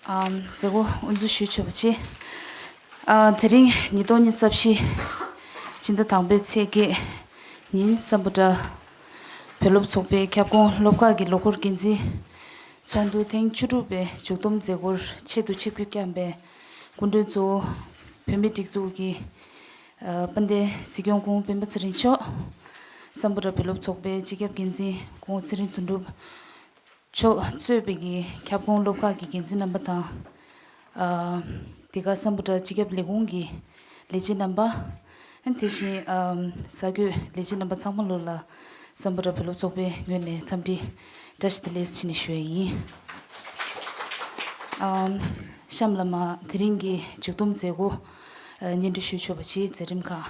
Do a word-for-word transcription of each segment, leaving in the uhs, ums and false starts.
ཨམ། མཛད་སྒོ་དབུ་འཛུགས་ཞུ་ཆོག་པ་བྱེད། ཨ། དེ་རིང་ཉིས་སྟོང་ཉི་ཤུ་རྩ་བཞི་སྤྱི་ཟླ་དང་པོའི་ཚེས་བརྒྱད་ཉིན་སམ་བྷོ་ཊ་བོད་སློབ་ཚོགས་པའི་ཁྱབ་ཁོངས་སློབ་ཁག་གི་ལོ་འཁོར་འགན་འཛིན་ཚོགས་འདུ་ཐེངས་བཅུ་དྲུག་པའི་མཇུག་བསྡོམས་མཛད་སྒོར་ཆེད་དུ་ཆིབས་བསྒྱུར་བསྐྱངས་པའི་སྐུ་མགྲོན་གཙོ་བོ་བོད་མིའི་སྒྲིག་འཛུགས་ཀྱི་ཨ། དཔལ་ལྡན་སྲིད་སྐྱོང་སྐུ་ངོ་སྤེན་པ་ཚེ་རིང་མཆོག་སམ་བྷོ་ཊ་བོད་སློབ་ཚོགས་པའི་སྤྱི་ཁྱབ་འགན་འཛིན་སྐུ་ངོ་ཚེ་རིང་དོན་གྲུབ་མཆོག་གཙོས་པའི་གི་ཁྱབ་ཁོངས་སློབ་ཁག་གི་འགན་འཛིན་རྣམ་པ་དང་། ཨ། འདི་ག་སམ་བྷོ་ཊ་སྤྱི་ཁྱབ་ལས་ཁུངས་ཀྱི་ལས་བྱེད་རྣམ་པ། ཨ། དེ་བཞིན་ཨ། གསར་འགོད་ལས་བྱེད་རྣམ་པ་ཚང་མ་ལོ་ལ་སམ་བྷོ་ཊ་བོད་སློབ་ཚོགས་པའི་ངོས་ནས་འཚམས་འདྲི་བཀྲ་ཤིས་བདེ་ལེགས་ཞུ་ནས་ཞུ་ཡ་ཡིན། ཨ། གཤམ་ལ་མ་དེ་རིང་གི་མཇུག་བསྡོམས་མཛད་སྒོ་ཨ། སྙན་སྒྲོན་ཞུ་ཆོག་པ་བྱེད། མཛད་རིམ་ཁག་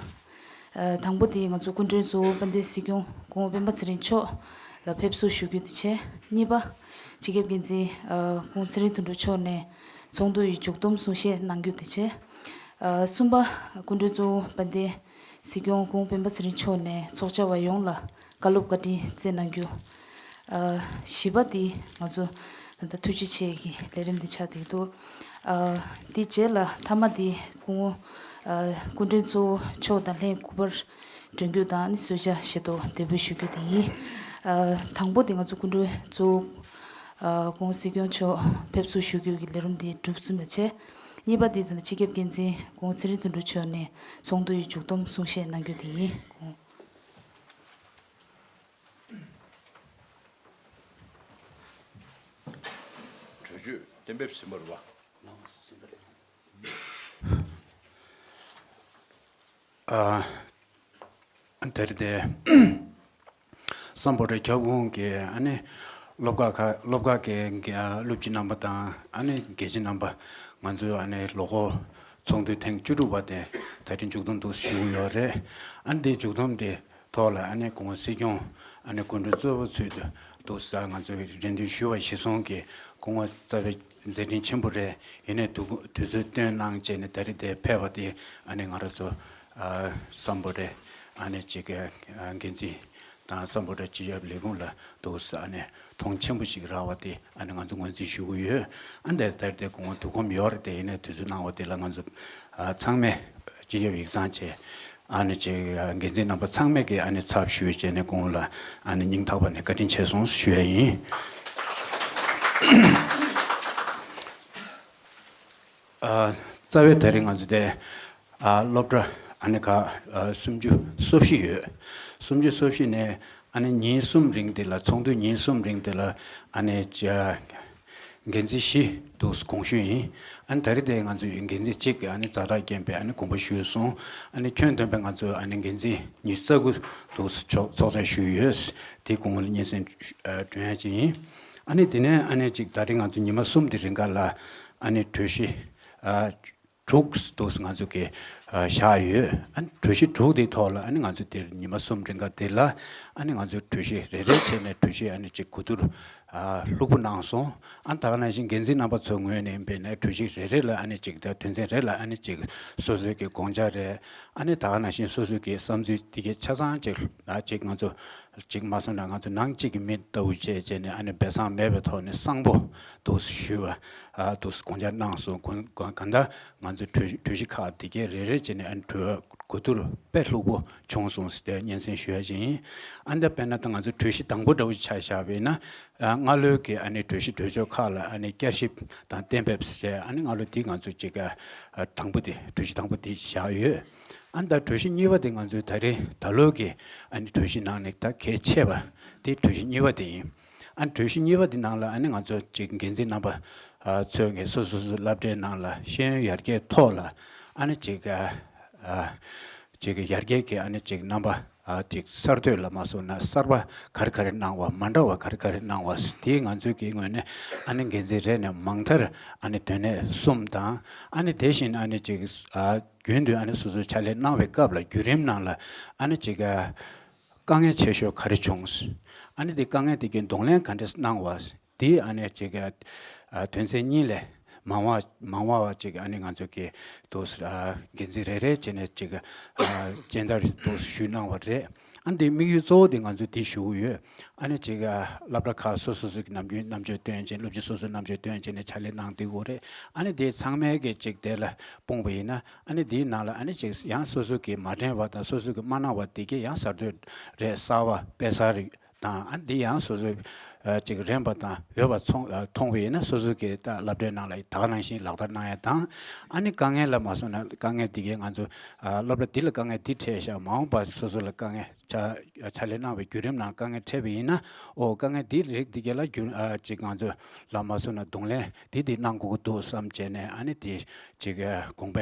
ཨ། དང་པོ་དེ་ང་ཚོ་སྐུ་མགྲོན་གཙོ་བོ་དཔལ་ལྡན་སྲིད་སྐྱོང་སྐུ་ངོ་སྤེན་པ་ཚེ་རིང་མཆོག་ལ་ཕེབས་བསུ་ཞུ་རྒྱུ་དེ་བྱས། གཉིས་པ། སྤྱི་ཁྱབ་འགན་འཛིན་ཨ། སྐུ་ངོ་ཚེ་རིང་དོན་གྲུབ་མཆོག་ནས་ཚོགས་འདུ་ཡི་མཇུག་བསྡོམས་གསུང་བཤད་གནང་རྒྱུ་དེ་བྱས། ཨ། གསུམ་པ། སྐུ་མགྲོན་གཙོ་བོ་དཔལ་ལྡན་སྲིད་སྐྱོང་སྐུ་ངོ་སྤེན་པ་ཚེ་རིང་མཆོག་ནས་ཚོགས་བཅར་བ་ཡོངས་ལ་བཀའ་སློབ་བཀའ་དྲིན་སྩལ་གནང་རྒྱུ། ཨ། བཞི་པ་དེ་ང་ཚོ་ད་ལྟ་ཐུགས་རྗེ་ཆེ་གི་ལས་རིམ་འདི་ཆགས་བསྡད་འདུག་ཨ། དེ་རྗེས་ལ་མཐའ་མ་དེ་སྐུ་ངོ་ཨ། སྐུ་མགྲོན་གཙོ་བོ་མཆོག་དང་ལྷན་སྐུ་པར་སྒྲོན་རྒྱུ་དང་། ཨ་ནི་གསོལ་ཇ་བཞེས་ཏོག་འདེགས་འབུལ་ཞུ་རྒྱུ་དེ་ཡིན། ཨ། དང་པོ་དེ་ང་ཚོ་སྐུ་མགྲོན་གཙོ་བོ་ཨ། སྐུ་ངོ་སྲིད་སྐྱོང་མཆོག་ཕེབས་བསུ་ཞུ་རྒྱུ་གི་ལས་རིམ་དེ་གྲུབ་ཟིན་པ་བྱས། གཉིས་པ་དེ་ད་ལྟ་སྤྱི་ཁྱབ་འགན་འཛིན་སྐུ་ངོ་ཚེ་རིང་དོན་གྲུབ་མཆོག་ནས་ཚོགས་འདུ་ཡི་མཇུག་བསྡོམས་གསུང་བཤད་གནང་རྒྱུ་དེ་ཡིན། གྲོས་ཆོད་གཏན་འབེབས་ཟིན་པ་རེད་པ། ཨ། དེ་རེད་དེ། སམ་བྷོ་ཊ་ཁྱབ་ཁོངས་ཀྱི་ཨ་ནི་སློབ་ཁག་ཁག་སློབ་ཁག་གི་སློབ་སྤྱི་རྣམ་པ་དང་། ཨ་ནི་དགེ་ཆེ་རྣམ་པ། ང་ཚོའི་ཨ་ནི་ལོ་འཁོར་ཚོགས་འདུ་ཐེངས་བཅུ་དྲུག་པ་དེ་ད་རིང་མཇུག་བསྡོམས་འདུག་ཞུ་གི་ཡོད་རེད། ཨ་ནི་དེའི་མཇུག་བསྡོམས་དེ་ཐོག་ལ་ཨ་ནི་སྐུ་ངོ་སྲིད་སྐྱོང་ཨ་ནི་སྐུ་མགྲོན་གཙོ་བོ་ཚུལ་དུ་འདུག་ས། ང་ཚོའི་རེ་འདུན་ཞུ་བ་གཞིར་བཟུང་གིས་སྐུ་ངོ་རྩ་བའི་མཛད་འཕྲིན་ཆེན་པོ་རེད། ཡིན་ནའི་དུས་དུས་ཚོད་བཏོན་གནང་བྱས་ནས་ད་རེས་དེ་ཕེབས་པ་དེ་ཨ་ནི་ང་རང་ཚོ་ཨ་སམ་བྷོ་ཊ་ཨ་ནི་ཅིག་ཨ་འགན་འཛིན་དང་སམ་བྷོ་ཊ་སྤྱི་ཁྱབ་ལས་ཁུངས་ལ་འདུག་ས་ཨ་ནི་མཐོང་ཆེན་པོ་ཞིག་རག་པ་དེ་ཨ་ནི་ང་ཚོ་ངོས་འཛིན་ཞུ་གི་ཡོད། ཨ་འདི་ད་རེས་དེ་སྐུ་ངོ་དུས་ཁོམ་ཡོད་རེད་དེ། ཡིན་ནའི་དུས་ཚོད་གནང་བ་དེ་ལ་ང་ཚོ་ཨ་ཚང་མས་སྤྱི་ཁྱབ་ཡིག་ཚང་བྱས། ཨ་ནི་ཅིག་འགན་འཛིན་རྣམ་པ་ཚང་མས་ཀྱི་ཨ་ནི་ཚབ་ཞུས་བྱས་ནས་སྐུ་ངོ་ལ་ཨ་ནི་སྙིང་ཐག་པ་ནས་བཀའ་དྲིན་ཆེ་སོང་ཞུ་ཡ་ཡིན། ཨ། རྩ་བའི་ད་རིང་ང་ཚོ་དེ་ཨ་སློབ་གྲྭ་ཨ་ནི་ཁག་ཨ་སུམ་ཅུ་སོ་བཞི་ཡོད། སུམ་ཅུ་སོ་བཞི་ནས་ཨ་ནི་ཉིན་གསུམ་རིང་དེ་ལ་ཚོགས་འདུ་ཉིན་གསུམ་རིང་དེ་ལ་ཨ་ནི་ཅ། འགན་འཛིན་བཞི་འདུག་དགོངས་ཞུ་ཡིན། ཨ་ནི་ད་རེས་དེ་ང་ཚོའི་འགན་འཛིན་གཅིག་གིས་ཨ་ནི་ཛ་དྲག་རྐྱེན་པས་ཨ་ནི་དགོངས་པ་ཞུས་སོང་། ཨ་ནི་ཁྱོན་བསྡོམས་པས་ང་ཚོ་ཨ་ནི་འགན་འཛིན་ཉི་ཤུ་རྩ་དགུ་འདུག་ཚོགས་ཚོགས་བཅར་ཞུས་ཡོད། དེ་སྐུ་ངོ་ལ་སྙན་སེང་ཨ་སྒྲོན་ཡ་ཅིག་ཡིན། ཨ་ནི་དེ་ནས་ཨ་ནི་གཅིག་ད་རེས་ང་ཚོ་ཉི་མ་གསུམ་དེ་རིང་ག་ལ་ཨ་ནི་གྲོས་གཞི་ཨ་དྲུག་འདུག་ང་ཚོ་གི་ཨ་བཞག་ཡོད། ཨ་ནི་གྲོས་གཞི་དྲུག་དེའི་ཐོག་ལ་ཨ་ནི་ང་ཚོ་དེར་ཉི་མ་གསུམ་རིང་ག་དེ་ལ་ཨ་ནི་ང་ཚོས་གྲོས་གཞི་རེ་རེ་བྱས་ནས་གྲོས་གཞི་ཨ་ནི་གཅིག་གོ་བསྡུར་ཨ་ལྷུག་པོ་གནང་སོང་། ཨ་ནི་ད་ག་ནང་བཞིན་འགན་འཛིན་རྣམ་པ་ཚོའི་ངོས་ནས་ཡིན་པས་ན་གྲོས་གཞི་རེ་རེ་ལ་ཨ་ནི་གཅིག་ད་དོན་ཚན་རེ་ལ་ཨ་ནི་གཅིག་སོ་སོའི་གི་དགོངས་འཆར་རེ། ཨ་ནི་ད་ག་ནང་བཞིན་སོ་སོའི་གི་བསམ་ཚུལ་དེ་གའི་ཆ་ཚང་གཅིག་ཨ་གཅིག་ང་ཚོ་གཅིག་མ་སོང་ན་ང་ཚོ་ནང་གཅིག་གི་མི་ལྟ་བུ་བྱས་བྱས་ནས་ཨ་ནི་སྦས་གསང་མེད་པའི་ཐོག་ནས་གསང་པོ་འདུག་ཞུས་པ་ཨ་འདུག་དགོངས་འཆར་གནང་སོང་། གང་ལྟར་ང་ཚོ་གྲོས་གྲོས་གཞི་ཁག་དེ་གའི་རེ་རེ་བྱས་ནས་ཨ་ནི་གྲོས་གོ་བསྡུར་དཔེ་ལྷུག་པོ་བྱུང་སོང་ཟེར་ཏེ་སྙན་སེང་ཞུ་ཡ་ཅིག་ཡིན། ཨ་ནི་ད་དཔེར་ན་ད་ང་ཚོ་གྲོས་གཞི་དང་པོ་འདྲ་བོ་ཆ་བཞག་པ་ཡིན་ན། ཨ་སྔ་ལོའི་གི་ཨ་ནི་གྲོས་གཞི་གྲོས་ཆོད་ཁག་ལ་ཨ་ནི་བསྐྱར་ཞིབ་དང་གཏན་འབེབས་ཟེར་ཨ་ནི་སྔ་ལོ་དེ་ང་ཚོ་གཅིག་ཨ་དང་པོ་དེ་གྲོས་གཞི་དང་པོ་དེ་བཞག་ཡོད། ཨ་ནི་ད་གྲོས་གཞི་གཉིས་པ་དེ་ང་ཚོའི་ད་རེས་ད་ལོའི་གི་ཨ་ནི་གྲོས་གཞི་ནང་ནས་ད་གལ་ཆེ་བ་དེ་གྲོས་གཞི་གཉིས་པ་དེ་ཡིན། ཨ་ནི་གྲོས་གཞི་གཉིས་པ་དེ་ནང་ལ་ཨ་ནི་ང་ཚོ་གཅིག་འགན་འཛིན་རྣམ་པ་ཨ་ཚོས་ངེས་སོ་སོ་སོ་སློབ་གྲྭའི་ནང་ལ་ཤེས་ཡོན་ཡར་རྒྱས་ཐོག་ལ་ཨ་ནི་གཅིག་ཨ་ཨ་གཅིག་ཡར་རྒྱས་ཀྱི་ཨ་ནི་གཅིག་རྣམ་པ་ཨ་གཅིག་གསར་གཏོད་ལ་མ་སོང་ན་གསར་པ་ག་རེ་ག་རེ་གནང་བ། མ་འདྲ་བ་ག་རེ་ག་རེ་གནང་བ། དེ་ང་ཚོའི་གི་ངོས་ནས་ཨ་ནི་འགན་འཛིན་རེ་ནས་མང་མཐར་ཨ་ནི་དོན་གནད་གསུམ་དང་། ཨ་ནི་དེ་བཞིན་ཨ་ནི་གཅིག་ཨ་རྒྱུན་དུ་ཨ་ནི་སོ་སོའི་ཕྱག་ལས་གནང་བའི་སྐབས་ལ་བརྒྱུད་རིམ་ནང་ལ་ཨ་ནི་གཅིག་ཨ་དཀའ་ངལ་ཆེ་ཤོས་ག་རེ་བྱུང་། ཨ་ནི་དེ་དཀའ་ངལ་དེ་གའི་གདོང་ལེན་ག་འདྲས་གནང་བ། དེ་ཨ་ནི་གཅིག་ཨ་དོན་ཚན་གཉིས་ལས་མང་བ་མང་བ་བ་གཅིག་ཨ་ནི་ང་ཚོ་གི་འདུག་ཨ་འགན་འཛིན་རེ་རེ་བྱས་ནས་གཅིག་ཨ་སྦྱིན་བདག་འདུག་ཞུས་གནང་བ་རེད། ཨ་འདི་དམིགས་ཡུལ་གཙོ་བོ་དེ་ང་ཚོས་འདི་ཞུ་གི་ཡོད། ཨ་ནི་ཅིག་ཨ་སློབ་གྲྭ་ཁག་སོ་སོ་སོ་གི་ནམ་རྒྱུན་རྣམ་དཔྱོད་སྟོན་བྱས། སློབ་སྤྱི་སོ་སོའི་རྣམ་དཔྱོད་སྟོན་བྱས་ནས་ཕྱག་ལས་གནང་བསྡད་ཡོད་རེད། ཨ་ནི་དེ་ཚང་མའི་གི་ཅིག་དེ་ལ་སྤུངས་པ་ཡིན་ན། ཨ་ནི་དེའི་ནང་ལ་ཨ་ནི་ཅིག་ཡང་སོ་སོ་གི་མ་དྲན་པ་དང་སོ་སོ་གི་མ་གནང་བ་དེ་གས་ཡང་གསར་གཏོད་རེད། གསར་པ་དཔེ་གསར་རིགས་དང་། ཨ་འདི་ཡང་སོ་སོའི་ཨ་ཅིག་རན་པ་དང་འོས་པ་ཚོང་ཨ་མཐོང་བ་ཡིན་ན་སོ་སོ་གི་ད་སློབ་གྲྭའི་ནང་ལ་ད་ག་ནང་བཞིན་ལག་བསྟར་གནང་ཡ་དང་། ཨ་ནི་དཀའ་ངལ་ལ་མ་སོང་ན་དཀའ་ངལ་དེ་གས་ང་ཚོ་ཨ་སློབ་གྲྭ་འདི་ལ་དཀའ་ངལ་འདི་འཕྲད་ཤག་མ་འོངས་པ་སོ་སོ་ལ་དཀའ་ངལ་ཕྱག་ཕྱག་ལས་གནང་བའི་བརྒྱུད་རིམ་ནང་དཀའ་ངལ་འཕྲད་པ་ཡིན་ན། ཨོ་དཀའ་ངལ་འདི་རིགས་འདི་གས་ལ་བརྒྱུད་ཨ་ཅིག་ང་ཚོ་ལ་མ་སོང་ན་གདོང་ལེན་འདི་འདི་གནང་དགོས་ཀྱི་འདུག་བསམ་བྱས་ནས། ཨ་ནི་དེ་ཅིག་ཨ་དགོངས་པ་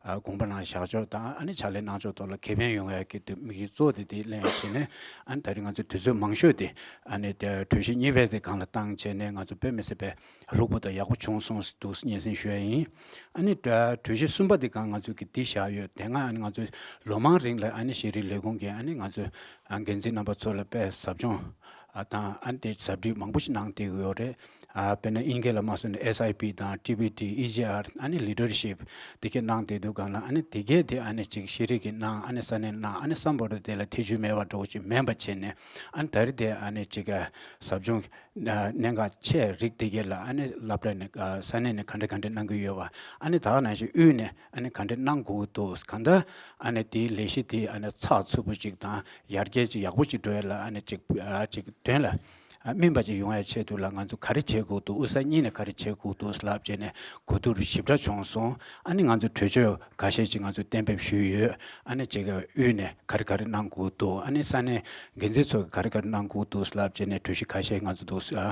ཨ་དགོངས་པ་ནང་བཞག་ཕྱོགས་དང་། ཨ་ནི་ཕྱག་ལས་གནང་ཕྱོགས་ཐོག་ལ་ཁེ་ཕན་ཡོང་ཡ་གི་དེ་དམིགས་ཡུལ་གཙོ་བོ་དེ་དེ་ལེན་བྱས་ནས། ཨ་ནི་ད་རེས་ང་ཚོ་དུས་ཚོད་མང་ཤོས་དེ་ཨ་ནི་དེ་གྲོས་གཞི་གཉིས་པའི་དེ་སྒང་ལ་བཏང་བྱས་ནས། ང་ཚོ་དཔེ་མི་སྲིད་པའི་ལྷུག་པོ་དང་ཡག་པོ་བྱུང་སོང་འདུག་སྙན་སེང་ཞུ་ཡ་ཡིན། ཨ་ནི་གྲོས་གཞི་གསུམ་པ་དེ་སྒང་ང་ཚོ་གི་འདི་བཞག་ཡོད། དེ་སྔ་ཨ་ནི་ང་ཚོ་ལོ་མང་རིང་ལ་ཨ་ནི་ཤེས་རིག་ལས་ཁུངས་ཀྱི་ཨ་ནི་ང་ཚོ་ཨ་འགན་འཛིན་རྣམ་པ་ཚོ་ལ་དཔེ་ཟབ་སྦྱོང་ཨ་དང་། ཨ་ནི་དེ་ཟབ་ཁྲིད་མང་པོ་ཞིག་གནང་བསྡད་ཀྱི་ཡོད་རེད། ཨ་དཔེར་ན་དབྱིན་སྐད་ལ་མ་སོང་ན་S I P དང་T B T E G R ཨ་ནི་leadership དེ་གས་གནང་བསྡད་དུས་སྒང་ལ། ཨ་ནི་དེ་གས་དེ་ཨ་ནི་ཅིག་ཤེས་རིག་གི་གནང་། ཨ་ནི་ས་གནས་གནང་། ཨ་ནི་སམ་བྷོ་ཊ་དེ་ལ་ཐེ་བྱུས་མེད་པ་འདྲ་བོ་ཅིག་མིན་པ་བྱས་ནས། ཨ་ནི་ད་རེས་དེ་ཨ་ནི་ཅིག་ཟབ་སྦྱོང་གནད་འགག་ཆེ་རིགས་དེ་གས་ལ་ཨ་ནི་སློབ་གྲྭ་ནས་ཨ་ས་གནས་ནས་ག་འདྲ་ག་འདྲ་གནང་གི་ཡོད་པ། ཨ་ནི་ད་ག་ནང་བཞིན་དབུས་ནས་ཨ་ནི་ག་འདྲ་གནང་དགོས་ཀྱི་འདུག་གང་ལྟར་ཨ་ནི་དེའི་ལས་གཞི་དེ་ཨ་ནི་ཚགས་ཚུད་པོ་ཅིག་དང་ཡར་རྒྱས་ཅིག་ཡག་པོ་ཅིག་འགྲོ་ཡ་ལ། ཨ་ནི་ཅིག་ཨ་ཅིག་དོན་ལ་ཨ་སྨིན་པ་ཅིག་ཡོང་ཡ་ཆེད་དུ་ལ་ང་ཚོ་ག་རེ་བྱེད་དགོས་འདུག་དབུས་ས་གཉིས་ནས་ག་རེ་བྱེད་དགོས་འདུག་ལབ་བྱས་ནས་གོ་བསྡུར་ཞིབ་ཕྲ་བྱུང་སོང་། ཨ་ནི་ང་ཚོ་གྲོས་ཆོད་ཁ་ཤས་ཅིག་ང་ཚོ་གཏན་འབེབས་ཞུས་ཡོད། ཨ་ནི་ཅིག་དབུས་ནས་ག་རེ་ག་རེ་གནང་དགོས་འདུག་ཨ་ནི་ས་གནས་འགན་འཛིན་ཚོ་གི་ག་རེ་ག་རེ་གནང་དགོས་འདུག་ལབ་བྱས་ནས་གྲོས་གཞི་ཁ་ཤས་ང་ཚོ་འདུག་ཨ་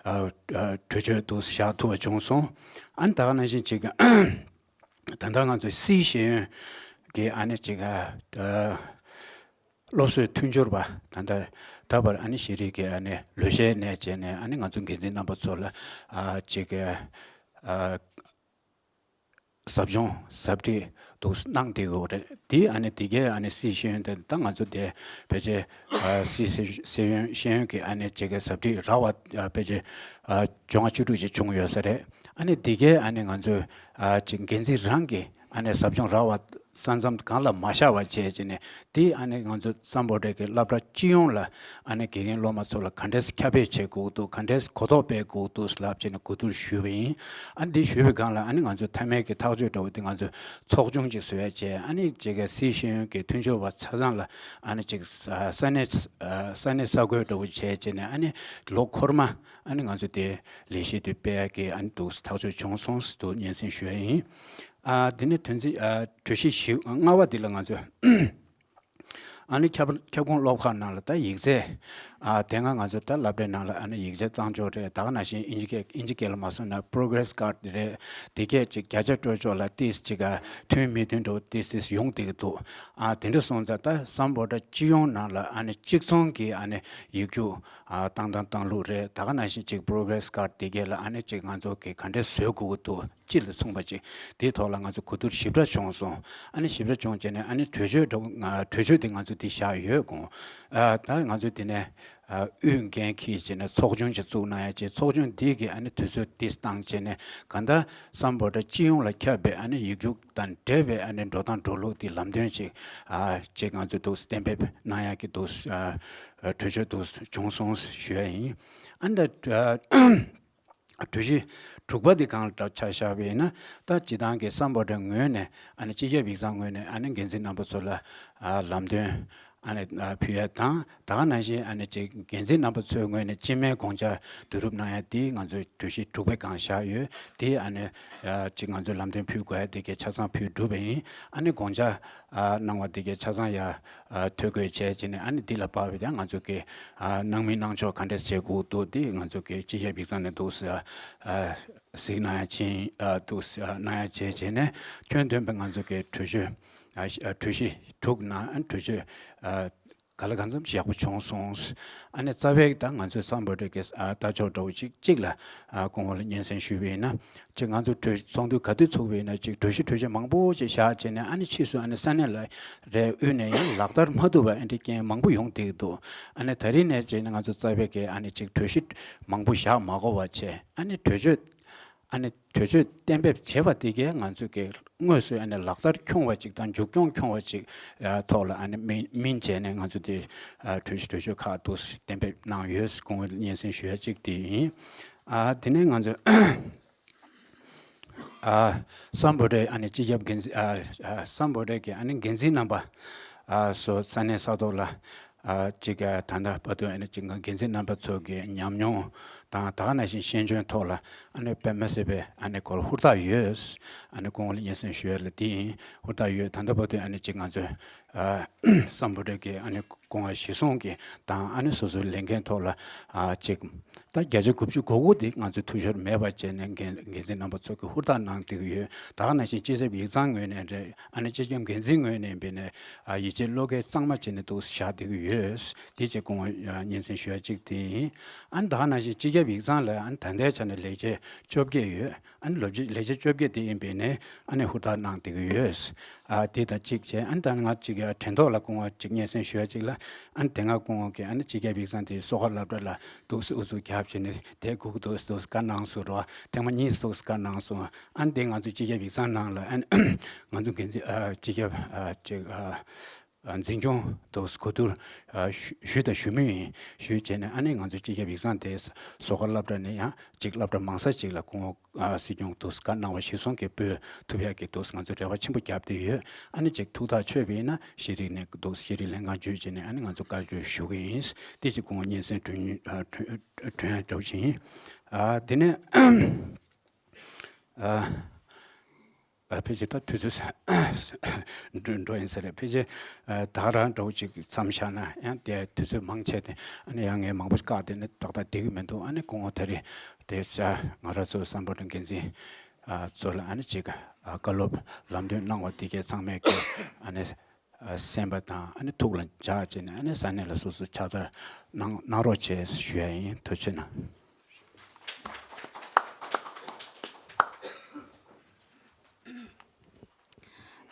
ཨ་ཨ་གྲོས་ཆོད་འདུག་བཞག་ཐུབ་པ་བྱུང་སོང་། ཨ་ནི་ད་ག་ནང་བཞིན་ཅིག་ད་ལྟ་ང་ཚོ་སིའི་ཤེས་ཡོན་གྱི་ཨ་ནི་ཅིག་ཨ་སློབ་གསོའི་མཐུན་སྦྱོར་བ་ད་ལྟ་ད་བར་ཨ་ནི་ཤེས་རིག་གི་ཨ་ནི་ལོ་ཤས་ནས་བྱས་ནས། ཨ་ནི་ང་ཚོ་འགན་འཛིན་རྣམ་པ་ཚོ་ལ་ཨ་ཅིག་ཨ་ཟབ་སྦྱོང་ཟབ་ཁྲིད་འདུག་གནང་བསྡད་ཡོད་རེད། དེ་ཨ་ནི་དེ་གའི་ཨ་ནི་སིའི་ཤེས་ཡོན་དེ་ད་ང་ཚོ་དེ་ཕལ་ཆེར་ཨ་སིའི་ཤེས་ཤེས་ཡོན་ཤེས་ཡོན་གྱི་ཨ་ནི་ཅིག་གི་ཟབ་ཁྲིད་རག་པ་ཨ་ཕལ་ཆེར་ཨ་བཅོ་ལྔ་བཅུ་དྲུག་ཅིག་བྱུང་ཡོད་ས་རེད། ཨ་ནི་དེ་གའི་ཨ་ནི་ང་ཚོས་ཨ་ཅིག་འགན་འཛིན་རང་གི་ཨ་ནི་ཟབ་སྦྱོང་རག་པ་ས་མཚམས་གང་ལ་མ་བཞག་པ་བྱས་བྱས་ནས། དེ་ཨ་ནི་ང་ཚོ་སམ་བྷོ་ཊ་གི་སློབ་གྲྭ་སྤྱི་ཡོངས་ལ་ཨ་ནི་དགེ་རྒན་སློབ་མ་ཚོ་ལ་ག་འདྲས་ཁྱབ་སྤེལ་བྱེད་དགོས་འདུག་ག་འདྲས་གོ་རྟོགས་སྤེལ་དགོས་འདུག་ལབ་བྱས་ནས་གོ་བསྡུར་ཞུས་པ་ཡིན། ཨ་ནི་འདི་ཞུས་པའི་སྒང་ལ་ཨ་ནི་ང་ཚོ་མཐའ་མའི་གི་ཐག་གཅོད་འདྲ་བོ་དེ་ང་ཚོས་ཚོགས་ཆུང་ཅིག་བཟོ་ཡ་བྱས། ཨ་ནི་ཅིག་གི་སིའི་ཤེས་ཡོན་གྱི་མཐུན་སྦྱོར་བ་ཆ་ཚང་ལ་ཨ་ནི་ཅིག་ས་ས་གནས་ས་གནས་ས་བགོས་འདྲ་བོ་བྱས་བྱས་ནས། ཨ་ནི་ལོ་འཁོར་མ་ཨ་ནི་ང་ཚོ་དེ་ལས་གཞི་དེ་སྤེལ་ཡ་གི་ཨ་ནི་འདུག་ཐག་གཅོད་བྱུང་སོང་ཟེར་དུ་སྙན་སེང་ཞུ་ཡ་ཡིན། ཨ་དེ་ནས་དོན་ཚན་ཨ་གྲོས་གཞི་བཞི་ལྔ་པ་འདི་ལ་ང་ཚོས་ཨ་ནི་ཁྱབ་ཁྱབ་ཁོངས་སློབ་ཁག་ནང་ལ་ད་ཡིག་ཚད་ཨ་དེ་སྔ་ང་ཚོ་ད་སློབ་གྲྭའི་ནང་ལ་ཨ་ནི་ཡིག་ཆ་བཏང་ཕྱོགས་རེད། ད་ག་ནང་བཞིན་དབྱིན་ཇི་སྐད་དབྱིན་ཇི་སྐད་ལ་མ་སོང་ན་progress card་རེད། དེ་གས་ཅིག་བརྒྱ་ཆ་སྤྲོད་ཕྱོགས་ལ་ཏིས་ཅིག་ཨ་མཐུན་མི་མཐུན་འདྲ་བོ་ཏིས་ཏིས་ཡོང་བསྡད་ཀྱི་འདུག་ཨ་དེ་འདྲ་སོང་ཙང་ད་སམ་བྷོ་ཊ་སྤྱི་ཡོངས་ནང་ལ་ཨ་ནི་གཅིག་མཚུངས་ཀྱི་ཨ་ནི་ཡིག་རྒྱུགས་ཨ་བཏང་སྟངས་བཏང་ལུགས་རེད། ད་ག་ནང་བཞིན་ཅིག་progress card་དེ་གས་ལ་ཨ་ནི་ཅིག་ང་ཚོ་གི་ག་འདྲས་བཟོ་དགོས་ཀྱི་འདུག་སྤྱི་ལ་མཚུངས་པ་ཅིག་དེའི་ཐོག་ལ་ང་ཚོ་གོ་བསྡུར་ཞིབ་ཕྲ་བྱུང་སོང་། ཨ་ནི་ཞིབ་ཕྲ་བྱུང་བྱས་ནས་ཨ་ནི་གྲོས་ཆོད་འདྲ་བོ་ང་གྲོས་ཆོད་དེ་ང་ཚོ་འདི་བཞག་ཡོད་དགོངས། ཨ་ད་ང་ཚོ་འདི་ནས་ཨ་དབུས་འགན་འཁྱེར་བྱས་ནས་ཚོགས་ཆུང་ཅིག་བཙུགས་གནང་ཡ་བྱས། ཚོགས་ཆུང་འདི་གི་ཨ་ནི་དུས་ཚོད་འདི་བཏང་བྱས་ནས་གང་ལྟར་སམ་བྷོ་ཊ་སྤྱི་ཡོངས་ལ་ཁྱབ་པའི་ཨ་ནི་ཡིག་རྒྱུགས་དང་འབྲེལ་བའི་ཨ་ནི་འགྲོ་སྟངས་འགྲོ་ལུགས་འདི་ལམ་སྟོན་ཅིག་ཨ་ཅིག་ང་ཚོ་འདུག་གཏན་འབེབས་གནང་ཡ་གི་འདུག་ཨ་གྲོས་ཆོད་འདུག་བྱུང་སོང་ཞུ་ཡ་ཡིན། ཨ་ནི་ད་གྲོས་གཞི་དྲུག་པ་འདི་སྒང་ལ་ཆ་བཞག་པ་ཡིན་ན། ད་སྤྱི་བཏང་གི་སམ་བྷོ་ཊ་ངོས་ནས་ཨ་ནི་སྤྱི་ཁྱབ་ཡིག་ཚང་ངོས་ནས་ཨ་ནི་འགན་འཛིན་རྣམ་པ་ཚོ་ལ་ཨ་ལམ་སྟོན་ཨ་ནི་ཨ་ཕུལ་ཡ་དང་། ད་ག་ནང་བཞིན་ཨ་ནི་ཅིག་འགན་འཛིན་རྣམ་པ་ཚོའི་ངོས་ནས་སྤྱི་མོས་དགོངས་འཆར་བསྡུ་རུབ་གནང་ཡ་དེ་ང་ཚོའི་གྲོས་གཞི་དྲུག་པའི་སྒང་བཞག་ཡོད། དེ་ཨ་ནི་ཨ་ཅིག་ང་ཚོས་ལམ་སྟོན་ཕུལ་དགོས་ཡ་དེ་གའི་ཆ་ཚང་ཕུལ་གྲུབ་པ་ཡིན། ཨ་ནི་དགོངས་འཆར་ཨ་གནང་བ་དེ་གའི་ཆ་ཚང་ཡ་ཨ་ཐོ་འགོད་བྱས་བྱས་ནས། ཨ་ནི་འདི་ལ་དཔག་པའི་ཀྱང་ང་ཚོ་གི་ཨ་གནང་མིན་གནང་ཕྱོགས་ག་འདྲས་བྱེད་དགོས་འདུག་དེ་ང་ཚོ་གི་སྤྱི་ཁྱབ་ཡིག་ཚང་ནས་འདུག་ཟེར་ཨ་གཟིགས་གནང་ཡ་ཕྱིན་ཨ་འདུག་ཟེར་ཨ་གནང་ཡ་བྱས་བྱས་ནས། ཁྱོན་བསྡོམས་པའི་ང་ཚོ་གི་གྲོས་ཆོད་ཨ་ཨ་གྲོས་གཞི་དྲུག་ནང་ཨ་གྲོས་ཆོད་ཨ་ག་ལ་གང་འཚམ་ཞིག་ཡག་པོ་བྱུང་སོང་། ཨ་ནི་རྩ་བའི་ད་ང་ཚོའི་སམ་བྷོ་ཊ་གི་ཨ་ལྟ་ཕྱོགས་འདྲ་བོ་གཅིག་གཅིག་ལ་ཨ་སྐུ་ངོ་ལ་སྙན་སེང་ཞུས་པ་ཡིན་ན། ཅིག་ང་ཚོ་གྲོས་ཚོགས་འདུ་ག་དུས་ཚུགས་པ་ཡིན་ན་ཅིག་གྲོས་གཞི་གྲོས་ཆོད་མང་པོ་ཅིག་བཞག་བྱས་ནས། ཨ་ནི་ཕྱིས་སུ་ཨ་ནི་ས་གནས་ལ་རེ་དབུས་ནས་ཡང་ལག་བསྟར་མ་ཐུབ་པ་ཨ་འདྲའི་རྐྱེན་མང་པོ་ཡོང་བསྡད་ཀྱི་འདུག་ཨ་ནི་ད་རིང་ནས་བྱས་ནས་ང་ཚོ་རྩ་བའི་གི་ཨ་ནི་ཅིག་གྲོས་གཞི་མང་པོ་བཞག་མ་དགོས་པ་བྱས། ཨ་ནི་གྲོས་ཆོད་ ཨ་ནི་གྲོས་ཆོད་གཏན་འབེབས་བྱས་པ་དེ་གས་ང་ཚོས་ཀྱི་དངོས་སུ་ཨ་ནི་ལག་བསྟར་འཁྱོངས་པ་ཅིག་དང་མཇུག་སྐྱོང་འཁྱོངས་པ་ཅིག་ཨ་ཐོག་ལ་ཨ་ནི་སྨིན་སྨིན་བྱས་ནས་ང་ཚོ་དེ་ཨ་གྲོས་གཞི་གྲོས་ཆོད་ཁག་ཏུ་གཏན་འབེབས་གནང་ཡོད། སྐུ་ངོ་སྙན་སེང་ཞུ་ཡ་གཅིག་དེ་ཡིན། ཨ་དེ་ནས་ང་ཚོས་ཨ་སམ་བྷོ་ཊའི་ཨ་ནི་སྤྱི་ཁྱབ་འགན་འཛིན་ཨ་ཨ་སམ་བྷོ་ཊའི་གི་ཨ་ནི་འགན་འཛིན་རྣམ་པ་ཨ་སོ་ས་གནས་ས་ཐོག་ལ་ཨ་གཅིག་ཨ་ད་ལྟ་བར་དུ་ཨ་ནི་གཅིག་འགན་འཛིན་རྣམ་པ་ཚོ་གི་ཉམས་མྱོང་དང་ད་ག་ནང་བཞིན་ཤེས་འཇོན་ཐོག་ལ་ཨ་ནི་དཔེ་མི་སྲིད་པའི་ཨ་ནི་སྐོར་ཧུར་ཐག་ཡོད། ཨ་ནི་སྐུ་ངོ་ལ་སྙན་སེང་ཞུ་ཡ་ལ་དེ་ཡིན། ཧུར་ཐག་ཡོད། ད་ལྟ་བར་དུ་ཨ་ནི་གཅིག་ང་ཚོས་ཨ་སམ་བྷོ་ཊའི་གི་ཨ་ནི་སྐུ་ངོ་གཞི་བཟུང་གི་དང་ཨ་ནི་སོ་སོའི་ལས་འགན་ཐོག་ལ་ཨ་གཅིག་ད་བརྒྱ་ཆ་དགུ་བཅུ་གོ་དགུ་དེ་ང་ཚོས་འཐུས་ཤོར་མེད་པ་བྱས་ནས་འགན་འགན་འཛིན་རྣམ་པ་ཚོ་གིས་ཧུར་ཐག་གནང་བསྡད་ཀྱི་ཡོད། ད་ག་ནང་བཞིན་སྤྱི་ཁྱབ་ཡིག་ཚང་ངོས་ནས་རེད། ཨ་ནི་སྤྱི་ཁྱབ་འགན་འཛིན་ངོས་ནས་འབད་ནས་ཨ་ཡིད་ཆེས་བློ་འགེལ་གཙང་མ་བྱས་ནས་འདུག་བཞག་བསྡད་ཀྱི་ཡོད། དེ་བཅས་སྐུ་ངོ་ཨ་སྙན་སེང་ཞུ་ཡ་གཅིག་དེ་ཡིན། ཨ་ནི་ད་ག་ནང་བཞིན་སྤྱི་ཁྱབ་ཡིག་ཚང་ལ་ཨ་ནི་ད་ལྟའི་ཆ་ནས་ལས་བྱེད་བཅོ་བརྒྱད་ཡོད། ཨ་ནི་ལོ་རྒྱུས་ལས་བྱེད་བཅོ་བརྒྱད་དེ་ཡིན་པས་ནས་ཨ་ནི་ཧུར་ཐག་གནང་བསྡད་ཀྱི་ཡོད། ཨ་དེ་དང་གཅིག་བྱས་ཨ་ནི་ད་ནི་ང་གཅིག་ཡ་དྲན་ཐོག་ལ་སྐུ་ངོ་གཅིག་སྙན་སེང་ཞུ་ཡ་གཅིག་ལ་ཨ་ནི་དེ་སྔ་སྐུ་ངོ་གིས་ཨ་ནི་སྤྱི་ཁྱབ་ཡིག་ཚང་དེ་གསོག་སྒར་སློབ་གྲྭ་ལ་འདུག་སེ་ཨུ་ཚུགས་རྒྱབ་བྱས་ནས་དེ་སྒུག་འདུག་སེ་འདུག་སེ་བཀའ་གནང་སོང་རོགས། ཐེངས་མ་གཉིས་འདུག་སེ་བཀའ་གནང་སོང་། ཨ་ནི་དེ་ང་ཚོ་སྤྱི་ཁྱབ་ཡིག་ཚང་ནང་ལ་ཨ་ནི་ང་ཚོ་འགན་འཛིན་ཨ་སྤྱི་ཁྱབ་ཨ་གཅིག་ཨ། ཨ་འཛིན་སྐྱོང་དུ་གོ་བསྡུར་ཨ་ཞུ་ཞུས་དང་ཞུ་མུས་ཡིན། ཞུས་བྱས་ནས་ཨ་ནི་ང་ཚོའི་སྤྱི་ཁྱབ་ཡིག་ཚང་དེ་བཟོ་ཁང་སློབ་གྲྭ་ནས་ཡང་གཅིག་སློབ་གྲྭ་མང་ས་གཅིག་ལ་སྐུ་ངོ་ཨ་སྲིད་སྐྱོང་དུ་བཀའ་གནང་བ་གཞིར་བཟུང་གིས་སྤོ་ཐུབ་ཡག་གི་དུ་ང་ཚོ་རེ་བ་ཆེན་པོ་བརྒྱབ་བསྡད་ཡོད། ཨ་ནི་གཅིག་ཐུགས་ཐག་ཆོད་པ་ཡིན་ན་ཤེས་རིག་ནས་དུ་ཤེས་རིག་ལྷན་ཁང་བརྒྱུད་བྱས་ནས་ཨ་ནི་ང་ཚོ་བཀའ་བཀྱོན་ཞུ་གི་ཡིན། དེ་ཅིག་སྐུ་ངོ་སྙན་སེང་དྲན་དྲན་དྲན་ཡག་འདྲ་བོ་ཅིག་ཡིན། ཨ་དེ་ནས་ཨ། ཨ་ཕལ་ཆེར་ད་དུས་ཚོད་འགྲོ་འགྲོ་ཡིན་ས་རེད། ཕལ་ཆེར་ཨ་ད་ག་རང་འདྲ་བོ་ཅིག་མཚམས་བཞག་ན་ཡང་དེ་དུས་ཚོད་མང་ཆེ་སྟེ་ཨ་ནི་ཡང་ངས་མང་པོ་བཀག་དེ་ནི་ཏག་ཏག་བསྡད་ཀྱི་མི་འདུག་ཨ་ནི་སྐུ་ངོ་ད་རེས་དེ་ས་ང་རང་ཚོ་སམ་བྷོ་ཊ་འགན་འཛིན་ཨ་ཚོ་ལ་ཨ་ནི་ཅིག་ཨ་བཀའ་སློབ་ལམ་སྟོན་གནང་བ་དེ་གས་ཚང་མས་ཀྱི་ཨ་ནི་ཨ་གསན་པ་དང་ཨ་ནི་ཐུགས་ལ་འཇགས་བྱས་ནས་ཨ་ནི་ས་གནས་ལ་སོ་སོ་ཕྱག་བསྟར་གནང་གནང་རོགས་བྱས་ཞུ་ཡ་ཡིན། ཐུགས་རྗེ་གནང་།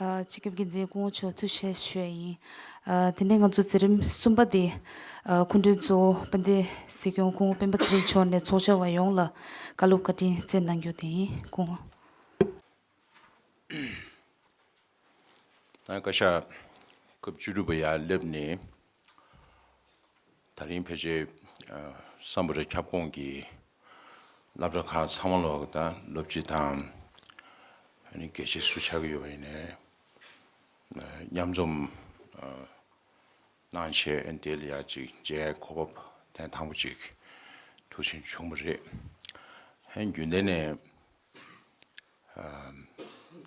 ཨ་སྤྱི་ཁྱབ་འགན་འཛིན་སྐུ་ངོ་མཆོག་ཐུགས་རྗེ་ཆེ་ཞུ་ཡ་ཡིན། ཨ་དེ་ནས་ང་ཚོ་མཛད་རིམ་གསུམ་པ་དེ་ཨ་སྐུ་མགྲོན་གཙོ་བོ་དཔལ་ལྡན་སྲིད་སྐྱོང་སྐུ་ངོ་སྤེན་པ་ཚེ་རིང་མཆོག་ནས་ཚོགས་བཅར་བ་ཡོངས་ལ་བཀའ་སློབ་བཀའ་དྲིན་སྩལ་གནང་རྒྱུ་དེ་ཡིན། སྐུ་ངོ། ད་བཀའ་ཤག་སྐབས་བཅུ་དྲུག་པ་ཡར་སླེབས་ནས། ད་རིང་ཕལ་ཆེར་ཨ་སམ་བྷོ་ཊ་ཁྱབ་ཁོངས་ཀྱི་སློབ་གྲྭ་ཁག་ཚང་མ་ལོག་དང་སློབ་སྤྱི་དང་ཨ་ནི་དགེ་བཤེས་སུ་ཆགས་ཀྱི་ཡོད་པ་ཡིན་ནའི་ཨ་མཉམ་འཛོམས་ཨ་གནང་བྱས་ཨ་ནི་དེ་ལ་ཡ་ཅིག་མཇལ་གོ་སྐབས་ཐེངས་དང་པོ་ཅིག་ཐུགས་ཆེན་བྱུང་བ་རེད། ཨ་ནི་རྒྱུན་ལྡན་ནས་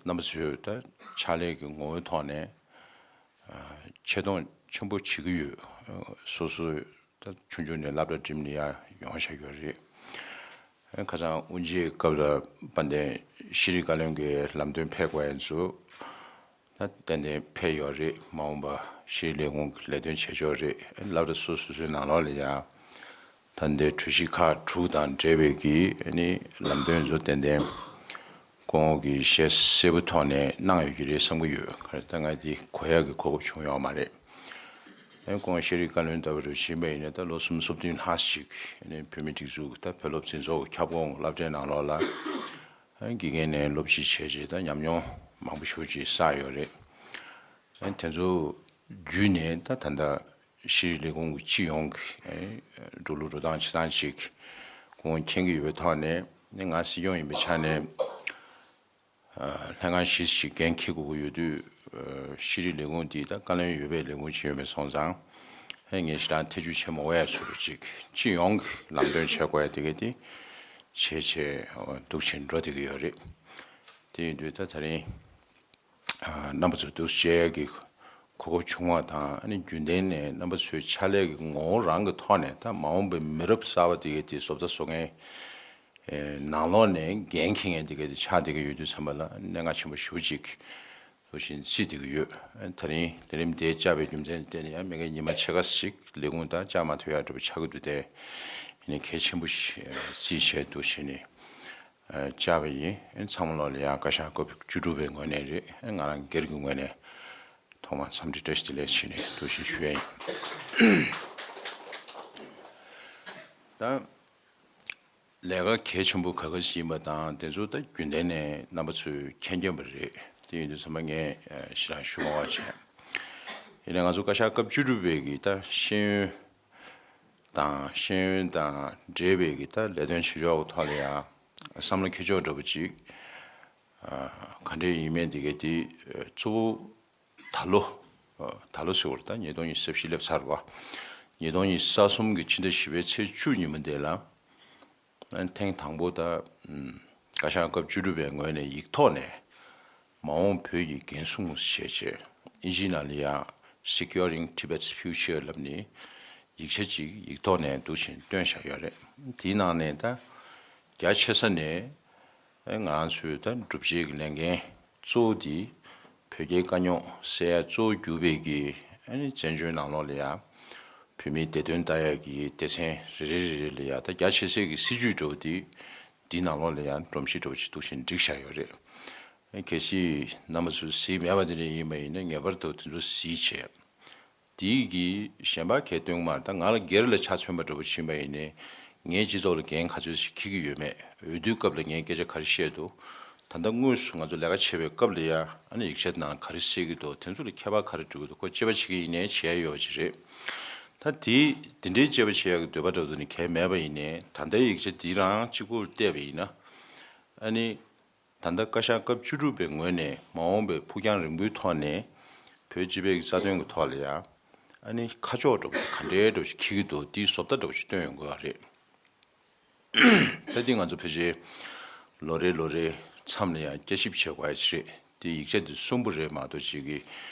རྣམ་པ་ཚོས་ད་ཕྱག་ལས་ཀྱི་ངོ་བོའི་ཐོག་ནས་ཆེ་མཐོང་ཆེན་པོ་བྱེད་ཀྱི་ཡོད། སོ་སོའི་ད་ཆུང་ཆུང་ནས་སློབ་གྲྭ་འགྲིམས་ནས་ཡར་ཡོང་བཞག་ཡོད་རེད། ཁ་སང་དབུ་འབྱེད་སྐབས་ལ་དཔལ་ལྡན་ཤེས་རིག་བཀའ་བློན་གྱི་ལམ་སྟོན་ཕེབས་དགོས་ཡ་ཚོ་ད་ཏན་ཏན་ཕེབས་ཡོད་རེད། མ་འོངས་པ་ཤེས་རིག་ལས་ཁུངས་ཀྱི་ལས་དོན་བྱེད་ཕྱོགས་རེད། སློབ་གྲྭ་སོ་སོ་སོའི་ནང་ལོགས་ལ་ཡང་ད་ལྟའི་གྲོས་གཞི་ཁག་དྲུག་དང་འབྲེལ་བའི་གི་ཨ་ནི་ལམ་སྟོན་ཚོ་ཏན་ཏན་སྐུ་ངོ་གིས་ཞལ་གསལ་པོ་ཐོག་ནས་གནང་ཡོད་ཀྱི་རེད་བསམ་གྱི་ཡོད། ག་རེ་ད་ང་འདི་གོ་ཡག་གི་གོ་སྐབས་བྱུང་ཡོད་མ་རེད། ཨ་ནི་སྐུ་ངོ་ཤེས་རིག་བཀའ་བློན་ལྟ་བུ་རུ་ཕྱིན་པ་ཡིན་ན་ད་ལོ་སུམ་ཅུ་སོ་བདུན་ལྷག་ཞིག་ཨ་ནི་བོད་མིའི་སྒྲིག་འཛུགས་ད་བོད་སློབ་འཛིན་ཚོགས་ཀྱི་ཁྱབ་ཁོངས་སློབ་གྲྭའི་ནང་ལོགས་ལ་ཨ་ནི་དགེ་རྒན་ནས་སློབ་སྤྱི་བྱས་རྗེས་ད་ཉམས་མྱོང་མང་པོ་ཞེ་པོ་ཅིག་བསགས་ཡོད་རེད། ཨ་ནི་དེ་ཚོ་བརྒྱུད་ནས་ད་ད་ལྟ་ཤེས་རིག་ལས་ཁུངས་ཀྱི་སྤྱི་ཡོངས་ཀྱི་ཨ་ནི་འགྲོ་ལུགས་འགྲོ་སྟངས་བྱེད་སྟངས་ཅིག་ཁོང་མཁྱེན་གྱི་ཡོད་པའི་ཐོག་ནས་ཨ་ནི་ང་སྲིད་སྐྱོང་ཡིན་པའི་ཆ་ནས། ལྷན་ཁང་བཞི་ཞིག་འགན་འཁྱེར་དགོས་ཀྱི་ཡོད་དུས། ཤེས་རིག་ལས་ཁུངས་འདི་ད་བཀའ་བློན་ཡོད་པའི་ལས་ཁུངས་ཅིག་ཡོད་པའི་སོང་ཙང་། ངས་ཞེ་དྲག་ཐེ་ཇུས་བྱེད་མ་དགོས་ཡ་བཟོ་འདྲ་ཅིག་སྤྱི་ཡོངས་ཀྱི་ལམ་སྟོན་བྱེད་དགོས་ཡ་དེ་ག་དེ་བྱས་བྱས་འདུག་བྱས་འགྲོ་བསྡད་ཀྱི་ཡོད་རེད། དེ་ཡིན་དུས་ད་ད་རིང་རྣམ་པ་ཚོ་འདུག་བྱས་ཡ་གི་གོ་སྐབས་བྱུང་བ་དང་། ཨ་ནི་རྒྱུན་ལྡན་ནས་རྣམ་པ་ཚོའི་ཕྱག་ལས་ཀྱི་ངོ་བོ་རང་གི་ཐོག་ནས་ད་མ་འོངས་པའི་མི་རབས་གསར་པ་དེ་ག་དེ་བཟོ་ལྟ་བཟོ་མཁན། ནང་ལོགས་ནས་འགན་འཁྱེར་མཁན་དེ་ག་དེ་ཆགས་བསྡད་ཀྱི་ཡོད་དུས་ཙམ་པ་ལ་གནད་འགག་ཆེན་པོ་ཞེ་པོ་ཅིག་འདུག་བཞིན་བརྩིས་བསྡད་ཀྱི་ཡོད། ད་རིང་ལས་རིམ་དེ་བཅར་བའི་རྒྱུ་མཚན་དེ་ནི་ཡང་མི་ངན་ཉི་མ་ཕྱེད་ཀ་ཞིག་ལས་ཁུངས་དང་བཅར་མ་ཐུབ་ཡག་འདྲ་པོ་ཆགས་ཀྱི་འདུག་སྟེ། ཡིན་ནའི་གལ་ཆེན་པོ་ཞིག་བརྩིས་བྱས་འདུག་བྱས་ནས་བཅར་བ་ཡིན། ཚང་མ་ལོག་ལ་ཡང་བཀའ་ཤག་སྐབས་བཅུ་དྲུག་པའི་ངོས་ནས་རེད། ང་རང་སྒེར་གྱི་ངོས་ནས་ཐོག་མར་འཚམས་འདྲི་བཀྲ་ཤིས་བདེ་ལེགས་བྱས་ནས་འདུག་བཞིན་ཞུ་ཡ་ཡིན། ད། ལས་ཀ་གལ་ཆེན་པོ་ག་ག་ཞིག་ཡིན་པ་དང་དེ་ཚོ་ད་རྒྱུན་ལྡན་ནས་རྣམ་པ་ཚོས་མཁྱེན་མཁྱེན་པ་རེད། དེ་ཡིན་དུས་ཚང་མ་ངས་ཞེ་དྲག་ཞུ་མ་བ་བྱས། ཡིན་ནའི་ང་ཚོ་བཀའ་ཤག་སྐབས་བཅུ་དྲུག་པའི་གི་ད་ཤེས་ཡོན་དང་ཤེས་ཡོན་དང་འབྲེལ་བའི་གི་ད་ལས་དོན་བྱེད་ཕྱོགས་ཐོག་ལ་ཡང་བསམ་བློ་འཁྱེར་ཕྱོགས་འདྲ་པོ་ཅིག་ག་འདྲས་ཡིན་མིན་དེ་གའི་དེ་གཙོ་བོ་ད་ལོ། ད་ལོ་ཟེར་བ་རེད། ད་ཉིས་སྟོང་ཉི་ཤུ་རྩ་བཞི་སླེབས་ཚར་བ། ཉིས་སྟོང་ཉི་ཤུ་རྩ་གསུམ་གྱི་ཕྱི་ཟླ་བཞི་པའི་ཚེས་བཅུ་ཉིན་མོ་དེ་ལ། ཐེངས་དང་པོ་ད་བཀའ་ཤག་སྐབས་བཅུ་དྲུག་པའི་ངོས་ནས་ཡིག་ཐོག་ནས་མ་འོངས་བོད་ཀྱི་འགན་སྲུང་ཞེས་བྱས་ཨིན་ཇིའི་ནང་ལ་ཡང་Securing Tibet's Future ལབ་ནས་ཡིག་ཆ་ཅིག་ཡིག་ཐོག་ནས་འདུག་བཞིན་བཏོན་བཞག་ཡོད་རེད། དེའི་ནང་ནས་ད་རྒྱ་ཆེ་ས་ནས། ཨེ་ང་རང་ཚོའི་ད་བསྒྲུབ་བྱའི་གི་ལས་འགན་གཙོ་བོ་དེ་བོད་རྒྱའི་དཀའ་རྙོག་སེལ་ཡ་གཙོ་བོ་གྱུར་པའི་གི་ཨ་ནི་བཙན་བྱོལ་ནང་ལོགས་ལ་ཡ་བོད་མིའི་བདེ་དོན་ལྟ་ཡ་གི་སྡེ་ཚན་རེ་རེ་རེ་རེ་ལ་ཡ་ད་རྒྱ་ཆེ་སའི་གི་སྲིད་ཇུས་འདྲ་བོ་དེ་འདི་ནང་ལོགས་ལ་ཡ་སྒྲོམ་གཞི་འདྲ་བོ་ཅིག་འདུག་བཞིན་བསྒྲིགས་བཞག་ཡོད་རེད། ཨེ་གལ་སྲིད་རྣམ་པ་ཚོས་གཟིགས་མེད་པ་དེ་འདྲ་ཡིན་པ་ཡིན་ན་ངེས་པར་དུ་དེ་ཚོ་གཟིགས་བྱས། དེའི་གི་གཞན་པ་གལ་སྟོན་མར་ད་ང་ལ་སྒེར་ལ་ཆ་མཚོན་པ་འདྲ་པོ་ཕྱིན་པ་ཡིན་ནའི་ངའི་སྤྱི་ཚོགས་ལ་འགན་ག་ཚོད་ཞིག་འཁྱེར་གྱི་ཡོད་མེད། འོས་བསྡུའི་སྐབས་ལ་ངས་སྐད་ཆ་ག་རེ་བཤད་འདུག་ད་ལྟ་དངོས་སུ་ང་ཚོ་ལས་ཀ་བྱེད་པའི་སྐབས་ལ་ཡ་ཨ་ནི་ཡིག་ཆ་ནང་ག་རེ་གསལ་གྱི་འདུག་དེ་ཚོ་ལ་ཁྱད་པར་ག་རེ་འགྲོ་གི་འདུག་ཁོ་དཔྱད་པ་བྱེད་ཀྱི་ཡིན་ནའི་བྱེད་ཡ་ཡོད་པ་ཅིག་རེད། ད་དེ་དེ་འདྲའི་དཔྱད་པ་བྱེད་ཡ་གི་འདོད་པ་འདྲ་པོ་ནི་གལ་མེད་པ་ཡིན་ནའི་ད་ལྟའི་ཡིག་ཆ་འདི་རང་གཅིག་པུར་བལྟས་པ་ཡིན་ན་ཨ་ནི། ད་ལྟ་བཀའ་ཤག་སྐབས་བཅུ་དྲུག་པའི་ངོས་ནས་མ་འོངས་པའི་ཕུགས་རྒྱང་རིང་པོའི་ཐོག་ནས་བོད་སྤྱི་པའི་རྩ་དོན་གྱི་ཐོག་ལ་ཡང་ཨ་ནི་ཁ་ཕྱོགས་འདྲ་པོ་ག་འདྲའི་འདྲ་པོ་ཞིག་འཁྱེར་གྱི་འདུག་དེའི་བཟོ་ལྟ་འདྲ་པོ་ཞིག་སྟོན་ཡོང་དགོས་པ་རེད། ད་འདི་ང་ཚོ་ཕལ་ཆེར་ལོ་རེ་ལོ་རེའི་མཚམས་ལ་ཡང་བསྐྱར་ཞིབ་བྱེད་དགོས་ཡ་ཞིག་རེད། དེ་ཡིག་ཆ་འདི་གསོན་པོ་རེད་མ་གཏོགས་ཅིག་གི་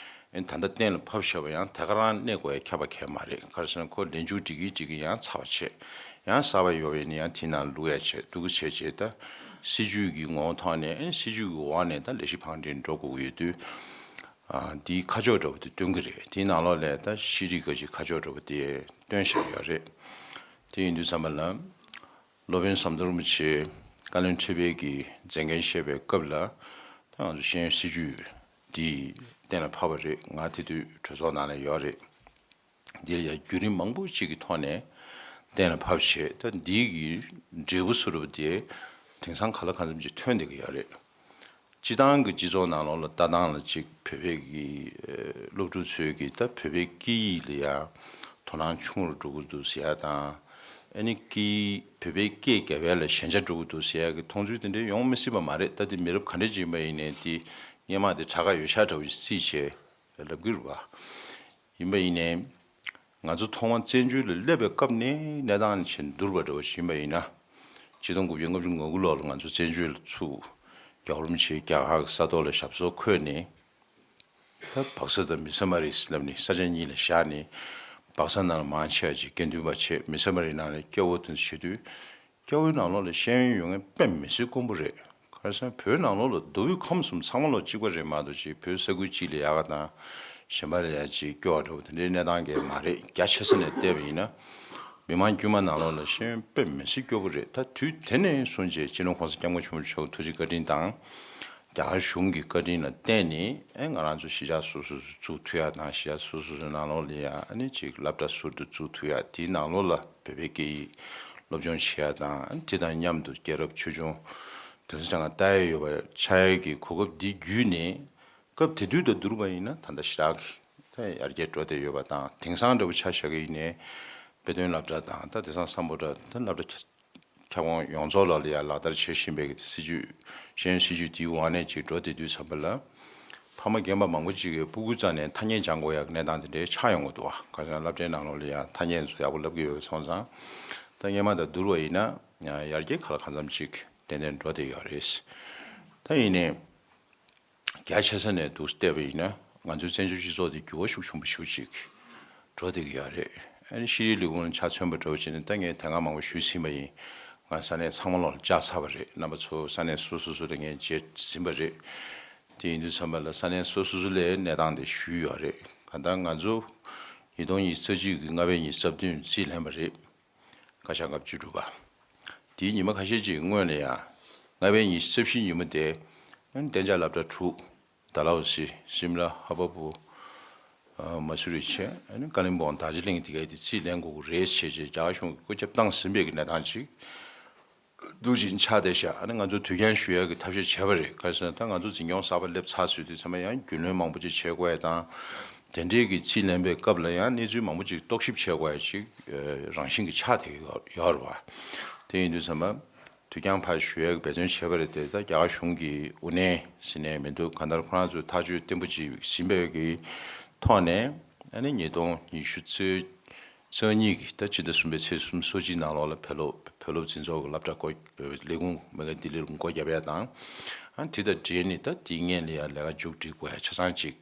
ཨེ་ད་ལྟ་གཏན་ལ་ཕབ་བཞག་པ་ཡང་དེ་ག་རང་གནས་དགོས་ཡ་ཁྱབ་པ་གལ་མ་རེད། ག་རེ་ཟེར་ན་ཁོ་ལས་འཇུག་སྒྲིག་གིན་སྒྲིག་གིན་ཡང་ཚར་བ་བྱས། ཡང་གསར་པ་ཡོད་པ་ཡིན་ན་ཡང་དེའི་ནང་བླུག་ཡ་བྱས་འདུག་གི་བྱས་བྱས་ད་སྲིད་ཇུས་ཀྱི་ངོ་བོ་ཐོག་ནས་ཨེ་སྲིད་ཇུས་ཀྱི་འོག་ནས་ད་ལས་གཞི་བང་སྒྲིག་འགྲོ་དགོས་ཀྱི་ཡོད་དུས། ཨ་འདིའི་ཁ་ཕྱོགས་འདྲ་པོ་དེ་སྟོན་གི་རེད། དེའི་ནང་ལོགས་ལ་ད་ཤེས་རིག་གི་ཁ་ཕྱོགས་འདྲ་པོ་དེ་སྟོན་བཞག་ཡོད་རེད། དེ་ཡིན་དུས་ཙམ་པ་ལ། སློབ་དཔོན་ཟམ་གདོང་རིན་པོ་ཆེ་བཀའ་བློན་ཁྲི་པའི་གི་མཛད་འགན་བཞེས་པའི་སྐབས་ལ་ད་ང་ཚོ་ཤེས་ཡོན་སྲིད་ཇུས་འདི་གཏན་ལ་ཕབ་པ་རེད། ང་དེ་དུས་གྲོས་ཚོགས་ནང་ལ་ཡོད་རེད། འདིར་ཡང་བརྒྱུད་རིམ་མང་པོ་ཅིག་གི་ཐོག་ནས་གཏན་ལ་ཕབ་བྱས། ད་འདི་གི་འབྲས་བུ་སུ་རུབ་དེ་དེང་སང་ག་ལ་གང་འཚམ་ཅིག་ཐོན་བསྡད་ཀྱི་ཡོད་རེད། སྤྱི་བཏང་གི་སྤྱི་ཚོགས་ནང་ལོགས་ལ་ལྟ་སྟངས་ལ་ཅིག་བོད་པའི་གི་སློབ་ཕྲུག་ཚོས་ཀྱི་ད་བོད་པའི་སྐད་ཡིག་ལ་ཡང་དོ་སྣང་ཆུང་རུ་འགྲོ་གི་འདུག་ཟེར་ཡ་དང་། ཨ་ནི་སྐད་ཡིག་བོད་པའི་སྐད་རྒྱ་བལ་ལ་ཞན་ཆ་འགྲོ་གི་འདུག་ཟེར་ཡ་གི་མཐོང་ཚུལ་དེ་འདྲའི་ཡོང་མི་སྲིད་པ་མ་རེད། ད་དེ་མི་རབས་ག་འདྲ་ཅིག་ཡིན་པ་ཡིན་ནའི་དེ་སྔས་མ་དེ་དྲག་ག་ཡོད་ཤག་འདྲ་བོ་ཞིག་རྩིས་བྱས། ལབ་ཀྱི་རེད་པ། ཡིན་པ་ཡིན་ནའི། ང་ཚོ་ཐོག་མར་བཙན་བྱོལ་ལ་སླེབས་པའི་སྐབས་ནས་གནས་སྟངས་ཆེས་བསྡུར་བ་འདྲ་བོ་ཞིག་ཡིན་པ་ཡིན་ན། ཆིག་སྟོང་དགུ་བརྒྱ་ལྔ་བཅུ་ང་དགུ་ལོ་ལ་ང་ཚོ་བཙན་བྱོལ་ལ་ཚུར་རྒྱལ་བ་རིན་པོ་ཆེའི་རྒྱ་གར་གྱི་ས་ཐོག་ལ་ཞབས་སོར་འཁོད་ནས། ད་སྦག་ས་དང་མི་ས་མ་རི་ལབ་ནས་ས་ཆ་གཉིས་ལ་བཞག་ནས། སྦག་ས་ནང་ལ་མང་ཆེ་བ་ཅིག་དགེ་འདུན་པ་བྱས། མི་ས་མ་རི་ནང་ལ་སྐྱ་བོ་དེ་ཚོ་བྱེད་དུས། སྐྱ་བོའི་ནང་ལོགས་ལ་ཤེས་ཡོན་ཡོད་མཁན་དཔེ་མི་སྲིད་དཀོན་པོ་རེད། ག་རེ་ཟེར་ན་བོད་ནང་ལོགས་ལ་མདོ་དབུས་ཁམས་གསུམ་ཚང་མ་ལོགས་གཅིག་པ་རེད་མ་གཏོགས་ཅིག་བོད་ས་ཁུལ་གཅིག་ལ་ཡག་ག་དང་གཞན་པ་ལ་ཡག་ཅིག་སྐྱོ་བ་འདྲ་བོ་དེ་འདྲའི་གནས་སྟངས་ཀྱི་མ་རེད། རྒྱ་ཆེ་ས་ནས་བལྟས་པ་ཡིན་ན། མི་མང་དཀྱུས་མ་ནང་ལོགས་ལ་ཤེས་ཡོན་དཔེ་མི་སྲིད་སྐྱོ་པོ་རེད། ད་དུས་དེ་ནས་བཟུང་བྱས་སྤྱི་ནོར་༸གོང་ས་༸སྐྱབས་མགོན་ཆེན་པོ་མཆོག་གི་ཐུགས་རྗེ་བཀའ་དྲིན་དང་། རྒྱ་གར་གཞུང་གི་བཀའ་དྲིན་ལ་བརྟེན་ནས་ཨེ་ང་རང་ཚོ་གཞིས་ཆགས་སོ་སོ་སོ་བཙུགས་ཐུབ་ཡ་དང་། གཞིས་ཆགས་སོ་སོ་སོའི་ནང་ལོགས་ལ་ཡ་ཨ་ནི་ཅིག་སློབ་གྲྭ་ཟུར་དུ་བཙུགས་ཐུབ་ཡ། དེའི་ནང་ལོགས་ལ་བོད་པའི་སྐད་ཡིག་སློབ་སྦྱོང་བྱེད་ཡ་དང་། དེ་དང་མཉམ་དུ་རྒྱལ་རབས་ཆོས་འབྱུང་དོན་གསལ་གྱི་ལྟ་ཡ་ཡོད་པ་ཆགས་ཡ་གི་གོ་སྐབས་འདི་བརྒྱུད་ནས་སྐབས་དེ་དུས་དང་བསྡུར་བ་ཡིན་ན་ད་ལྟ་ཞེ་དྲག་གི་ད་ཡར་རྒྱས་འགྲོ་བསྡད་ཡོད་པ་དང་། དེང་སང་འདྲ་བོ་ཆ་བཞག་གི་ཡིན་ནའི་དཔེ་སྟོན་སློབ་གྲྭ་དང་། ད་དེང་སང་སམ་བྷོ་ཊ་ད་སློབ་གྲྭ་ཁྱབ་ཁོངས་ཡོངས་རྫོགས་ལ་ལ་ཡ་ལག་བསྟར་བྱེད་བཞིན་པའི་སྲིད་ཇུས། ཤེས་ཡོན་སྲིད་ཇུས་དེའི་འོག་ནས་ཅིག་འགྲོ་བསྡད་དུས་ཙམ་པ་ལ། ཕ་མ་རྒན་པ་མང་པོ་ཅིག་གིས་སྤུ་གུ་རྩ་ནས་ཐ་སྙད་སྦྱང་དགོས་ཡག་གི་གནས་སྟངས་དེ་འདྲའི་ཆགས་ཡོང་གི་འདུག་བ། ག་ཟེར་ན་སློབ་གྲྭའི་ནང་ལོགས་ལ་ཡ་ཐ་སྙད་ཚོ་ཡག་པོ་ལབ་ཀྱི་ཡོད་པ་སོང་ཙང་། ད་སྔས་མ་དང་བསྡུར་བ་ཡིན་ན་ཡར་རྒྱས་ག་ལ་གང་འཚམ་ཅིག་ཏན་ཏན་འགྲོ་བསྡད་ཡོད་རེད། ད་ཡིན་ནའི། རྒྱ་ཆེ་ས་ནས་འདུག་བལྟས་པ་ཡིན་ན་ང་ཚོའི་བཙན་བྱོལ་སྤྱི་ཚོགས་འདི་འགྱུར་བ་ཤུགས་ཆེན་པོ་ཞེ་པོ་ཅིག་འགྲོ་བསྡད་ཀྱི་ཡོད་རེད། ཨ་ནི་ཤེས་རིག་ལས་ཁུངས་ལ་ཆ་མཚོན་པ་འདྲ་བོ་བྱས་ན། ད་ངས་དེ་སྔ་མང་པོ་ཞུས་ཟིན་པ་ཡིན། ང་ས་གནས་ཚང་མ་ལོག་ལ་བཅར་ཚར་བ་རེད། རྣམ་པ་ཚོ་ས་གནས་སོ་སོ་སོ་ལ་ངས་མཇལ་ཟིན་པ་རེད། དེ་ཡིན་དུས་ཙམ་པ་ལ་ས་གནས་སོ་སོ་སོ་ལའི་གནས་སྟངས་དེ་ཞུས་ཡོད་རེད། གང་ལྟར་ང་ཚོ་ཉིས་སྟོང་ཉི་ཤུ་རྩ་གཅིག་གི་ལྔ་པའི་ཉི་ཤུ་རྩ་བདུན་རྩིས་ལེན་པ་རེད། བཀའ་ཤག་སྐབས་བཅུ་དྲུག་པ། དེའི་ཉི་མ་ཁ་ཤས་ཅིག་སྔོན་ལ་ཡང་ལྔ་པའི་ཉི་ཤུ་རྩ་བཞི་ཉིན་མོ་དེ་གདན་འཇགས་སློབ་གྲྭ་དྲུག་ཌལ་ཧོ་སི། སིམ་ལ། ཧ་བ་པུར། མ་སུ་རི་བྱས། ཀ་ལིམ་པོང་། རྡོ་རྗེ་གླིང་དེ་གའི་དེ་རྩིས་ལེན་དགོས་ཀྱི་རེད་ཅེས་བྱས་རྒྱ་གར་གཞུང་གིས་བཀོད་ཁྱབ་བཏང་ཟིན་པའི་གི་གནས་སྟངས་ཅིག་འདུག་ཅིང་ཆགས་བསྡད་ཤག་ཨ་ནི་ང་ཚོ་དུས་འགྱངས་ཞུ་ཡག་གི་ཐབས་ཤེས་བྱས་པ་རེད། ག་རེ་ཟེར་ན་ད་ང་ཚོ་འཛིན་སྐྱོང་གསར་པ་སླེབས་ཚར་ཚུལ་དུས་ཚང་མ་ཡང་རྒྱུས་ལོན་མང་པོ་ཅིག་བྱེད་དགོས་ཡ་དང་། དེ་འདྲའི་གི་རྩིས་ལེན་པའི་སྐབས་ལ་ཡང་གནས་ཚུལ་མང་པོ་ཅིག་རྟོག་ཞིབ་བྱེད་དགོས་ཡ་ཅིག་རང་བཞིན་གྱི་ཆགས་བསྡད་ཀྱི་ཡོད་རེད་བ། དེ་ཡིན་དུས་ཚང་མ་དུས་འགྱངས་ཕར་ཞུ་ཡག་གི་འབད་བརྩོན་བྱས་པ་རེད་དེ། ད་རྒྱ་གར་གཞུང་གི་དབུ་ནན་ཟེར་ནས་མི་འདུག་གང་ལྟར་ཁོ་རང་ཚོས་ཐག་གཅོད་བརྟན་པོ་ཅིག་ཟིན་པའི་གི་ཐོག་ནས་ཨ་ནི་ཉིས་སྟོང་ཉི་ཤུ་རྩ་གཉིས་ཀྱི་ད་ཕྱི་ཟླ་གསུམ་པའི་ཚེས་སུམ་ཅུ་སོ་གཅིག་ནང་ལོགས་ལ་བོད་སློབ་བོད་སློབ་འཛིན་ཚོགས་ཀྱི་སློབ་གྲྭ་སྐོར་ལས་ཁུངས་མི་ལ་ལྡི་ལིར་སྒོ་བརྒྱབ་ཡ་དང་། ཨ་དེ་དང་འབྲེལ་ནས་ད་དེའི་སྔོན་ལ་ཡ་ལས་ཀ་མཇུག་སྒྲིལ་དགོས་ཡ་ཆ་ཚང་ཅིག་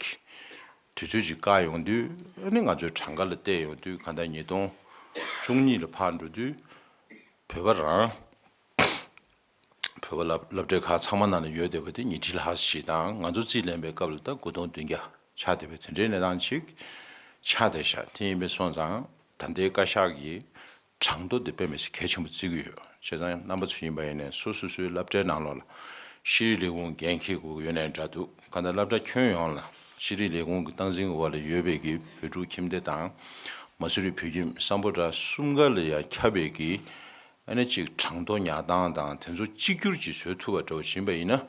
དུས་ཚོད་ཅིག་བཀག་ཡོང་དུས་ཨ་ནི་ང་ཚོའི་གྲངས་ཀ་ལ་བལྟས་ཡོང་དུས་གང་ལྟར་ཉིས་སྟོང་བཅུ་གཉིས་ལ་ཕར་འགྲོ་དུས་བོད་པ་རང་བོད་པ་སློབ་སློབ་གྲྭའི་ཁག་ཚང་མ་ནང་ལ་ཡོད་བསྡད་པ་དེ་ཉིས་ཁྲི་ལྷག་ཞིག་དང་། ང་ཚོ་རྩིས་ལེན་པའི་སྐབས་ལ་ད་དགུ་སྟོང་བདུན་བརྒྱ་ཆགས་བསྡད་པའི་དེ་འདྲའི་གནས་སྟངས་ཅིག་ཆགས་བསྡད་ཤག་དེ་ཡིན་པས་སོང་ཙང་ད་ལྟའི་བཀའ་ཤག་གི་གྲངས་ཐོ་འདི་དཔེ་མི་སྲིད་གལ་ཆེན་པོ་བརྩི་གི་ཡོད། བྱས་ཙང་རྣམ་པ་ཚོ་ཡིན་པ་ཡིན་ནའི་སོ་སོ་སོའི་སློབ་གྲྭའི་ནང་ལོགས་ལ་ཤེས་རིག་ལས་ཁུངས་འགན་འཁྱེར་དགོས་ཀྱི་ཡོད་ནའི་འདྲ་འདུག་གང་ལྟར་སློབ་གྲྭ་ཁྱོན་ཡོངས་ལ་ཤེས་རིག་ལས་ཁུངས་ཀྱི་སྟངས་འཛིན་འོག་ལ་ཡོད་པའི་གི་བོད་ཕྲུག་ཁྱིམ་སྡེ་དང་། མ་སུ་རི་བོད་ཁྱིམ། སམ་བྷོ་ཊ་གསུམ་ཀ་ལ་ཡང་ཁྱབ་པའི་གི་ཨ་ནི་ཅིག་གྲངས་ཐོ་ཉར་སྟངས་དང་དེ་ཚོ་གཅིག་གྱུར་ཅིག་བཟོ་ཐུབ་པ་འདྲ་བོ་ཡིན་པ་ཡིན་ན།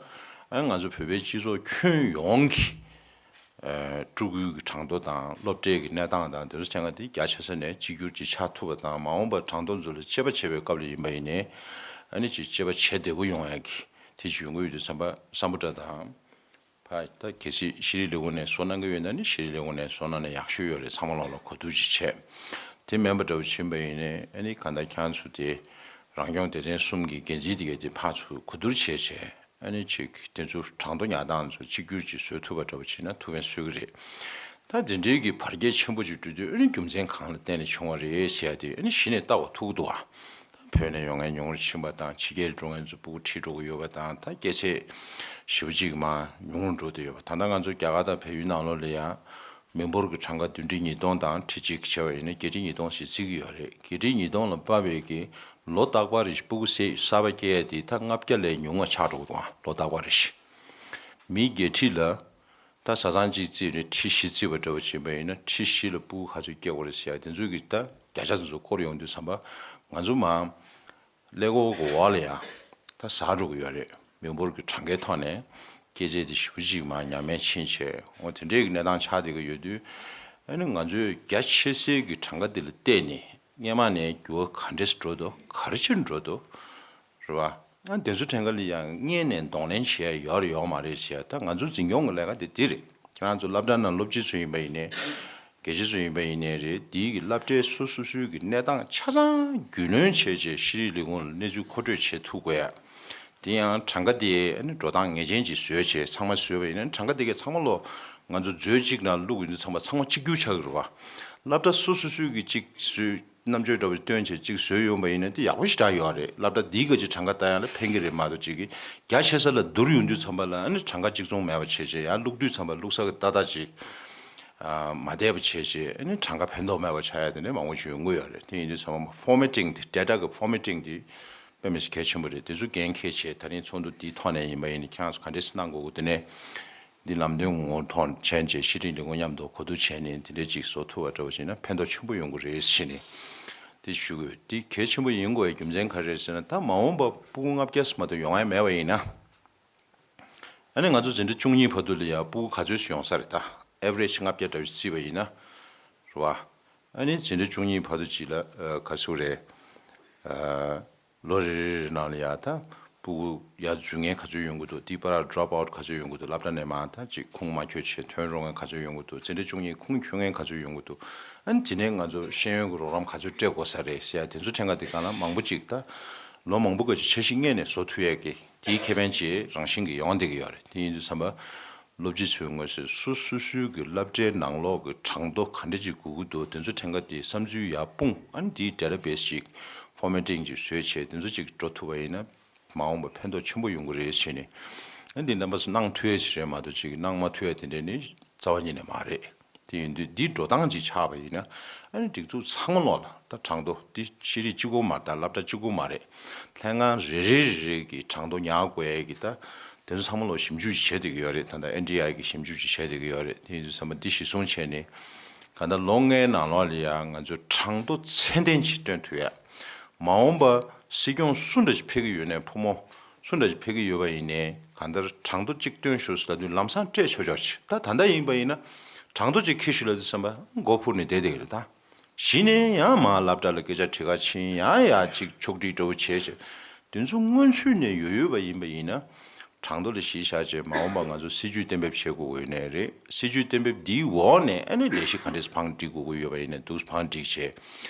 ཨ་ནི་ང་ཚོ་བོད་པའི་སྤྱི་ཚོགས་ཁྱོན་ཡོངས་ཀྱི་ཨ་སྤྲུལ་སྐུའི་གི་གྲངས་ཐོ་དང་སློབ་གྲྭའི་གི་གནས་སྟངས་དང་དེ་ཚོ་ཐད་ཀ་དེ་རྒྱ་ཆེ་ས་ནས་གཅིག་གྱུར་ཅིག་ཆགས་ཐུབ་པ་དང་། མ་འོངས་པར་གྲངས་ཐོ་ཚོ་ལ་དཔྱད་པ་བྱེད་པའི་སྐབས་ལ་ཡིན་པ་ཡིན་ནའི་ཨ་ནི་ཅིག་དཔྱད་པ་བྱེད་བདེ་པོ་ཡོང་ཡ་གི་དེ་ཅིག་ཡོང་གི་ཡོད་དུས་ཙམ་པ་སམ་བྷོ་ཊ་དང་། ཕ་ད་གལ་སྲིད་ཤེས་རིག་ལས་ཁུངས་ནས་བཟོ་གནང་གི་ཡོད་ན་ནི་ཤེས་རིག་ལས་ཁུངས་ནས་བཟོ་གནང་ན་ཡག་ཤོས་ཡོད་རེད། ཚང་མ་ལོག་ལ་གོ་བསྡུར་ཅིག་བྱས། དེ་མིན་པ་འདྲ་བོ་ཕྱིན་པ་ཡིན་ནའི་ཨ་ནི་གང་ལྟར་ཁྱེད་རང་ཚོ་དེ་རང་སྐྱོང་སྡེ་ཚན་གསུམ་གྱི་འགན་འཛིན་དེ་གས་དེ་ཕར་ཚུར་གོ་བསྡུར་བྱས་བྱས་ཨ་ནི་ཅིག་དེ་ཚོ་གྲངས་ཐོ་ཉར་སྟངས་ཚོ་གཅིག་གྱུར་ཅིག་བཟོ་ཐུབ་པ་འདྲ་བོ་བྱས་ན་ཐུགས་ཕན་གསོས་ཀྱི་རེད། ད་དེ་འདྲའི་གི་བར་ཁྱད་ཆེན་པོ་ཅིག་འགྲོ་དུས་ཨ་ནི་རྒྱུ་མཚན་གང་ལ་བརྟེན་ནས་བྱུང་བ་རེད་ཟེར་ཡ་དེ་ཨ་ནི་གཞི་ནས་ལྟ་བ་ཐུག་འདུག་བ། བོད་ནས་ཡོང་མཁན་ཉུང་རུ་ཕྱིན་པ་དང་། ཕྱི་རྒྱལ་འགྲོ་མཁན་ཚོ་སྤུ་གུ་ཁྲིད་འགྲོ་གི་ཡོད་པ་དང་། ད་སྐྱེས་ཚེས་ཞེ་པོ་ཅིག་མར་ཉུང་རུ་འགྲོ་བསྡད་ཡོད་པ། ད་ལྟ་ང་ཚོ་རྒྱ་གར་དང་བལ་ཡུལ་ནང་ལོགས་ལ་ཡང་མི་འབོར་གྱི་གྲངས་ཀ་བདུན་ཁྲི་ཉིས་སྟོང་དང་ཁྲི་གཅིག་བྱས་པ་ཡིན་ན་བརྒྱད་ཁྲི་ཉིས་སྟོང་ཞིག་བརྩི་གི་ཡོད་རེད། བརྒྱད་ཁྲི་ཉིས་སྟོང་ལ་དཔག་པའི་གི་ལོ་རྟག་པར་རེ་བཞིན་སྤུ་གུ་གསར་པ་སྐྱེ་ཡ་དེ་ད་ལྔ་བརྒྱ་ལས་ཉུང་བ་ཆགས་འགྲོ་གི་འདུག་ལོ་རྟག་པར་རེ་བཞིན། མི་བརྒྱད་ཁྲི་ལ་ད་བཟའ་ཚང་གཅིག་བརྩིས་ནས་ཁྲི་བཞི་བརྩིས་པ་འདྲ་བོ་བྱས་པ་ཡིན་ན་ཁྲི་བཞི་ལ་སྤུ་གུ་ག་ཚོད་སྐྱེ་དགོས་རེད་ཟེར་ཡ་དེ་ཚོ་གི་ད་བརྒྱ་ཆ་དེ་ཚོ་སྐོར་ཡོང་དུས་ཙམ་པ་ང་ཚོ་མར་ཀླད་ཀོར་གྱི་འོག་ལ་ཡང་ད་ཟག་འགྲོ་གི་ཡོད་རེད། མི་འབོར་གྱི་གྲངས་ཀའི་ཐོག་ནས་སྐྱེས་ཚད་དེ་ཞེ་པོ་ཅིག་མར་ཉམས་དམས་ཕྱིན་བྱས། འོ་དེ་འདྲའི་གི་གནས་སྟངས་ཆགས་བསྡད་ཀྱི་ཡོད་དུས་ཨ་ནི་ང་ཚོས་རྒྱ་ཆེ་སའི་གི་གྲངས་ཀ་དེ་ལ་བལྟས་ནས་སྔོན་མ་ནས་འགྱུར་བ་ག་འདྲས་འགྲོ་འདུག་ག་རེ་ཕྱིར་འགྲོ་འདུག་རེད་བ། ཨ་དེ་ཚོ་ཐད་ཀ་ལ་ཡང་སྔོན་ནས་གདོང་ལེན་བྱེད་ཡ་ཡོད་རེད་ཡོད་མ་རེད་ཟེར་ཡ། ད་ང་ཚོ་འཛིན་སྐྱོང་གི་ལས་ཀ་དེ་འདི་རེད། ཁྱེད་རང་ཚོ་སློབ་གྲྭ་ནང་སློབ་སྤྱི་ཚོ་ཡིན་པ་ཡིན་ནའི། དགེ་བཤེས་ཚོ་ཡིན་པ་ཡིན་ནའི་རེད། འདིའི་གི་སློབ་གྲྭའི་སོ་སོ་སོའི་གི་གནས་སྟངས་ཆ་ཚང་རྒྱུས་ལོན་བྱས་བྱས་ཤེས་རིག་ལས་ཁུངས་ལ་གནས་ཚུལ་མཁོ་སྤྲོད་བྱེད་ཐུབ་དགོས་ཡ། དེ་ཡང་གྲངས་ཀ་དེ་ཨ་ནི་འགྲོ་སྟངས་ངེས་ཅན་ཅིག་བཟོས་བྱས་ཚང་མ་བཟོས་པ་ཡིན་ན་གྲངས་ཀ་དེ་གས་ཚང་མ་ལོ་ང་ཚོ་མཛོད་གཅིག་ནང་བླུགས་ཡོང་དུས་ཚང་མ་ཚང་མ་གཅིག་གྱུར་ཆགས་ཀྱི་རེད་བ། སློབ་གྲྭ་སོ་སོ་སོའི་གི་གཅིག་བཟོས། རྣམ་དཔྱོད་འདྲ་བོ་བཏོན་བྱས་གཅིག་བཟོས་ཡོང་པ་ཡིན་ན་དེ་ཡག་པོ་ཞེ་དྲག་ཡོད་རེད། སློབ་གྲྭ་འདིའི་ག་ཅིག་གྲངས་ཀ་ལྟ་ཡག་ལ་ཕན་གྱི་རེད་མ་གཏོགས་ཅིག་གི་རྒྱ་ཆེ་ས་ལ་བསྡུར་ཡོང་དུས་ཙམ་པ་ལ་ཨ་ནི་གྲངས་ཀ་གཅིག་མཚུངས་མེད་པ་བྱས་བྱས། ཡར་བླུགས་དུས་ཙམ་པ་བླུགས་ས་གི་ཏག་ཏག་ཅིག་ཨ་མ་བསྡད་པ་བྱས་བྱས། ཨ་ནི་གྲངས་ཀ་ཕན་ཐོགས་མེད་པ་ཆགས་ཡ་དེ་འདྲ་མང་པོ་ཞིག་ཡོང་གི་ཡོད་རེད། དེ་ཡིན་དུས་ཙམ་པ་ཕོར་མེ་ཊིང་དེ། ཌེ་ཊ་གི་ཕོར་མེ་ཊིང་དེ་དཔེ་མི་སྲིད་གལ་ཆེན་པོ་རེད། དེ་ཚོ་འགན་འཁྱེར་བྱས་ད་རིང་ཚོགས་འདུ་འདིའི་ཐོག་ནས་ཡིན་པ་ཡིན་ན་ཁྱེད་རང་ཚོ་ག་འདྲས་སེ་གནང་དགོས་ཀྱི་དེ་ནས། འདི་ལམ་སྟོན་ངོ་ཐོག་བྱས་རྗེས་ཤེས་རིག་ལས་ཁུངས་མཉམ་དུ་གོ་བསྡུར་བྱས་ནས་དེ་འདྲའི་ཅིག་བཟོ་ཐུབ་པ་འདྲ་བོ་བྱས་ན་ཕན་ཐོགས་ཆེན་པོ་ཡོང་གི་རེད་ཟེར་ནས་དེ་ཞུ་དགོས། དེ་གལ་ཆེན་པོ་ཡིན་དགོས་པའི་རྒྱུ་མཚན་ག་རེ་རེད་ཟེར་ན། ད་མ་འོངས་པ་སྤུ་གུ་ལྔ་བརྒྱ་ཙམ་མ་གཏོགས་ཡོང་ཡ་མེད་པ་ཡིན་ན། ཨ་ནི་ང་ཚོ་འཛིན་གྲྭ་བཅུ་གཉིས་བར་དུ་ལ་ཡ་སྤུ་གུ་ག་ཚོད་ཅིག་ཡོང་ས་རེད། ད་ཨེ་ཝ་རེཇ་ལྔ་བརྒྱ་འདྲ་བོ་ཅིག་བརྩིས་པ་ཡིན་ན་རེད་བ། ཨ་ནི་འཛིན་གྲྭ་བཅུ་གཉིས་བར་དུ་ཅིག་ལ་ཨ་ག་ཚོད་རེད། ཨ། ལོ་རེ་རེ་རེ་ནང་ལ་ཡ་ད་སྤུ་གུ་ཡར་འཛུལ་མཁན་ག་ཚོད་ཡོང་གི་འདུག་དེའི་བར་ཌོབ་ཨའུཊ་ག་ཚོད་ཡོང་གི་འདུག་སློབ་གྲྭ་ནས་མར་ད་ཅིག་ཁུངས་མ་འཁྱོལ་བྱས་ཐོན་འགྲོ་མཁན་ག་ཚོད་ཡོང་གི་འདུག་འཛིན་གྲྭ་བཅུ་གཉིས་ཁུངས་འཁྱོལ་མཁན་ག་ཚོད་ཡོང་གི་འདུག་ཨ་ནི་དེ་ནས་ང་ཚོ་ཤེས་ཡོན་གྱི་རོགས་རམ་ག་ཚོད་སྤྲད་དགོས་ས་རེད་ཟེར་ཡ་དེ་ཚོ་ཐད་ཀ་དེ་ག་ལ་མང་པོ་ཅིག་ད་ལོ་མང་པོ་ག་ཅིག་འཆར་གཞི་སྔོན་ནས་བཟོ་ཐུབ་ཡས་ཀྱི་དེའི་ཁེ་ཕན་ཅིག་རང་བཞིན་གྱིས་ཡོང་བསྡད་ཀྱི་ཡོད་རེད། དེ་ཡིན་དུས་ཙམ་པ། སློབ་སྤྱི་ཚོའི་ངོས་སུ་སོ་སོ་སོའི་གི་སློབ་གྲྭའི་ནང་ལོགས་ཀྱི་གྲངས་ཐོ་ག་འདྲ་ཅིག་དགོས་ཀྱི་འདུག་དེ་ཚོ་ཐད་ཀ་དེ་བསམ་ཚུལ་ཡར་སྤུངས། ཨ་ནི་དེའི་ཌེ་ཊ་བེ་སི་ཅིག་ཕོར་མེ་ཊིང་ཅིག་བཟོས་བྱས་དེ་ཚོ་ཅིག་འགྲོ་ཐུབ་པ་ཡིན་ན་མ་འོངས་པ་ཕན་ཐོགས་ཆེན་པོ་ཡོང་གི་རེད་ཟེར་ནས། ཨ་ནི་འདི་རྣམ་པ་ཚོ་གནང་ཐུབ་ཡས་ཅིག་རེད་མ་གཏོགས་ཅིག་གནང་མ་ཐུབ་ཡས་དེ་འདྲ་ནི་རྩ་བ་ཉིད་ནས་མ་རེད། དེ་ཡིན་དུས་འདི་འགྲོ་སྟངས་ཅིག་ཆགས་པ་ཡིན་ན་ཨ་ནི་སྒྲིག་འཛུགས་ཚང་མ་ལོག་ལ་ད་གྲངས་ཐོ་འདི་ཤེས་རིག་གཅིག་པོ་མ་རེད། ད་སློབ་གྲྭ་གཅིག་པོ་མ་རེད། ལྷན་ཁང་རེ་རེ་རེ་རེ་གི་གྲངས་ཐོ་ཉར་དགོས་ཡས་ཀྱི་ད་དེ་ཚོ་ཚང་མ་ལོག་ཞིབ་འཇུག་བྱེད་བསྡད་ཀྱི་ཡོད་རེད། ད་ལྟ་ཨེན་ཌི་ཨའི་གི་ཞིབ་འཇུག་ཅིག་བྱེད་བསྡད་ཀྱི་ཡོད་རེད། དེ་ཡིན་དུས་ཚང་མ་འདི་གཞིར་བཟུང་བྱས་ནས་གང་ལྟར་ལོ་ལྔའི་ནང་ལོགས་ལ་ཡང་ང་ཚོས་གྲངས་ཐོ་ཚད་ལྡན་ཅིག་སྟོན་ཐུབ་ཡས། མ་འོངས་པ་ སྲིད་སྐྱོང་སུ་འདྲ་ཞིག་ཕེབས་ཀྱི་ཡོད་ནའི་ཕོ་མོ་སུ་འདྲ་ཞིག་ཕེབས་ཀྱི་ཡོད་པ་ཡིན་ནའི་གང་ལྟར་གྲངས་ཐོ་གཅིག་སྟོན་ཤོག་ཟེར་ལབ་དུས་ལམ་སང་སྤྲད་ཆོག་ཆོག་ཅིག་ད་ད་ལྟ་ཡིན་པ་ཡིན་ན་གྲངས་ཐོ་གཅིག་འཁྱེར་ཤོག་ལབ་དུས་ཙམ་པ་མགོ་འཕུར་ནས་བསྡད་བསྡད་ཀྱི་རེད་ད། གཞི་ནས་ཡང་མར་སློབ་གྲྭ་ལ་སྐད་ཆ་དྲི་ག་ཕྱིན། ཡང་ཡར་གཅིག་ཕྱོགས་སྒྲིག་འདྲ་བོ་བྱས་བྱས། དེ་ཚོ་སྔོན་ཚུད་ནས་ཡོད་ཡོད་པ་ཡིན་པ་ཡིན་ན། གྲངས་ཐོ་ལ་གཞི་བཞག་བྱས་མ་འོངས་པ་ང་ཚོ་སྲིད་ཇུས་གཏན་འབེབས་བྱེད་དགོས་ཀྱི་ཡོད་ནའི་རེད། སྲིད་ཇུས་གཏན་འབེབས་འདིའི་འོག་ནས་ཨ་ནི་ལས་གཞི་ག་འདྲས་བང་སྒྲིག་དགོས་ཀྱི་ཡོད་པ་ཡིན་ན་འདུག་བང་སྒྲིག་བྱས།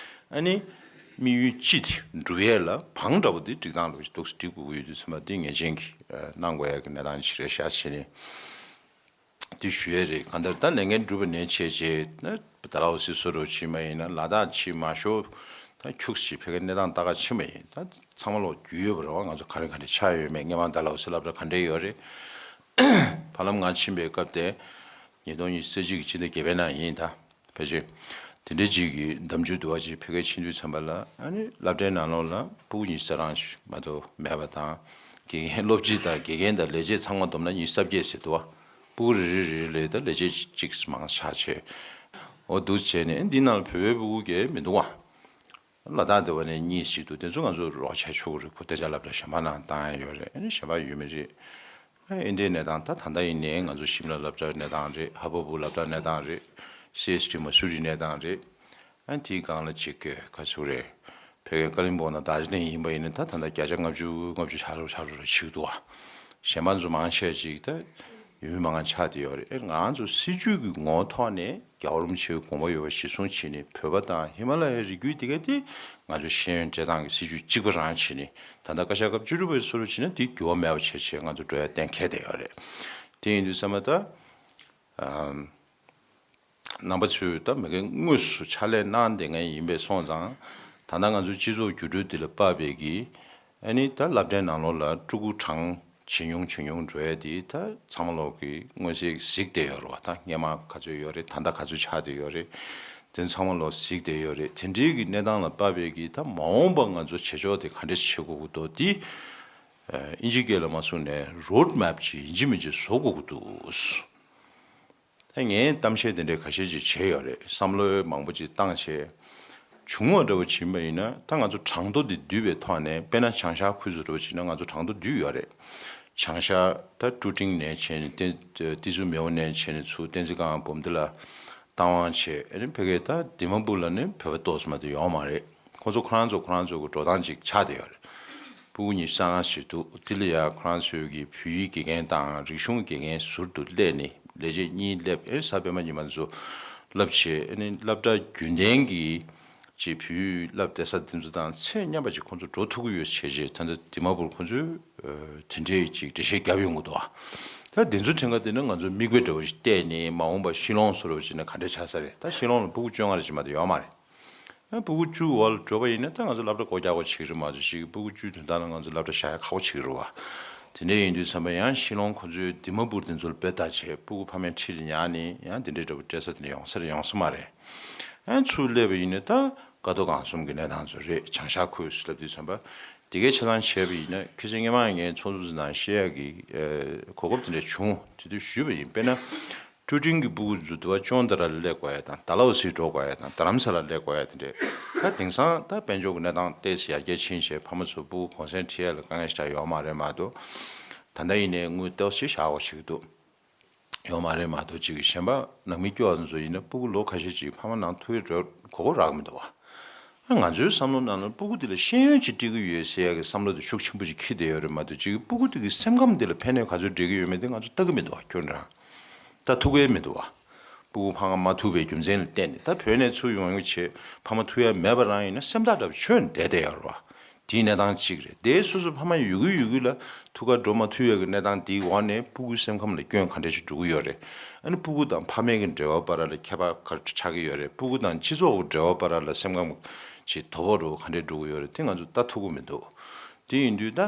ཨ་ནི་དམིགས་ཡུལ་སྤྱི་དེ་འགྲུབ་ཡས་ལ་བང་འདྲ་པོ་འདི་སྒྲིག་སྟངས་འདྲ་པོ་ཞིག་འདུག་སྒྲིག་དགོས་ཀྱི་ཡོད་དུས་ཙམ་པ་འདི་ངེས་ཅན་གྱི་གནང་དགོས་ཡ་གི་གནས་སྟངས་ཤིག་རེད་ཤག་བྱས་ནས། དེ་ཞུ་ཡས་རེད། གང་ལྟར་ད་ལས་འགན་འགྲུབ་པ་ནས་བྱས་རྗེས་ན་ད་ལའོ་སི་སུ་རུ་ཕྱིན་པ་ཡིན་ན་ལ་དྭགས་ཕྱིན་མ་ཤོར། ད་ཁྱུག་ཅིག་ཕ་གིའི་གནས་སྟངས་ལྟ་ག་ཕྱིན་པ་ཡིན། ད་ཚང་མ་ལོག་རྒྱུས་ཡོད་པ་རེད་བ། ང་ཚོ་ག་རེ་ག་རེ་ཆགས་ཡོད་མེད། སྔས་མ་ད་ལའོ་སི་སློབ་གྲྭ་ག་འདྲས་ཡོད་རེད། ཕ་ལམ་ང་ཕྱིན་པའི་སྐབས་དེ་ཉིས་སྟོང་ཉི་ཤུ་རྩ་གཅིག་གི་ཕྱི་ཟླ་བརྒྱད་པའི་ནང་ཡིན་ད། ཕལ་ཆེར། དེ་འདྲའི་ཅིག་གི་གདམ་རྒྱུད་འདུག་བ། ཅིག་ཕ་གིར་ཕྱིན་དུས་ཙམ་པ་ལ་ཨ་ནི་སློབ་གྲྭའི་ནང་ལོགས་ལ་ཕྲུ་གུ་ཉི་ཤུ་རྩ་གྲངས་ཤིག་མ་གཏོགས་མེད་པ་དང་། དགེ་རྒན་སློབ་སྤྱི་དང་དགེ་རྒན་དང་ལས་བྱེད་ཚང་མ་བསྡོམས་ན་ཉི་ཤུ་རྩ་བརྒྱད་ཟེར་འདུག་བ། ཕྲུ་གུ་རེ་རེ་རེ་རེ་ལ་ད་ལས་བྱེད་གཅིག་མང་ཆགས་བྱས། འོ་འདུག་བྱས་ནས་འདི་ནང་ལ་བོད་པའི་ཕྲུ་གུ་གས་མི་འདུག་བ། ལ་དྭགས་སྡེ་བ་ནས་གཉིས་ཤིག་འདུག་དེ་ཚོ་ང་ཚོ་རོགས་བྱས་ཆོག་གི་རེད། ཁོ་གཏན་འཇགས་སློབ་གྲྭ་གཞན་པ་ནང་བཏང་ཡ་ཡོད་རེད། ཨ་ནི་གཞན་པ་ཡོད་མི་རེད། ཨ་ནི་འདིའི་གནས་སྟངས་ད་ད་ལྟ་ཡིན་ནའི་ང་ཚོ་ཤིམ་ལ་སློབ་གྲྭའི་གནས་སྟངས་རེད། ཧ་བ་བུ་སློབ་གྲྭའི་གནས་སྟངས་རེད། སི་ཨེས་ཊི་མ་སུ་རི་གནས་སྟངས་རེད། ཨ་ནི་དེའི་སྒང་ལ་ཅིག་ག་ཚོད་རེད། ཕ་གིའི་ཀ་ལིམ་པོང་དང་དར་ཇི་ལིང་ཡིན་པ་ཡིན་ན་ད་ད་ལྟ་བརྒྱ་ཆ་ལྔ་བཅུ་ལྔ་བཅུ་ཆགས་རོགས་ཆགས་རོགས་ར་ཆིག་འདུག་བ། གཞན་པ་ཚོ་མང་ཆེ་ཅིག་ད་ཡུལ་མི་མང་ཆགས་བསྡད་ཡོད་རེད། ཨེ་ང་ཚོ་སྲིད་ཇུས་ཀྱི་ངོ་བོ་ཐོག་ནས་རྒྱལ་བ་རིན་པོ་ཆེའི་དགོངས་པ་ཡོད་པ་གཞིར་བཟུང་བྱས་ནས་བོད་པ་དང་ཧི་མ་ལ་ཡའི་རི་རྒྱུད་དེ་ག་དེ་ང་ཚོ་ཤེས་ཡོན་སྤྲད་སྟངས་ཀྱི་སྲིད་ཇུས་གཅིག་པ་རང་བྱས་ནས་ད་ལྟ་བཀའ་ཤག་སྐབས་བཅུ་དྲུག་པའི་སོ་རུ་བྱས་ན་དེ་འགྱུར་བ་མེད་པ་བྱས་བྱས་ང་ཚོ་འགྲོ་ཡ་གཏན་འཁེལ་བསྡད་ཡོད་རེད། དེ་ཡིན་དུས་ཙམ་པ་ད། ཨམ། རྣམ་པ་ཚོས་ད་མི་འགན་དངོས་སུ་ཕྱག་ལས་གནང་བསྡད་མཁན་ཡིན་པས་སོང་ཙང་། ད་ལྟ་ང་ཚོའི་སྤྱི་ཚོགས་འགྱུར་འགྲོས་འདི་ལ་དཔག་པའི་གི། ཨ་ནི་ད་སློབ་གྲྭའི་ནང་ལོགས་ལ་ཕྲུ་གུ་གྲངས་ཇེ་ཉུང་ཇེ་ཉུང་འགྲོ་ཡ་དེ་ད་ཚང་མ་ལོག་གི་མངོན་གསལ་གཟིགས་བསྡད་ཡོད་རེད་བ། ད་སྔས་མ་ག་ཚོད་ཡོད་རེད། ད་ལྟ་ག་ཚོད་ཆགས་བསྡད་ཡོད་རེད། དེ་ཚང་མ་ལོག་གཟིགས་བསྡད་ཡོད་རེད། དེ་འདྲའི་གི་གནས་སྟངས་ལ་དཔག་པའི་གི་ད་མ་འོངས་པ་ང་ཚོ་བྱེད་ཕྱོགས་དེ་ག་འདྲས་བྱེད་དགོས་ཀྱི་འདུག་དེ། ཨིན་ཇི་སྐད་ལ་མ་སོང་ནས་རོཌ་མེབ་ཅིག་ཡིན་གཅིག་མིན་གཅིག་བཟོ་དགོས་ཀྱི་འདུག་ད་ངས་གཏམ་བཤད་དེ་འདྲའི་ཁ་ཤས་ཅིག་བྱས་ཡོད་རེད། བསམ་བློ་མང་པོ་ཅིག་བཏང་བྱས། བྱུང་བ་འདྲ་བོ་ཕྱིན་པ་ཡིན་ན་ད་ང་ཚོ་གྲངས་ཐོ་འདི་བསྡུས་པའི་ཐོག་ནས་དཔེར་ན་བྱང་ཤར་ཁུལ་ཚོ་འདྲ་བོ་ཕྱིན་ན་ང་ཚོ་གྲངས་ཐོ་བསྡུས་ཡོད་རེད། བྱང་ཤར་ད་ཀྲུ་ཀྲིང་ནས་བྱས་ནས་ཏེ་ཏི་ཙུ་མེའོ་ནས་བྱས་ནས་ཚུར་བསྟན་འཛིན་སྒང་འབུམ་སྡེ་ལ་བཏང་དབང་བྱས། ཨ་ནི་ཕ་གིའི་ད་དི་མ་པུར་ལ་ནི་བོད་པ་ཏོག་ཙམ་མ་གཏོགས་ཡོད་མ་རེད། ཁོ་ཚོ་ཁོ་རང་ཚོ་ཁོ་རང་ཚོ་གི་འགྲོ་སྟངས་ཅིག་ཆགས་བསྡད་ཡོད་རེད། ཕྲུ་གུ་ཉི་ཤུ་རྩ་ལྔ་ཞིག་འདུག་དེ་ལ་ཡང་ཁོ་རང་ཚོའི་གི་བོད་ཡིག་དགེ་རྒན་དང་རིག་གཞུང་དགེ་རྒན་ཟུར་དུ་སླེབས་ནས་ལས་བྱེད་གཉིས་སླེབས། ཨེ་གཟའ་སྤེན་པ་ཉི་མ་ཚོ་བསླབ་བྱས། ཨ་ནི་སློབ་གྲྭ་རྒྱུན་ལྡན་གྱི་ཅིག་བོད་ཡིག་བསླབ་བསྡད་ས་དེ་ཚོ་དང་ཚད་མཉམ་པ་ཅིག་ཁོ་ཚོ་འགྲོ་ཐུབ་ཀྱི་ཡོད་བྱས་རྗེས་ད་ལྟ་དི་མ་པུར་ཁོ་ཚོས་དེ་འདྲའི་ཅིག་འགྲེལ་བཤད་བརྒྱབ་ཡོང་གི་འདུག་ད་དེ་ཚོ་དྲན་ག་དེ་ནི་ང་ཚོ་མིག་དཔེ་འདྲ་བོ་ཞིག་བལྟས་ནས་མ་འོངས་པ་ཤི་ལོང་བཟོ་འདྲ་བོ་བྱས་ན་ག་འདྲས་ཆགས་ས་རེད། ད་ཤི་ལོང་ལ་ཕྲུ་གུ་བཅོ་ལྔ་རེ་ཅིག་མ་གཏོགས་ཡོད་མ་རེད། ཨ་ཕྲུ་གུ་བཅུ་འོག་ལ་འགྲོ་བ་ཡིན་ན་ད་ང་ཚོ་སློབ་གྲྭ་སྒོ་རྒྱག་དགོས་བྱེད་ཀྱི་རེད་མ་གཏོགས་ཅིག་ཕྲུ་གུ་བཅུ་དོན་དག་ལ་ང་ཚོ་སློབ་གྲྭ་བཞག་ཡ་ཁག་པོ་བྱེད་ཀྱི་རེད་བ། དེ་འདྲ་ཡིན་དུས་ཙམ་པ་ཡང་ཤི་ལོང་ཁོ་ཚོའི་དི་མ་པུར་དེ་ཚོ་ལ་དཔེ་ལྟ་བྱས་ཕྲུ་གུ་ཕ་མའི་འཁྲིས་ལ་ཉར་ནས་ཡང་དེ་འདྲའི་འདྲ་པོ་སྤྲད་ས་དེ་འདྲ་ཡོང་ས་རེད་ཡོང་ས་མ་རེད། ཨ་ཚུར་སླེབས་པ་ཡིན་ན་ད་ཀ་རྡོ་སྒང་གསུམ་གྱི་གནས་སྟངས་ཚོ་རེད། བྱང་ཤར་ཁུལ་སླེབས་དུས་ཙམ་པ་དེ་གའི་ཆ་ཚང་བྱས་པ་ཡིན་ན་ཁ་སང་སྔོན་མ་ངས་ཚོགས་འདུ་ནང་བཤད་ཡག་གི་གོ་སྐབས་དེ་འདྲ་བྱུང་། དེ་དུས་ཞུས་པ་ཡིན། དཔེར་ན། ཀྲུ་ཀྲིང་གི་ཕྲུ་གུ་ཚོ་དུ་བ་ཅོང་ཏ་ར་ལ་སླེབས་དགོས་ཡ་དང་ད་ལའོ་སི་འགྲོ་དགོས་ཡ་དང་རྡ་རམ་ས་ལ་སླེབས་དགོས་ཡ་དེ་འདྲས། ད་དེང་སང་ད་དཔལ་འབྱོར་གྱི་གནས་སྟངས་ཏོག་ཙམ་ཡར་རྒྱས་ཕྱིན་བྱས་ཕ་མ་ཚོ་ཕྲུ་གུ་གུང་སེང་ཁྲིད་ཡ་ལ་དཀའ་ངལ་ཞེ་དྲག་ཡོད་མ་རེད་མ་གཏོགས། ད་ལྟ་ཡིན་ནའི་དངུལ་ཏོག་ཙམ་བཞག་དགོས་ཅིག་འདུག་ཡོད་མ་རེད་མ་གཏོགས་ཅིག་གཞན་པ་ནང་མི་སྐྱོ་བ་ཚོ་ཡིན་ན་ཕྲུ་གུ་ལོ་ཁ་ཤས་ཅིག་ཕ་མ་ནང་ཐུག་ཡ་འགྲོ་གོ་སྐབས་རག་གི་མི་འདུག་བ། ང་ཚོའི་བསམ་བློ་ནང་ལ་ཕྲུ་གུ་དེ་ལ་ཤེས་ཡོན་ཅིག་སྤྲད་ཀྱི་ཡོད་ཟེར་ཡ་གི་བསམ་བློ་དེ་ཤུགས་ཆེན་པོ་ཅིག་འཁྱེར་བསྡད་ཡོད་རེད་མ་གཏོགས་ཅིག་ཕྲུ་གུ་དེ་གི་སེམས་ཁམས་དེ་ལ་ཕན་གནོད་ག་ཚོད་འབྲེལ་གྱི་ཡོད་མེད་དེ་ང་ཚོ་ལྟ་གི་མི་འདུག་བ། ཁྱོད་རང་ལྟ་ཐུབ་ཀྱི་མི་འདུག་བ། ཕྲུ་གུ་ཕ་མ་མ་ཐུག་པའི་རྒྱུ་མཚན་ལ་བརྟེན་ནས་ད་བོད་ནས་ཚུར་ཡོང་ཡོང་བྱས་ཕ་མ་ཐུག་ཡ་མེད་པ་རང་ཡིན་ན་སེམས་ཐག་འདྲ་པོ་ཆོད་ནས་བསྡད་བསྡད་ཡོད་རེད་བ། དེའི་གནས་སྟངས་གཅིག་རེད། དེའི་སོ་སོ་ཕ་མ་ཡོད་གི་ཡོད་གི་ལ་ཐུག་ག་འགྲོ་མ་ཐུབ་ཡ་གི་གནས་སྟངས་དེའི་འོག་ནས་ཕྲུ་གུའི་སེམས་ཁམས་ལ་སྐྱོན་ག་འདྲ་ཞིག་འགྲོ་གི་ཡོད་རེད། ཨ་ནི་ཕྲུ་གུ་དང་ཕ་མའི་གི་འབྲེལ་བ་བར་ལ་ཁྱད་པར་ག་རེ་ཆགས་ཀྱི་ཡོད་རེད། ཕྲུ་གུ་དང་སྤྱི་ཚོགས་ཀྱི་འབྲེལ་བ་བར་ལ་སེམས་ཁམས་ཅིག་དོ་ཕོག་འགྲོ་བ་ག་འདྲས་འགྲོ་གི་ཡོད་རེད། དེ་ང་ཚོ་ལྟ་ཐུབ་ཀྱི་མི་འདུག་དེ་ཡིན་དུས་ད་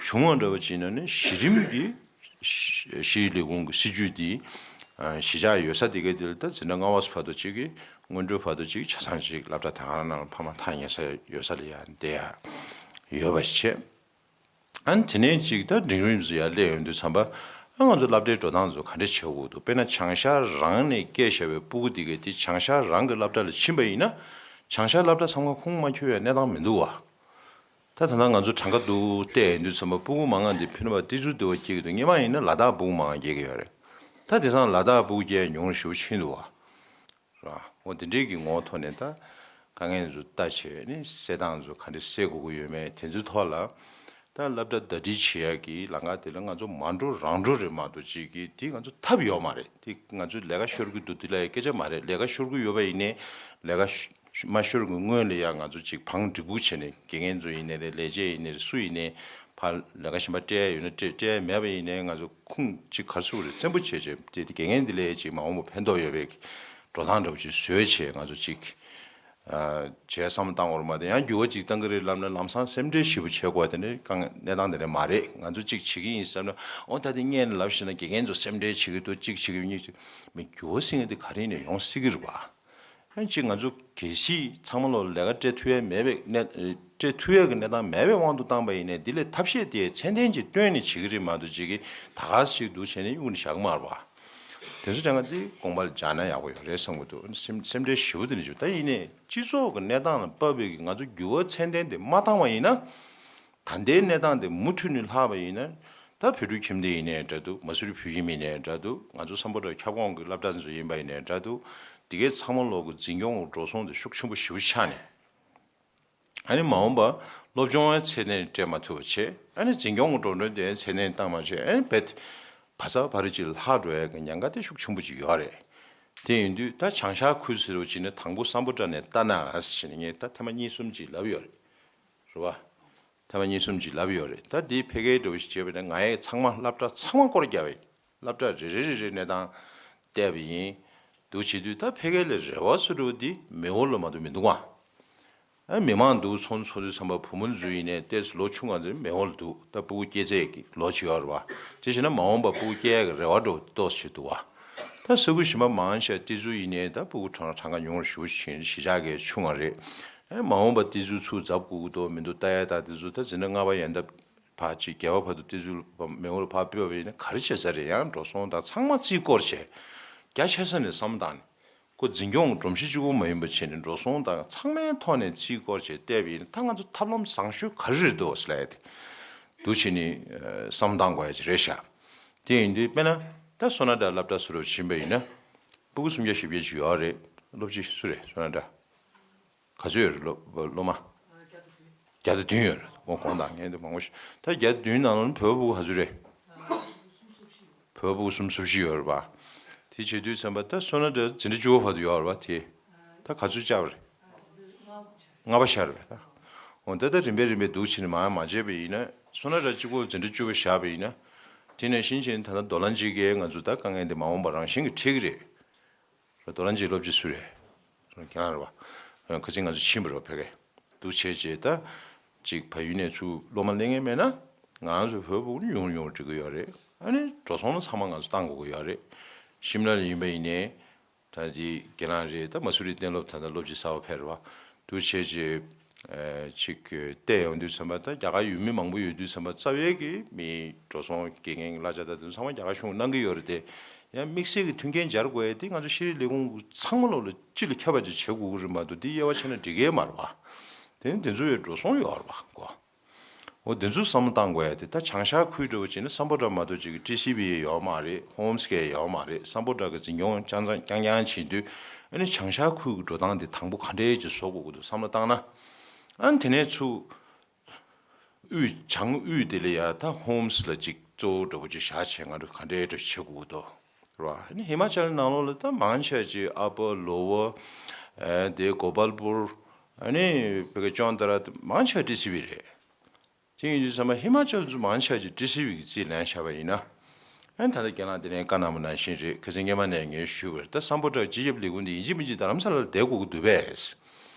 བྱུང་བ་འདྲ་བ་ཅིག་ན་ནི་གཞི་རིམ་གྱི་ཕྱིའི་ལས་ཁུངས་ཀྱི་སྲིད་ཇུས་འདི་གཞི་ཆགས་ཡོད་ས་དེ་གའི་དེ་ལ་ད་འཛིན་གྲྭ་ལྔ་པ་བར་དུ་གཅིག་གི་སྔོན་འགྲོའི་བར་དུ་གཅིག་ཆ་ཚང་གཅིག་སློབ་གྲྭ་དེ་ག་རང་ནང་ལ་ཕ་མ་ཐག་ཉེ་ས་ཡོད་ས་ལ་ཡང་བསྡད་ཡ་ཡོད་པ་ཞིག་བྱས། ཨ་ནི་དེ་ནས་གཅིག་ད་འབྲིང་རིམ་ཚོ་ཡར་སླེབས་ཡོང་དུས་ཙམ་པ་ཨ་ང་ཚོ་སློབ་གྲྭའི་འགྲོ་སྟངས་ཚོ་ག་འདྲས་བྱེད་དགོས་འདུག་དཔེར་ན་བྱང་ཤར་རང་ནས་སྐྱེས་བཞག་པའི་ཕྲུ་གུ་དེ་གའི་དེ་བྱང་ཤར་རང་གི་སློབ་གྲྭ་ལ་ཕྱིན་པ་ཡིན་ན་བྱང་ཤར་སློབ་གྲྭ་ཚང་མ་ཁུངས་མ་འཁྱོལ་བའི་གནས་སྟངས་མི་འདུག་བ། ད་ད་ལྟ་ང་ཚོ་གྲངས་ཀ་འདུག་བལྟས་ཡོང་དུས་ཙམ་པ་སྤུ་གུ་མང་ང་འདི་ཕན་པ་ཏི་ཙུ་འདི་བ་སྐྱེ་གི་འདུག་སྔོན་མ་ཡིན་ན་ལ་དྭགས་སྤུ་གུ་མང་ང་སྐྱེ་གི་ཡོད་རེད། ད་དེང་སང་ལ་དྭགས་སྤུ་གུ་སྐྱེ་ཉུང་རུ་ཞེ་པོ་ཕྱིན་འདུག་བ། ར། འོ་དེ་འདྲའི་གི་ངོ་བོ་ཐོག་ནས་ད་དཀའ་ངལ་ཚོ་ལྟ་བྱས་ནས་སེལ་སྟངས་ཚོ་ག་འདྲ་སེལ་དགོས་ཀྱི་ཡོད་མེད་དེ་ཚོའི་ཐོག་ལ། ད་སློབ་གྲྭ་ཟླ་སྒྲིལ་བྱེད་ཡག་གི་ལམ་ཁ་དེ་ལ་ང་ཚོ་མ་འགྲོ་རང་འགྲོ་རེད་མ་གཏོགས་ཅིག་གི་དེ་ང་ཚོ་ཐབས་ཡོད་མ་རེད། དེ་ང་ཚོས་ལས་ཀ་ཤོར་གྱི་འདུག་དེ་ལ་ཡང་སྐད་ཆ་མ་རེད། ལས་ཀ་ཤོར་གྱི་ཡོད་པ་ཡིན་ནའི་ལས་ཀ་ཤ- མ་ཤོར་གྱི་སྔོན་ལ་ཡང་ང་ཚོ་ཅིག་བང་སྒྲིག་པོ་བྱས་ནས་དགེ་རྒན་ཚོ་ཡིན་ནའི་རེད། ལས་བྱེད་ཡིན་ནའི་རེད། སུ་ཡིན་ནའི་ཕར་ལས་ཀ་གཞན་པ་སྤྲད་ཡ་ཡོད་ན་སྤྲད། སྤྲད་ཡ་མེད་པ་ཡིན་ནའི་ང་ཚོ་ཁུངས་ཅིག་ག་རེ་ཟེར་དགོས་རེད། བཙན་པོ་བྱས་བྱས་དེ་དགེ་རྒན་འདི་ལ་ཡང་ཅིག་མ་འོངས་པ་ཕན་ཐོགས་ཡོད་པའི་འགྲོ་སྟངས་འདྲ་པོ་ཅིག་བཟོས་བྱས་ང་ཚོ་ཅིག་ཨ། བྱས་བསམ་བློ་བཏང་དགོས་རེད་མ་གཏོགས་ཡང་འགྱུར་བ་ཅིག་བཏང་གི་རེད་ལབ་ན་ལམ་སང་སེམས་ཁྲལ་ཞེ་པོ་བྱེད་དགོས་པ་དེ་འདྲའི་དཀའ་ངལ་གནས་སྟངས་དེ་འདྲ་མ་རེད། ང་ཚོ་ཅིག་བྱེད་ཀྱི་ཡིན་བསམ་ན་འོ་ད་དེ་སྔོན་ནས་ལབ་ཤེས་ན་དགེ་རྒན་ཚོ་སེམས་ཁྲལ་བྱེད་ཀྱི་འདུག་གཅིག་བྱེད་ཀྱི་གཉིས་བྱེད་མི་འགྱུར་བ་ཟེར་མཁན་དེ་ག་རེ་ནས་ཡོང་སྲིད་ཀྱི་རེད་པ། ཡང་གཅིག་ང་ཚོ་གལ་སྲིད་ཚང་མ་ལོ་ལས་ཀ་སྤྲད་ཐུབ་ཡ་མེད་པའི་གནས་སྤྲད་ཐུབ་ཡ་གི་གནས་སྟངས་མེད་པའི་དབང་དུ་བཏང་པ་ཡིན་ནའི་འདི་ལས་ཐབས་ཤེས་དེ་ཚད་ལྡན་ཅིག་བཏོན་ནས་བྱེད་ཀྱི་རེད་མ་གཏོགས་ཅིག་གིས་ད་ག་ཞིག་འདུག་བྱས་ནས་གཡུག་ནས་བཞག་གི་མ་རེད་པ། དེ་ཚོ་དྲན་ག་དེ་དགོངས་པ་ལ་འཇགས་ན་ཡག་པོ་ཡོད་རེད་བསམ་གྱི་འདུག་སེམས་སེམས་ཁྲལ་ཞེ་པོ་དེ་འདྲ་བྱུང་། ད་ཡིན་ནའི་སྤྱི་ཚོགས་ཀྱི་གནས་སྟངས་ལ་དཔག་པའི་གི་ང་ཚོ་འགྱུར་བ་ཚད་ལྡན་དེ་མ་བཏང་བ་ཡིན་ན། ད་ལྟའི་གནས་སྟངས་དེ་མུ་མཐུད་ནས་ལྷག་པ་ཡིན་ན། ད་བོད་ཕྲུག་ཁྱིམ་སྡེ་ཡིན་ནའི་འདྲ་འདུག་མ་སུ་རི་བོད་ཁྱིམ་ཡིན་ནའི་འདྲ་འདུག་ང་ཚོ་སམ་བྷོ་ཊ་ཁྱབ་ཁོངས་ཀྱི་སློབ་གྲྭ་ཚོ་ཡིན་པ་ཡིན་ནའི་འདྲ་འདུག་དེ་གའི་ཚང་མ་ལོག་གི་འཛིན་སྐྱོང་གི་འགྲོ་སོང་དེ་ཤུགས་ཆེན་པོ་ཞེ་པོ་ཆག་ནས། ཨ་ནི་མ་འོངས་པ་སློབ་སྦྱོང་ཡང་ཚད་ལྡན་སྤྲད་མ་ཐུབ་པ་བྱས། ཨ་ནི་འཛིན་སྐྱོང་གི་འགྲོ་གྲོན་དེ་ཡང་ཚད་ལྡན་བཏང་མ་བྱས། ཨ་ནི་རྦད་བ་ཚ་བ་རི་ཅིག་ལྷག་འགྲོ་ཡ་གི་ཉེན་ཁ་དེ་ཤུགས་ཆེན་པོ་ཅིག་ཡོད་རེད། དེ་ཡིན་དུས་ད་བྱང་ཤར་ཁུལ་ཟེར་བ་ཅིག་ནི་དང་པོ་སམ་བྷོ་ཊ་ནས་ལྟ་ན་ཟེར་ནས་ངས་ད་ཐེངས་མ་གཉིས་གསུམ་ཅིག་ལབ་ཡོད་རེད། རེད་བ། ཐེངས་མ་གཉིས་གསུམ་ཅིག་ལབ་ཡོད་རེད། ད་འདི་ཕལ་སྐད་འདྲ་བོ་ཞིག་བྱས་པ་ཡིན་ན་ང་ཡི་ཚང་མ་སློབ་གྲྭ་ཚང་མ་སྐོར་བརྒྱབ་པ་ཡིན། སློབ་གྲྭ་རེ་རེ་རེ་རེ་གནས་སྟངས་བལྟས་པ་ཡིན། འདུག་བྱེད་དུས་ད་ཕལ་སྐད་ལ་རེ་བ་བཟོ་འདྲ་བོ་འདི་མེ་འོར་ལ་མ་གཏོགས་མི་འདུག་ག་ཨ་མི་མང་འདུག་ཚོགས་འདུ་ཚོགས་དུས་ཙམ་པ་བུ་མོ་ཚོ་ཡིན་ནའི་ཏོག་ཙམ་ལོ་ཆུང་ང་ཚོ་མེ་འོར་ལ་འདུག་ད་སྤུ་གུ་སྐྱེ་ཚད་ཀྱི་ལོ་ཅིག་ཡོད་རེད་བ། དེ་བྱས་ན་མ་འོངས་པ་སྤུ་གུ་སྐྱེ་ཡག་གི་རེ་བ་འདྲ་བོ་ཏོག་ཙམ་ཅིག་འདུག་བ། ད་ས་ཁུལ་གཞན་པ་མང་ཆེ་བ་ཏི་ཙུ་ཡིན་ནའི་ད་སྤུ་གུ་གྲངས་གྲངས་ཀ་ཉུང་རུ་ཞེ་པོ་ཕྱིན། གཞིས་ཆགས་ཀྱི་ཆུང་བ་རེད། ཨེ་མ་འོངས་པ་ཏི་ཙུ་ཚུར་འཛབ་དགོས་ཀྱི་འདུག་མི་འདུག་ལྟ་ཡ། ད་ཏི་ཙུ་ད་འཛིན་གྲྭ་ལྔ་པ་ཡན་ད་ཕར་ཅིག་བརྒྱད་པ་བར་དུ་ཏི་ཙུ་མེ་འོར་ལ་ཕར་སྤོས་པ་ཡིན་ན་ག་རེ་བྱེད་ས་རེད། ཡང་འགྲོ་སོང་དང་ཚང་མ་རྩིས་སྐོར་བྱས། རྒྱ་ཆེ་ས་ནས་བསམ་བཏང་ནས་ཁོ་འཛིན་སྐྱོང་གི་སྒྲོམ་གཞི་གཅིག་པོ་མ་ཡིན་པ་བྱས་ནས་འགྲོ་སོང་དང་ཚང་མའི་ཐོག་ནས་རྩིས་སྐོར་བྱས་བལྟས་པ་ཡིན་ན་ད་ང་ཚོ་ཐབས་ལམ་བཟང་ཤོས་ག་རེ་རེད་འདུག་ཟེར་ལབ་ཡ་དེ་འདུག་བྱས་ནས་བསམ་བཏང་དགོས་ཡ་ཅིག་རེད་ཤག་དེ་ཡིན་དུས་དཔེར་ན་ད་སོ་ན་ཊ་སློབ་གྲྭ་ཟེར་བ་ཕྱིན་པ་ཡིན་ན་སྤུ་གུ་སུམ་བརྒྱ་བཞི་བརྒྱ་ཅིག་ཡོད་རེད། སློབ་སྤྱི་སུ་རེད་སོ་ན་ཊ། ག་ཚོད་ཡོད་རེད་སློབ་སློབ་མ། བརྒྱ་དང་བདུན་ཡོད་རེད། འོ་གོང་དང་ངས་འདི་མང་པོ་ཞིག་ད་བརྒྱ་དང་བདུན་ནང་ལོགས་ནས་བོད་པ་སྤུ་གུ་ག་ཚོད་རེད། བོད་པ་སྤུ་གུ་སུམ་ཅུ་སོ་བཞི་ཡོད་རེད་པ། དེ་བྱེད་དུས་ཙམ་པ་ད་སོ་ན་ཊ་འཛིན་གྲྭ་བཅུ་པ་བར་དུ་ཡོད་རེད་པ། དེ་ད་ག་ཚོད་བཅར་བ་རེད། ལྔ་པ་ཤར་བས་ད། འོ་ད་ད་རིམ་པས་རིམ་པས་འདུག་བྱས་ནས་མར་མ་བྱས་པ་ཡིན་ན་སོ་ན་ཊ་གཅིག་པོ་འཛིན་གྲྭ་བཅུ་པ་བཞག་པ་ཡིན་ན། དེ་ནས་ཤིན་ཅང་ད་ལྟ་རྡོ་ལ་འཇིགས་ཀས་ང་ཚོ་ད་དཀའ་ངལ་འདི་མ་འོངས་པ་རང་བཞིན་གྱིས་འཕྲད་ཀྱི་རེད། རྡོ་ལ་འཇིགས་སློབ་སྤྱི་སུ་རེད། ཁྱེད་རང་རེད་བ། ཁ་ཅིག་ང་ཚོ་ཕྱིན་པ་རེད་བ་ཕ་གིར། འདུག་བྱས་རྗེས་ད། ཅིག་ཕ་ཡུལ་ནས་ཚུར་སློབ་མ་སླེབས་མཁན་མེད་ན། ང་རང་ཚོ་བོད་ཕྲུག་ནི་ཡོང་ཡོང་འགྲིག་གི་ཡོད་རེད། ཨ་ནི་འགྲོ་སོང་ལ་ཚང་མ་ང་ཚོ་བཏང་དགོས་ཀྱི་ཡོད་རེད། ཤིམ་ལ་ལ་ཡིན་པ་ཡིན་ནའི། ད་ཅིག་ཁྱེད་རང་རེད། ད་མ་སུ་རི་གཏན་སློབ་ད་ལྟ་སློབ་སྤྱི་གསར་པ་ཕེབས་རེད་བ། འདུག་བྱས་རྗེས། ཨ་ཅིག་བལྟས་ཡོང་དུས་ཙམ་པ་ད་རྒྱ་གར་ཡུལ་མི་མང་པོ་ཡོད་དུས་ཙམ་པ་རྩ་བའི་གི་མི་འགྲོ་སོང་དགེ་རྒན་གྱི་གླ་ཆ་ད་དེ་ཚོ་ཚང་མ་རྒྱ་གར་གཞུང་གིས་གནང་གི་ཡོད་རེད་དེ། ཡང་དམིགས་བསལ་གྱི་མཐུན་རྐྱེན་སྦྱར་དགོས་ཡ་དེ་ང་ཚོ་ཤེས་རིག་ལས་ཁུངས་ཚང་མ་ལོག་ལ་སྤྱི་ལ་ཁྱབ་པ་ཅིག་བྱེད་དགོས་ཀྱི་རེད་མ་གཏོགས་འདི་དབྱེ་བ་ཕྱེ་ན་འགྲིག་གི་མ་རེད་བ། དེ་ནི་དེ་ཚོ་ཡང་འགྲོ་སོང་ཡོད་རེད་བ་གོ། འོ་དེ་ཚོ་བསམ་བློ་བཏང་དགོས་ཡ་དེ་ད་བྱང་ཤར་ཁུལ་འདྲ་བོ་བྱས་ན་སམ་བྷོ་ཊ་མ་གཏོགས་ཅིག་གི་ཊི་སི་བི་ཡོད་མ་རེད། ཧོམ་སི་ཀེར་ཡོད་མ་རེད། སམ་བྷོ་ཊ་གི་འཛིན་སྐྱོང་རྐྱང་རྐྱང་རྐྱང་རྐྱང་བྱེད་དུས་ཨ་ནི་བྱང་ཤར་ཁུལ་གྱི་འགྲོ་སྟངས་དེ་དང་པོ་ག་འདྲའི་ཅིག་བཟོ་དགོས་ཀྱི་འདུག་བསམ་བློ་བཏང་ན། ཨ་ནི་དེ་ནས་ཚུར། དབུས་བྱང་དབུས་དེ་ལ་ཡ་ད་ཧོམ་སི་ལ་ཅིག་གཙོ་བོ་འདྲ་པོ་ཅིག་བཞག་བྱས་ང་ཚོ་ག་འདྲའི་འདྲ་བྱེད་དགོས་འདུག་ར། ཨ་ནི་ཧི་མ་ཅལ་ནང་ལོགས་ལ་ད་མང་ཆེ་ཅིག་ཨ་པར་ལོ་ཝར་ཨ་དེ་གོ་པལ་པུར་ཨ་ནི་བེ་ག་ཅོན་ཏ་ར་མང་ཆེ་ཊི་སི་བི་རེད། དེ་ཡིན་དུས་ཙམ་པ་ཧི་མ་ཅལ་ཚོ་མང་ཆེ་ཅིག་ཊི་སི་བི་གི་རྩིས་ལེན་བཞག་པ་ཡིན་ན། ཨ་ནི་ད་ལྟ་ཁྱེད་རང་དེ་ནས་བཀའ་གནང་བ་ནང་བཞིན་རེད། ཁ་སང་སྔོན་མ་ནས་ངས་ཞུས་པ་རེད། ད་སམ་བྷོ་ཊ་སྤྱི་ཁྱབ་ལས་ཁུངས་འདི་ཡིན་གཅིག་མིན་གཅིག་རྡ་རམ་ས་ལ་ལ་བསྡད་དགོས་ཀྱི་འདུག་པས།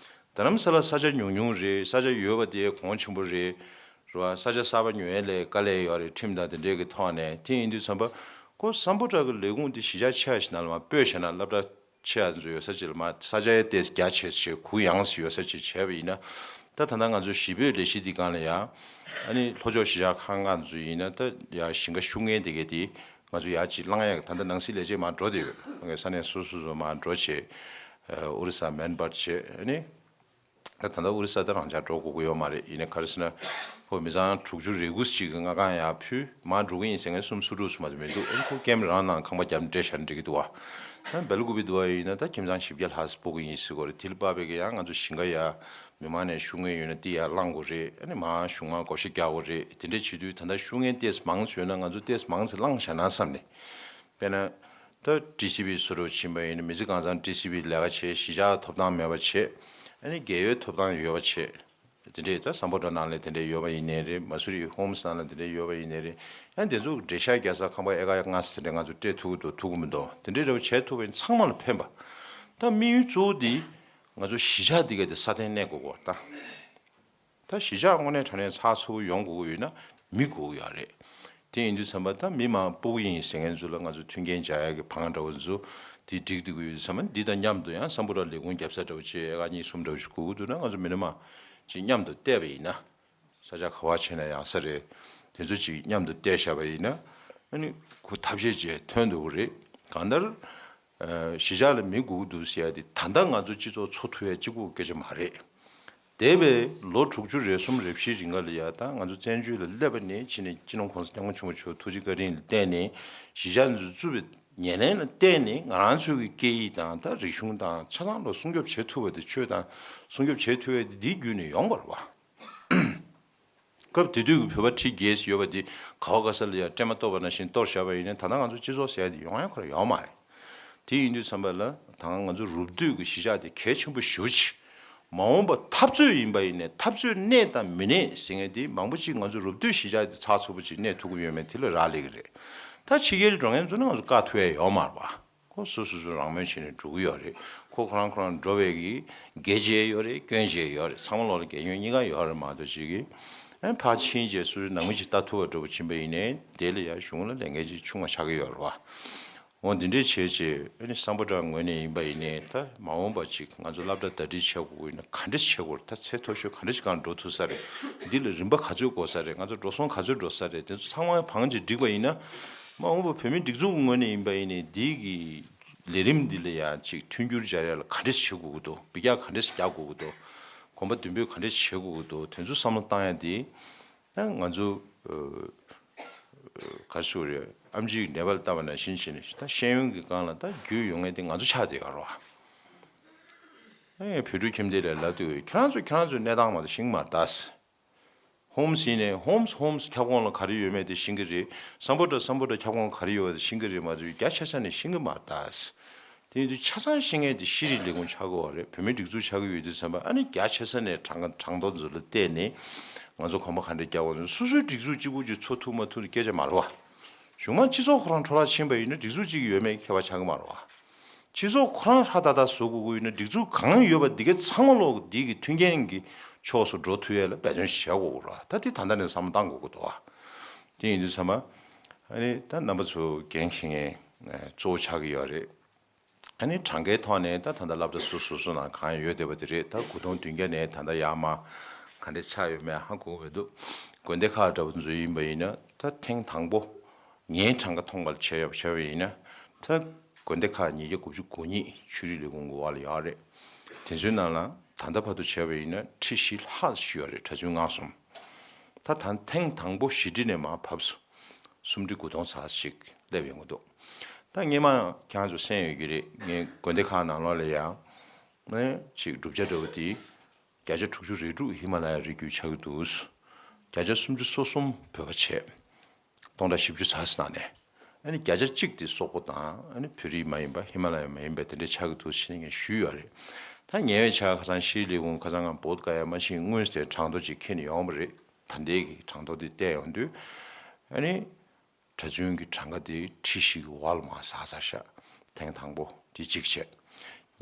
རྡ་རམ་ས་ལ་ས་ཆ་ཉུང་ཉུང་རེད། ས་ཆ་ཡོད་པ་དེ་གོང་ཆེན་པོ་རེད། རེད་བ། ས་ཆ་གསར་པ་ཉོ་ཡས་ལ་དཀའ་ལས་ཡོད་རེད། ཁྲིམས་དང་དེ་འདྲའི་གི་ཐོག་ནས། དེ་ཡིན་དུས་ཙམ་པ་ཁོ་སམ་བྷོ་ཊ་གི་ལས་ཁུངས་དེ་གཞིས་ཆགས་ཆེ་བ་ཞིག་ནང་ལ་མར་སྤོས་བྱས་ན་སློབ་གྲྭ་ཆེ་བ་ཚོ་ཡོད་ས་ཅིག་ལ་མར་ས་ཆ་ཡ་ཏོག་ཙམ་རྒྱ་ཆེ་ས་ཅིག་གུ་ཡངས་སུ་ཡོད་ས་ཅིག་བྱས་པ་ཡིན་ན། ད་ད་ལྟ་ང་ཚོ་གཞིས་སྤོས་ལས་གཞི་འདི་སྒང་ལ་ཡ། ཨ་ནི་ལྷོ་ཕྱོགས་གཞིས་ཆགས་ཁག་ལྔ་ཚོ་ཡིན་ན་ད་ཡ་ཞིང་ཁ་ཤུགས་ངན་དེ་གས་དེ་ང་ཚོ་ཡ་ཅིག་བླང་ཡ་གི་ད་ལྟ་ནང་སྲིད་ལས་བྱེད་མར་འགྲོ་བསྡད་ཡོད། ང་ས་གནས་སོ་སོ་སོ་མར་འགྲོ་བྱས། ཨོ་རི་ས་མན་སྦར་བྱས། ཨ་ནི། ད་ད་ལྟ་ཨོ་རི་ས་ད་རང་འཇགས་འགྲོ་དགོས་ཀྱི་ཡོད་མ་རེད། ཡིན་ནའི་ག་རེ་ཟེར་ན། ཁོ་མི་ཚང་དྲུག་ཅུ་རེ་དགུ་ཅིག་གི་མངའ་ཁང་ཡར་ཕུལ། མར་འགྲོ་གི་ཡིན་ཟེར་མཁན་སུམ་ཅུ་སོ་དྲུག་ཙམ་མ་གཏོགས་མི་འདུག་ཨ་ནི་ཁོ་ཀེམ་རང་ནང་ཁང་པ་བརྒྱབ་ནས་སྤྲད་བཞག་ནས་འགྲིག་གི་འདུག་བ། ད་སྦེལ་ཀོབ་འདུག་བ་ཡིན་ན་ད་ཁྱིམ་ཚང་བཞི་བརྒྱ་ལྷག་ཙམ་སྤོ་གི་ཡིན་ཟེར་གྱི་ཡོད་རེད། དེ་ལ་དཔག་པའི་གི་ཡང་ང་ཚོ་ཞིང་ཁ་ཡ་མི་མང་ནས་ཤོག་ངོས་ཡོད་ན་དེ་ཡར་བླང་དགོས་རེད། ཨ་ནི་མར་གཞུང་མང་བགོ་བཤའ་རྒྱག་དགོས་རེད། དེ་འདྲ་བྱེད་དུས་ད་ལྟ་ཤོག་ངོས་ཏོག་ཙམ་མང་ཙམ་ཡོད་ན་ང་ཚོ་ཏོག་ཙམ་མང་ཙམ་བླངས་བཞག་ན་བསམ་ནས། དཔེར་ན། ད་ཊི་སི་བི་སུ་རུ་ཕྱིན་པ་ཡིན་ན་མི་ཚེ་གང་ཚང་ཊི་སི་བི་ལས་ཀ་བྱེད། གཞིས་ཆགས་ཐོབ་ཐང་མེད་པ་བྱེད། ཨ་ནི་རྒས་ཡོལ་ཐོབ་ཐང་ཡོད་པ་བྱེད། དེ་འདྲས་ད་སམ་བྷོ་ཊ་ནང་ལ་དེ་འདྲས་ཡོད་པ་ཡིན་ནའི་རེད། མ་སུ་རི་ཧོམ་སི་ནང་ལ་དེ་འདྲས་ཡོད་པ་ཡིན་ནའི་རེད། ཡང་དེ་ཚོ་འགྲེལ་བཤད་རྒྱག་ས་ཁང་པ་ཨེ་ཀར་ལྔ་ཙམ་དེ་འདྲས་ང་ཚོ་སྤྲད་ཐུབ་ཀྱི་འདུག་ཐུབ་ཀྱི་མི་འདུག་དེ་འདྲས་རེ་བ་བྱེད་ཐུབ་པ་ཡིན་ཚང་མ་ལ་ཕན་པ། ད་དམིགས་ཡུལ་གཙོ་བོ་དེ་ང་ཚོ་གཞིས་ཆགས་འདི་ག་དེ་སྲ་བརྟན་གནས་དགོས་ཀྱི་ཡོད་ད། ད་གཞིས་ཆགས་དངོས་གནས་དྲང་གནས་ཚགས་ཚུད་པོ་ཡོང་དགོས་ཀྱི་ཡོད་ན་མི་དགོས་ཀྱི་ཡོད་རེད། དེ་ཡིན་དུས་ཙམ་པ་ད་མི་མང་སྤོ་གི་ཡིན་ཟེར་མཁན་ཚོ་ལ་ང་ཚོ་མཐུན་རྐྱེན་སྦྱར་ཡག་གི་བང་འདྲ་བོ་ཚོ་དེ་སྒྲིག་བསྡད་ཀྱི་ཡོད་དུས་ཙམ་པ་འདི་དང་མཉམ་དུ་ཡང་སམ་བྷོ་ཊ་ལས་ཁུངས་བརྒྱབ་ས་འདྲ་བོ་བྱས་ཨེ་ཀར་གཉིས་གསུམ་འདྲ་བོ་ཞིག་དགོས་ཀྱི་འདུག་ན་ང་ཚོ་མི་སྣ་མང་ཅིག་མཉམ་དུ་བལྟས་པ་ཡིན་ན། ས་ཆ་ག་པར་ཕྱིན་ན་ཡང་ས་རེད། དེ་ཚོ་ཅིག་མཉམ་དུ་བལྟས་བཞག་པ་ཡིན་ན། ཨ་ནི་ཁོ་ཐབས་ཤེས་བྱས་ཐོན་འདུག་གི་རེད། གང་ལྟར། ཨ། གཞིས་ཆགས་ལ་མི་དགོས་ཀྱི་འདུག་ཟེར་ཡ་དེ་ད་ལྟ་ང་ཚོ་སྤྱི་ཚོགས་འཚོ་ཐུབ་ཡ་གཅིག་པུ་སྐད་ཆ་མ་རེད། འདས་པའི་ལོ་དྲུག་ཅུ་རེ་གསུམ་རེ་བཞི་རིང་ག་ལ་ཡ་ད་ང་ཚོ་བཙན་བྱོལ་ལ་སླེབས་པ་ནས་ཕྱི་ནས་སྤྱི་ནོར་༸གོང་ས་༸སྐྱབས་མགོན་ཆེན་པོ་མཆོག་ཐུགས་རྗེ་བཀའ་དྲིན་ལ་བརྟེན་ནས་གཞིས་ཆགས་འདི་ཚོ་བཙུགས་པའི་ཉེར་ལེན་ལ་བརྟེན་ནས་ང་རང་ཚོའི་གི་སྐད་ཡིག་དང་ད་རིག་གཞུང་དང་ཆ་ཚང་ལ་སྲུང་སྐྱོབ་བྱེད་ཐུབ་པ་དེ་ཆོས་དང་སྲུང་སྐྱོབ་བྱེད་ཐུབ་པ་དེ་འདིའི་བརྒྱུད་ནས་ཡོང་བ་རེད་བ། སྐབས་དེ་དུས་ཀྱི་བོད་པ་ཁྲི་བརྒྱད་ཙམ་ཡོད་པ་དེ་ག་བ་ག་ས་ལ་ཡ་སྲན་མ་གཏོར་བ་ནང་བཞིན་གཏོར་བཞག་པ་ཡིན་ན་ད་ལྟ་ང་ཚོ་སྤྱི་ཚོགས་ཟེར་ཡ་དེ་ཡོང་ཡ་ཁོ་རང་ཡོད་མ་རེད། དེ་ཡིན་དུས་ཙམ་པ་ལ་ད་ང་ཚོ་རུབ་བསྡུས་ཀྱི་གཞིས་ཆགས་དེ་གལ་ཆེན་པོ་ཞེ་པོ་ཅིག་མ་འོངས་པ་འཐབ་རྩོད་ཡིན་པ་ཡིན་ནའི་འཐབ་རྩོད་གནས་དང་མི་གནས་ཟེར་མཁན་དེ་མང་པོ་ཅིག་ང་ཚོ་རུབ་བསྡུས་གཞིས་ཆགས་དེ་ཚགས་ཚུད་པོ་ཅིག་གནས་ཐུབ་ཀྱི་ཡོད་མེད་དེ་ལ་རག་ལས་ཀྱི་རེད། ད་ཕྱི་རྒྱལ་འགྲོ་མཁན་ཚོ་ནི་ང་ཚོ་བཀག་ཐུབ་ཡ་ཡོད་མ་རེད་པ། ཁོ་སོ་སོ་སོ་རང་མོས་བྱས་ནས་འགྲོ་གི་ཡོད་རེད། ཁོ་ཁོ་རང་ཁོ་རང་འགྲོ་བའི་གི་དགེ་བྱས་ཡོད་རེད། སྐྱོན་བྱས་ཡོད་རེད། ཚང་མ་ལོག་ལ་དགེ་སྐྱོན་གཉིས་ཀ་ཡོད་རེད་མ་གཏོགས་ཅིག་གི་ཨ་ཕར་ཕྱིན་རྗེས་སོ་སོའི་ནང་མི་ཅིག་ལྟ་ཐུབ་པ་འདྲ་པོ་ཕྱིན་པ་ཡིན་ནའི་དེ་ལ་ཡང་གཞུང་ལ་ལས་འགན་ཅིག་ཆུང་བ་ཆགས་ཀྱི་ཡོད་རེད་བ། འོ་འདི་འདྲས་བྱས་རྗེས་ཨ་ནི་སམ་བྷོ་ཊ་ངོས་ནས་ཡིན་པ་ཡིན་ནའི་ད་མ་འོངས་པ་ཅིག་ང་ཚོ་སློབ་གྲྭ་ཟླ་སྒྲིལ་བྱེད་དགོས་ཀྱི་ཡིན་ན་ག་འདྲས་བྱེད་དགོས་རེད། ད་ཚད་མཐོ་ཤོས་ག་འདྲས་ཅིག་སྒང་འགྲོ་ཐུབ་ས་རེད། འདི་ལ་རིམ་པ་ག་ཚོད་འགོར་ས་རེད། ང་ཚོ་འགྲོ་སོང་ག་ཚོད་འགྲོ་ས་རེད། དེ་ཚོ་ཚང་མ་བང་ཅིག་བསྒྲིགས་པ་ཡིན་ན། མ་འོངས་པ་བོད་མིའི་སྒྲིག་འཛུགས་ངོས་ནས་ཡིན་པ་ཡིན་ནའི་འདི་གི་ལས་རིམ་འདི་ལ་ཡང་ཅིག་མཐུན་འགྱུར་སྦྱར་ཡ་ལ་ག་འདྲས་བྱེད་དགོས་ཀྱི་འདུག་འབུད་རྒྱག་ག་འདྲས་རྒྱག་དགོས་ཀྱི་འདུག་གོམ་པ་མདུན་སྤོས་ག་འདྲས་བྱེད་དགོས་ཀྱི་འདུག་དེ་ཚོ་བསམ་བློ་བཏང་ཡ་དེ། ད་ང་ཚོ་ཨ་ག་རེ་ཞུ་དགོས་རེད། ཨེམ་ཆི་ནད་པ་ལ་བལྟ་བ་ནང་བཞིན་བྱས་ནས་ད་ཤེས་ཡོན་གྱི་སྒང་ལ་ད་རྒྱུས་ཡོད་མཁན་དེ་ང་ཚོ་ཆགས་བསྡད་ཡོད་རེད་བ། ཨེ་བོད་ཕྲུག་ཁྱིམ་སྡེ་ལ་ལབ་དུས་ཁྱེད་རང་ཚོ་ཁྱེད་རང་ཚོའི་གནས་སྟངས་མ་གཏོགས་ཤེས་ཀྱི་མ་རེད་ད། ཧོམ་སི་ཡིན་ནའི་ཧོམ་སི་ཧོམ་སི་ཁྱབ་ཁོངས་ལ་ག་རེ་ཡོད་མེད་དེ་ཤེས་ཀྱི་རེད། སམ་བྷོ་ཊ་སམ་བྷོ་ཊ་ཁྱབ་ཁོངས་ག་རེ་ཡོད་པ་དེ་ཤེས་ཀྱི་རེད་མ་གཏོགས་རྒྱ་ཆེ་ས་ནས་ཤེས་ཀྱི་མ་རེད་ད། དེ་ཡིན་དུས་ཆ་ཚང་ཤེས་མཁན་དེ་ཤེས་རིག་ལས་ཁུངས་ཆགས་ཀྱི་ཡོད་རེད། བོད་མིའི་སྒྲིག་འཛུགས་ཆགས་ཀྱི་ཡོད་དུས་ཙམ་པ་ཨ་ནི་རྒྱ་ཆེ་ས་ནས་གྲངས་གྲངས་ཐོ་ཚོ་ལ་བལྟས་ནས་ང་ཚོ་གོམ་པ་ག་འདྲ་རྒྱག་དགོས་ན་སོ་སོའི་སྒྲིག་འཛུགས་གཅིག་པུ་ཅིག་འཚོ་ཐུབ་མ་ཐུབ་ཀྱི་སྐད་ཆ་མ་རེད་བ། གཞུང་མང་སྤྱི་ཚོགས་ཁོ་རང་འཕྲོ་བརླག་ཕྱིན་པ་ཡིན་ན་སྒྲིག་འཛུགས་གཅིག་ཡོད་མེད་ཁྱད་པར་ཆགས་ཀྱི་མ་རེད་བ། སྤྱི་ཚོགས་ཁོ་རང་ཧྲ་ཏག་ཏག་བཟོ་དགོས་ཀྱི་ཡོད་ན་སྒྲིག་འཛུགས་གང་ཡོད་པ་འདི་གའི་ཚང་མ་ལོག་འདི་གི་མཐུན་རྐྱེན་གྱི་ཕྱོགས་སུ་འགྲོ་ཐུབ་ཡས་ལ་འབད་བརྩོན་བྱེད་དགོས་ཀྱི་རེད་བ། ད་འདི་ད་ལྟ་ནས་བསམ་བློ་བཏང་དགོས་ཀྱི་འདུག་བ། དེ་ཡིན་དུས་ཚང་མ་ཨ་ནི་ད་རྣམ་པ་ཚོ་འགན་འཁྱེར་མཁན་གཙོ་བོ་ཆགས་ཀྱི་ཡོད་རེད། ཨ་ནི་གྲངས་ཀའི་ཐོག་ནས་ད་ད་ལྟ་སློབ་གྲྭ་སོ་སོ་སོ་ནང་གང་ཡོད་བསྡད་པ་དེ་རེད། ད་དགུ་སྟོང་བདུན་བརྒྱ་ནས་ད་ལྟ་ཡར་མར་ག་འདྲས་ཆགས་ཡོད་མེད་ཧ་གོ་གི་མི་འདུག་དགོན་སྡེ་ཁག་འདྲ་པོ་ཚོ་ཡིན་པ་ཡིན་ན་ད་ཐེངས་དང་པོ་ངའི་གྲངས་ཀ་མཐོང་བར་བྱས་ཡོད་བྱས་པ་ཡིན་ན་ད་དགོན་སྡེ་ཁག་ཉིས་བརྒྱ་དགུ་བཅུ་གོ་གཉིས་ཆོས་རིག་ལས་ཁུངས་ཀྱི་འོག་ལ་ཡོད་རེད། དེ་ཚོའི་ནང་ལ་ད་ལྟ་བར་དུ་བྱས་པ་ཡིན་ན་ཁྲི་བཞི་ལྷག་ཞིག་ཡོད་རེད། གྲྭ་བཙུན་མངགས་སོང་། ད་ད་ཐེངས་དང་པོ་བཞི་ཁྲི་ནས་མར་ཕབ་སོང་། སུམ་ཁྲི་དགུ་སྟོང་ཙམ་ཞིག་སླེབས་ཡོང་གི་འདུག་ད་སྔོན་མ་ཁྱེད་རང་ཚོ་གསན་ཡོད་ཀྱི་རེད། ངའི་དགོན་སྡེ་ཁག་ནང་ལོགས་ལ་ཡང་ནས་ཅིག་བསྒྲུབ་བྱ་འདྲ་བོ་དེ་བརྒྱ་ཆ་དྲུག་ཅུ་རེ་དྲུག་ཧི་མ་ལ་ཡའི་རི་རྒྱུད་ཆགས་ཀྱི་འདུག་བརྒྱ་ཆ་སུམ་ཅུ་སོ་གསུམ་བོད་པ་བྱས། སྟོང་ཕྲག་བཞི་བཅུ་ཙམ་ནང་ནས་ཨ་ནི་བརྒྱ་ཆ་གཅིག་དེ་སོག་པོ་དང་ཨ་ནི་བོད་རིགས་མ་ཡིན་པ་ཧི་མ་ལ་ཡ་མ་ཡིན་པ་དེ་འདྲ་ཆགས་ཀྱི་འདུག་ཟེར་ནས་ངས་ཞུས་ཡོད་རེད། ད་ཉེ་བའི་ཆར་ཁ་སང་ཤེས་རིག་ལས་ཁུངས་ཁ་སང་ང་བོད་ཀ་ཡ་མ་ཤེས་དངོས་དེ་གྲངས་ཐོ་ཅིག་ཁྱེར་ནས་ཡོང་བ་རེད། ད་ལྟའི་གི་གྲངས་ཐོ་དེ་བལྟས་ཡོང་དུས་ཨ་ནི་གྲྭ་བཙུན་གྱི་གྲངས་ཀ་དེ་ཁྲི་བཞི་གི་འོག་ལ་མར་ཟག་ཚར་ཤག་ཐེངས་དང་པོ་དེ་གཅིག་བྱས།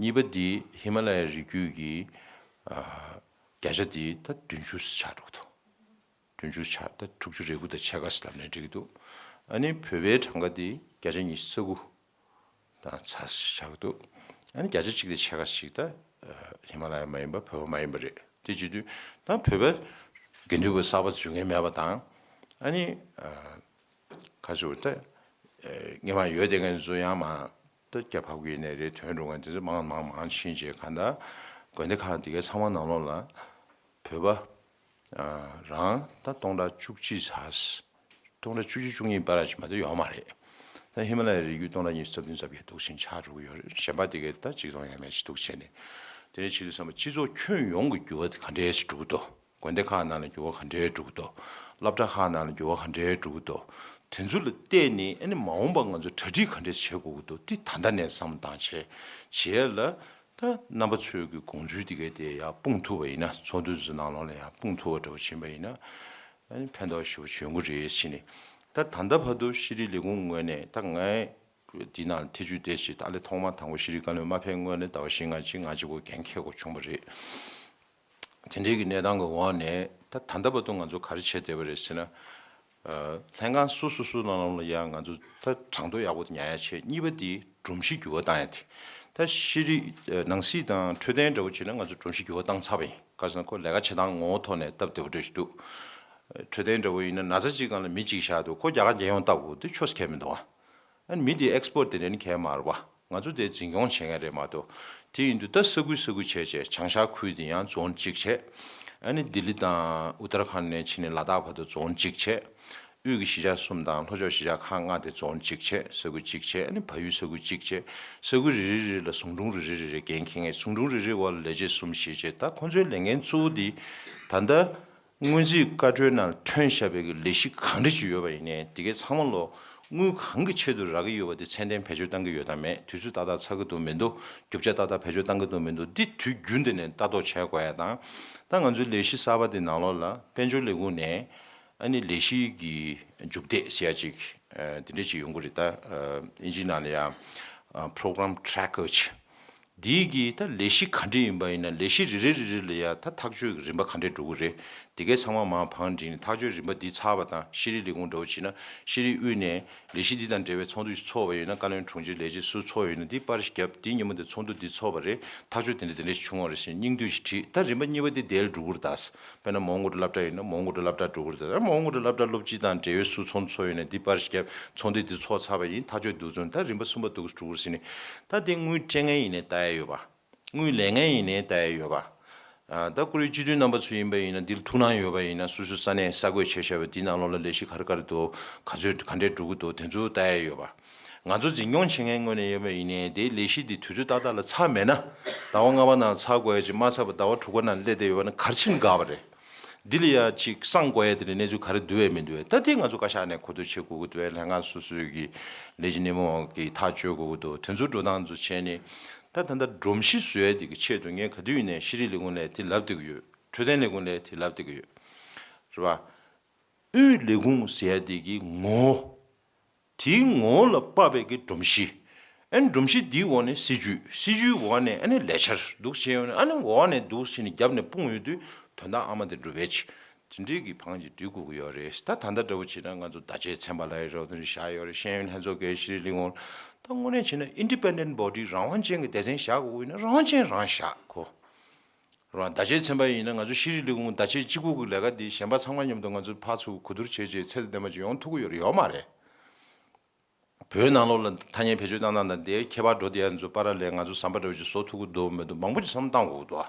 གཉིས་པ་དེ་ཧི་མ་ལ་ཡའི་རི་རྒྱུད་ཀྱི་ཨ་བརྒྱ་ཆ་དེ་ད་བདུན་ཅུ་ཆགས་འགྲོ་གི་འདུག་བདུན་ཅུ་ཆགས་ད་དྲུག་ཅུ་རེ་དགུ་དང་ཕྱེད་ཀ་ཙམ་ལབ་ནས་འགྲིག་གི་འདུག་ཨ་ནི་བོད་པའི་གྲངས་ཀ་དེ་བརྒྱ་ཆ་ཉི་ཤུ་རྩ་དགུ་དང་ཚ་ཆགས་ཀྱི་འདུག་ཨ་ནི་བརྒྱ་ཆ་གཅིག་དང་ཕྱེད་ཀ་ཞིག་ད་ཧི་མ་ལ་ཡ་མ་ཡིན་པ་བོད་པ་མ་ཡིན་པ་རེད། དེ་བྱེད་དུས་ད་བོད་པ་དགེ་འདུན་པ་གསར་པ་འཛུལ་མཁན་མེད་པ་དང་ཨ་ནི་ཁ་ཤོར་ད་སྔོན་མ་ཡོད་བསྡད་མཁན་ཚོ་ཡང་མ་ད་སྐྱ་ཕབ་ཀྱི་ནས་རེད། ཐོན་འགྲོ་མཁན་དེ་ཚོ་མང་མང་མང་ཕྱིན་རྗེས་གང་ལྟར་ དགོན་སྡེ་ཁག་དེ་གའི་ཚང་མ་ནང་ལོགས་ལ་བོད་པ་རང་ད་སྟོང་ཕྲག་བཅུ་གཅིག་ཙམ། སྟོང་ཕྲག་བཅུ་གཅིག་བཅུ་གཉིས་བར་ཅིག་མ་གཏོགས་ཡོད་མ་རེད། ད་ཧི་མ་ལ་ཡའི་རི་རྒྱུད་སྟོང་ཕྲག་ཉི་ཤུ་རྩ་བདུན་ཙམ་ཡང་འདུག་སེ་ཆགས་འགྲོ་གི་ཡོད་རེད། གཞན་པ་དེ་གའི་ད་གཅིག་མཚུངས་ཡང་མེད་ཅིག་འདུག་བྱས་ནས། དེ་ནས་བྱེད་དུས་ཙམ་པ་སྤྱི་ཚོགས་ཁྱོན་ཡོངས་ཀྱི་འགྱུར་བ་དེ་ག་འདྲས་ཞིག་འགྲོ་གི་འདུག་དགོན་སྡེ་ཁག་ནང་ལ་འགྱུར་བ་ག་འདྲས་འགྲོ་གི་འདུག་སློབ་གྲྭ་ཁག་ནང་ལ་འགྱུར་བ་ག་འདྲས་འགྲོ་གི་འདུག་དེ་ཚོ་ལ་བལྟས་ནས་ཨ་ནི་མ་འོངས་པ་ང་ཚོ་གྲ་སྒྲིག་ག་འདྲས་བྱེད་དགོས་ཀྱི་འདུག་དེ་ད་ལྟ་ནས་བསམ་བློ་བཏང་བྱས་བྱས་ལ། ད་རྣམ་པ་ཚོའི་གི་དགོངས་ཚུལ་དེ་གའི་དེ་ཡར་སྤུངས་ཐུབ་པ་ཡིན་ན། ཚོགས་འདུ་ཚོའི་ནང་ལོགས་ལ་ཡར་སྤུངས་ཐུབ་པ་འདྲ་བོ་ཕྱིན་པ་ཡིན་ན། ཨ་ནི་ཕན་ཐོགས་ཞེ་པོ་ཅིག་ཡོང་གི་རེད་ཟེར་ནས། ད་ད་ལྟ་བར་དུ་ཤེས་རིག་ལས་ཁུངས་ངོས་ནས། ད་ངས་འདི་ནང་ཐེ་ཇུས་བལྟས་ཤིག་ད་ལས་ཐོག་མ་དང་པོ་ཤེས་རིག་བཀའ་བློན་མ་ཕེབས་སྔོན་ནས་ཟླ་བ་བཞི་ལྔ་ཅིག་ང་གཅིག་པོ་འགན་འཁྱེར་དགོས་བྱུང་བ་རེད། དེ་འདྲའི་གི་གནས་སྟངས་ཀྱི་འོག་ནས་ད་ད་ལྟ་བར་དུ་ང་ཚོ་ག་རེ་བྱས་བསྡད་པ་རེད་ཟེར་ན། ལྷན་ཁང་སོ་སོ་སོའི་ནང་ལོགས་ལ་ཡང་ང་ཚོ་ད་གྲངས་ཐོ་ཡག་པོ་ཉར་ཡ་བྱས། གཉིས་པ་དེ་སྒྲོམ་གཞི་འགྱུར་བ་བཏང་ཡ་དེ། ད་ཤེས་རིག་ནང་སྲིད་དང་འཕྲོད་བསྟེན་འདྲ་བོ་བྱས་ན་ང་ཚོ་སྒྲོམ་གཞི་འགྱུར་བ་བཏང་ཚར་བ་ཡིན། ག་རེ་ཟེར་ན་ཁོ་ལས་ཀ་བྱེད་སྟངས་ངོ་བོ་ཐོག་ནས་སྟབས་བདེ་པོ་འདྲ་ཞིག་འདུག་འཕྲོད་བསྟེན་འདྲ་བོ་ཡིན་ན་ན་ཚ་གཅིག་སྒང་ལ་མི་གཅིག་བཞག་འདུག་ཁོ་རྒྱ་གར་རྒྱལ་ཡོངས་བལྟ་དགོས་དེ་ཆོས་ཁས་མི་འདུག་ཨ་ནི་མི་དེ་ཨེག་སི་པོར་ཊི་དེ་འདྲ་ནི་གས་མ་རེད་པ། ང་ཚོ་དེ་འཛིན་སྐྱོང་བྱེད་མཁན་རེད་མ་གཏོགས། དེ་ཡིན་དུས་ད་ས་ཁུལ་ས་ཁུལ་བྱས་བྱས་བྱང་ཤར་ཁུལ་དེ་ཡང་རྫོན་གཅིག་བྱས། ཨ་ནི་ལྡི་ལི་དང་ཨུ་ཏར་ཁཱན་ནས་ཕྱིན་ནས་ལ་དྭགས་བར་དུ་རྫོན་གཅིག་བྱས། དབུས་ཀྱི་གཞིས་ཆགས་གསུམ་དང་ལྷོ་ཕྱོགས་གཞིས་ཆགས་ཁག་ལྔ་དེ་རྫོན་གཅིག་བྱས། ས་ཁུལ་གཅིག་བྱས། ཨ་ནི་བལ་ཡུལ་ས་ཁུལ་གཅིག་བྱས། ས་ཁུལ་རེ་རེ་རེ་ལ་ཟུང་དྲུང་རེ་རེ་རེ་རེ་འགན་འཁྱེར་མཁན། ཟུང་དྲུང་རེ་རེའི་འོག་ལ་ལས་བྱེད་གསུམ་བཞི་བྱས། ད་ཁོང་ཚོའི་ལས་འགན་གཙོ་བོ་དེ་ད་ལྟ་སྔོན་རྩིས་བཀའ་འཁྲོལ་ནང་ཐོན་བཞག་པའི་གི་ལས་གཞི་གང་འདྲ་ཞིག་ཡོད་པ་ཡིན་ནའི་དེ་གའི་ཚང་མ་ལོ་དངུལ་གང་གི་ཆེད་དུ་རག་གི་ཡོད་པ་དེ་ཚད་ལྡན་བེད་སྤྱོད་བཏང་གི་ཡོད་དམ་མེད། དུས་ཚོད་ཏག་ཏག་ཚར་གི་འདུག་མི་འདུག་རྒྱུ་ཆ་ཏག་ཏག་བེད་སྤྱོད་བཏང་གི་འདུག་མི་འདུག་འདི་དུས་རྒྱུན་དུ་ནས་ལྟ་རྟོག་བྱེད་དགོས་ཡ་དང་། ད་ང་ཚོའི་ལས་གཞི་གསར་པ་དེ་ནང་ལོགས་ལ་དཔལ་འབྱོར་ལས་ཁུངས་ནས་ཨ་ནི་ལས་གཞི་གི་མཇུག་འབྲས་ཟེར་ཡ་ཅིག་དེ་འདྲ་ཅིག་ཡོང་གི་རེད། ད་ཨིན་ཇིའི་ནང་ལ་ཡང་program tracker ཅིག་འདིའི་གི་ད་ལས་གཞི་ག་འདྲ་ཡིན་པ་ཡིན་ན་ལས་གཞི་རེ་རེ་རེ་རེ་ལ་ཡ་ད་ཐག་གཅོད་ཀྱི་རིམ་པ་ག་འདྲ་འགྲོ་གི་རེད། དེ་གའི་ཚང་མ་མར་བང་བསྒྲིགས་ནས་ཐག་གཅོད་རིམ་པ་འདི་ཚར་བ་དང་། ཤེས་རིག་ལས་ཁུངས་འདྲ་བོ་བྱས་ན་ཤེས་རིག་དབུས་ནས་ལས་གཞི་འདི་དང་འབྲེལ་བའི་ཚོགས་འདུ་ཞིག་ཚོགས་པ་ཡོད་ན། བཀའ་བློན་དྲུང་ཆེ་ལས་བྱེད་སུ་ཚོགས་ཡོད་ན་འདི་པར་ཞིག་བརྒྱབ། འདི་ཉིན་མོ་འདི་ཚོགས་འདུ་འདི་ཚོགས་པ་རེད། ཐག་གཅོད་དེ་འདྲ་དེ་འདྲ་ཞིག་བྱུང་བ་རེད་ཟེར་སྙིང་བསྡུས་ཤིག་བྲིས། ད་རིམ་པ་གཉིས་པ་འདི་དེ་ལ་འགྲོ་གི་རེད་ད། དཔེར་ན་མོན་གྷོ་འདྲ་སློབ་གྲྭ་ཡིན་ན་མོན་གྷོ་འདྲ་སློབ་གྲྭ་འགྲོ་གི་རེད་ད། ད་མོན་གྷོ་འདྲ་སློབ་གྲྭ་སློབ་སྤྱི་དང་འབྲེལ་ཡོད་སུ་ཚོགས་འདུ་ཚོགས་ཡོད་ན་འདི་པར་ཞིག་བརྒྱབ། ཚོགས་འདུ་འདི་ཚོགས་ཚར་བ་ཡིན། ཐག་གཅོད་འདུག་ཚོད། ད་རིམ་པ་གསུམ་པ་འདུག་འགྲོ་གི་རེད་ཟེར་ནས། ད་དེ་དངུལ་སྤྲད་མཁན་ཡིན་ནའི་ལྟ་ཡ་ཡོད་པ། དངུལ་ལེན་མཁན་ཡིན་ནའི་ལྟ་ཡ་ཡོད་པ། ཨ་ད་བཀུར་འོས་སྤྱི་འཐུས་རྣམ་པ་ཚོ་ཡིན་པ་ཡིན་ན་འདིར་ཐུགས་སྣང་ཡོད་པ་ཡིན་ན་སོ་སོའི་ས་གནས་གསར་འགོད་བྱས་བཞག་པའི་འདི་ནང་ལོགས་ལ་ལས་གཞི་ག་རེ་ག་རེ་འདུག་ག་ཚོད་ག་འདྲས་འགྲོ་གི་འདུག་དེ་ཚོ་ལྟ་ཡ་ཡོད་པ། ང་ཚོ་འཛིན་སྐྱོང་བྱེད་མཁན་ངོས་ནས་ཡོད་པ་ཡིན་ནའི་དེའི་ལས་གཞི་འདི་དུས་ཚོད་ཏག་ཏག་ལ་ཚར་མེད་ན། ཟླ་བ་ལྔ་པ་ནང་ཚར་དགོས་ཡ་ཅིག་མ་ཚར་བར་ཟླ་བ་དྲུག་པ་ནང་སླེབས་བསྡད་ཡོད་པ་ན་ག་རེ་བྱས་ནས་དགའ་བ་རེད། འདི་ལ་ཡ་ཅིག་བསམ་དགོས་ཡ་དེ་འདྲ་གནས་ཚུལ་ག་རེ་འདུག་བས་མི་འདུག་བས། ད་དེ་ང་ཚོ་བཀའ་ཤག་ནས་གོ་བསྡུར་བྱེད་དགོས་ཀྱི་འདུག་བས། ལྷན་ཁང་སོ་སོའི་གི་ལས་བྱེད་སྣེ་མོ་གི་ཐག་གཅོད་དགོས་ཀྱི་འདུག་དེ་ཚོ་འགྲོ་སྟངས་ཚོ་བྱས་ནས། ད་ད་ལྟ་སྒྲོམ་གཞི་བཟོ་ཡ་དེ་གི་ཆེད་དུ་ངས་ག་དུས་ཡིན་ནའི་ཤེས་རིག་ལས་ཁུངས་ལ་དེ་ལབ་བསྡད་ཀྱི་ཡོད། འཕྲོད་བསྟེན་ལས་ཁུངས་ལ་དེ་ལབ་བསྡད་ཀྱི་ཡོད། རེད་བ། དབུས་ལས་ཁུངས་ཟེར་ཡ་དེ་གི་ངོ་བོ། དེའི་ངོ་བོ་ལ་དཔག་པའི་གི་སྒྲོམ་གཞི། ཨ་ནི་སྒྲོམ་གཞི་འདིའི་འོག་ནས་སྲིད་ཇུས། སྲིད་ཇུས་འོག་ནས་ཨ་ནི་ལས་འཆར་འདུག་བྱས་ཡོང་ནས། ཨ་ནི་འོག་ནས་འདུག་བྱས་ནས་རྒྱབ་ནས་སྤུངས་ཡོང་དུས་དོན་དག་ཨ་མ་དེ་འགྲུབ་པའི་ཆེད། དེ་འདྲའི་གི་བང་ཅིག་སྒྲིག་དགོས་ཀྱི་ཡོད་རེད། ད་ད་ལྟ་འདྲ་བོ་བྱས་ན་ང་ཚོ་བརྡ་ཆད་ཚན་པ་ལབ་ཡ་རེད་བ། དེ་འདྲ་བཞག་ཡོད་རེད། ཤེས་ཡོན་ལྷན་ཚོགས་ཀྱི་ཤེས་རིག་ལས་ཁུངས། ད་དངོས་གནས་བྱས་ན་independent body རང་དབང་ཅན་གྱི་སྡེ་ཚན་བཞག་དགོས་ཀྱི་ཡིན་ན་རང་དབང་ཅན་རང་བཞག་གོ། རང་བརྡ་ཆད་ཚན་པ་ཡིན་ན་ང་ཚོ་ཤེས་རིག་ལས་ཁུངས་བརྡ་ཆད་གཅིག་པུ་གི་ལས་ཀ་འདི་གཞན་པ་ཚང་མ་མཉམ་དུ་ང་ཚོ་ཕར་ཚུར་གོ་བསྡུར་བྱས་རྗེས་ཚད་ལྡན་པ་ཅིག་ཡོང་ཐུབ་ཀྱི་ཡོད་རེད། ཡོད་མ་རེད། བོད་ནང་ལོགས་ལ་ཐ་སྙད་བེད་སྤྱོད་བཏང་སྟངས་དང་དེའི་ཁྱད་པར་འགྲོ་བསྡད་ཡ་ཚོ་པ་ར་ལས་ང་ཚོ་ཟམ་པ་འདྲ་བོ་ཅིག་བཟོ་ཐུབ་ཀྱི་འདུག་མི་འདུག་མང་པོ་ཅིག་བསམ་བློ་བཏང་དགོས་ཀྱི་འདུག་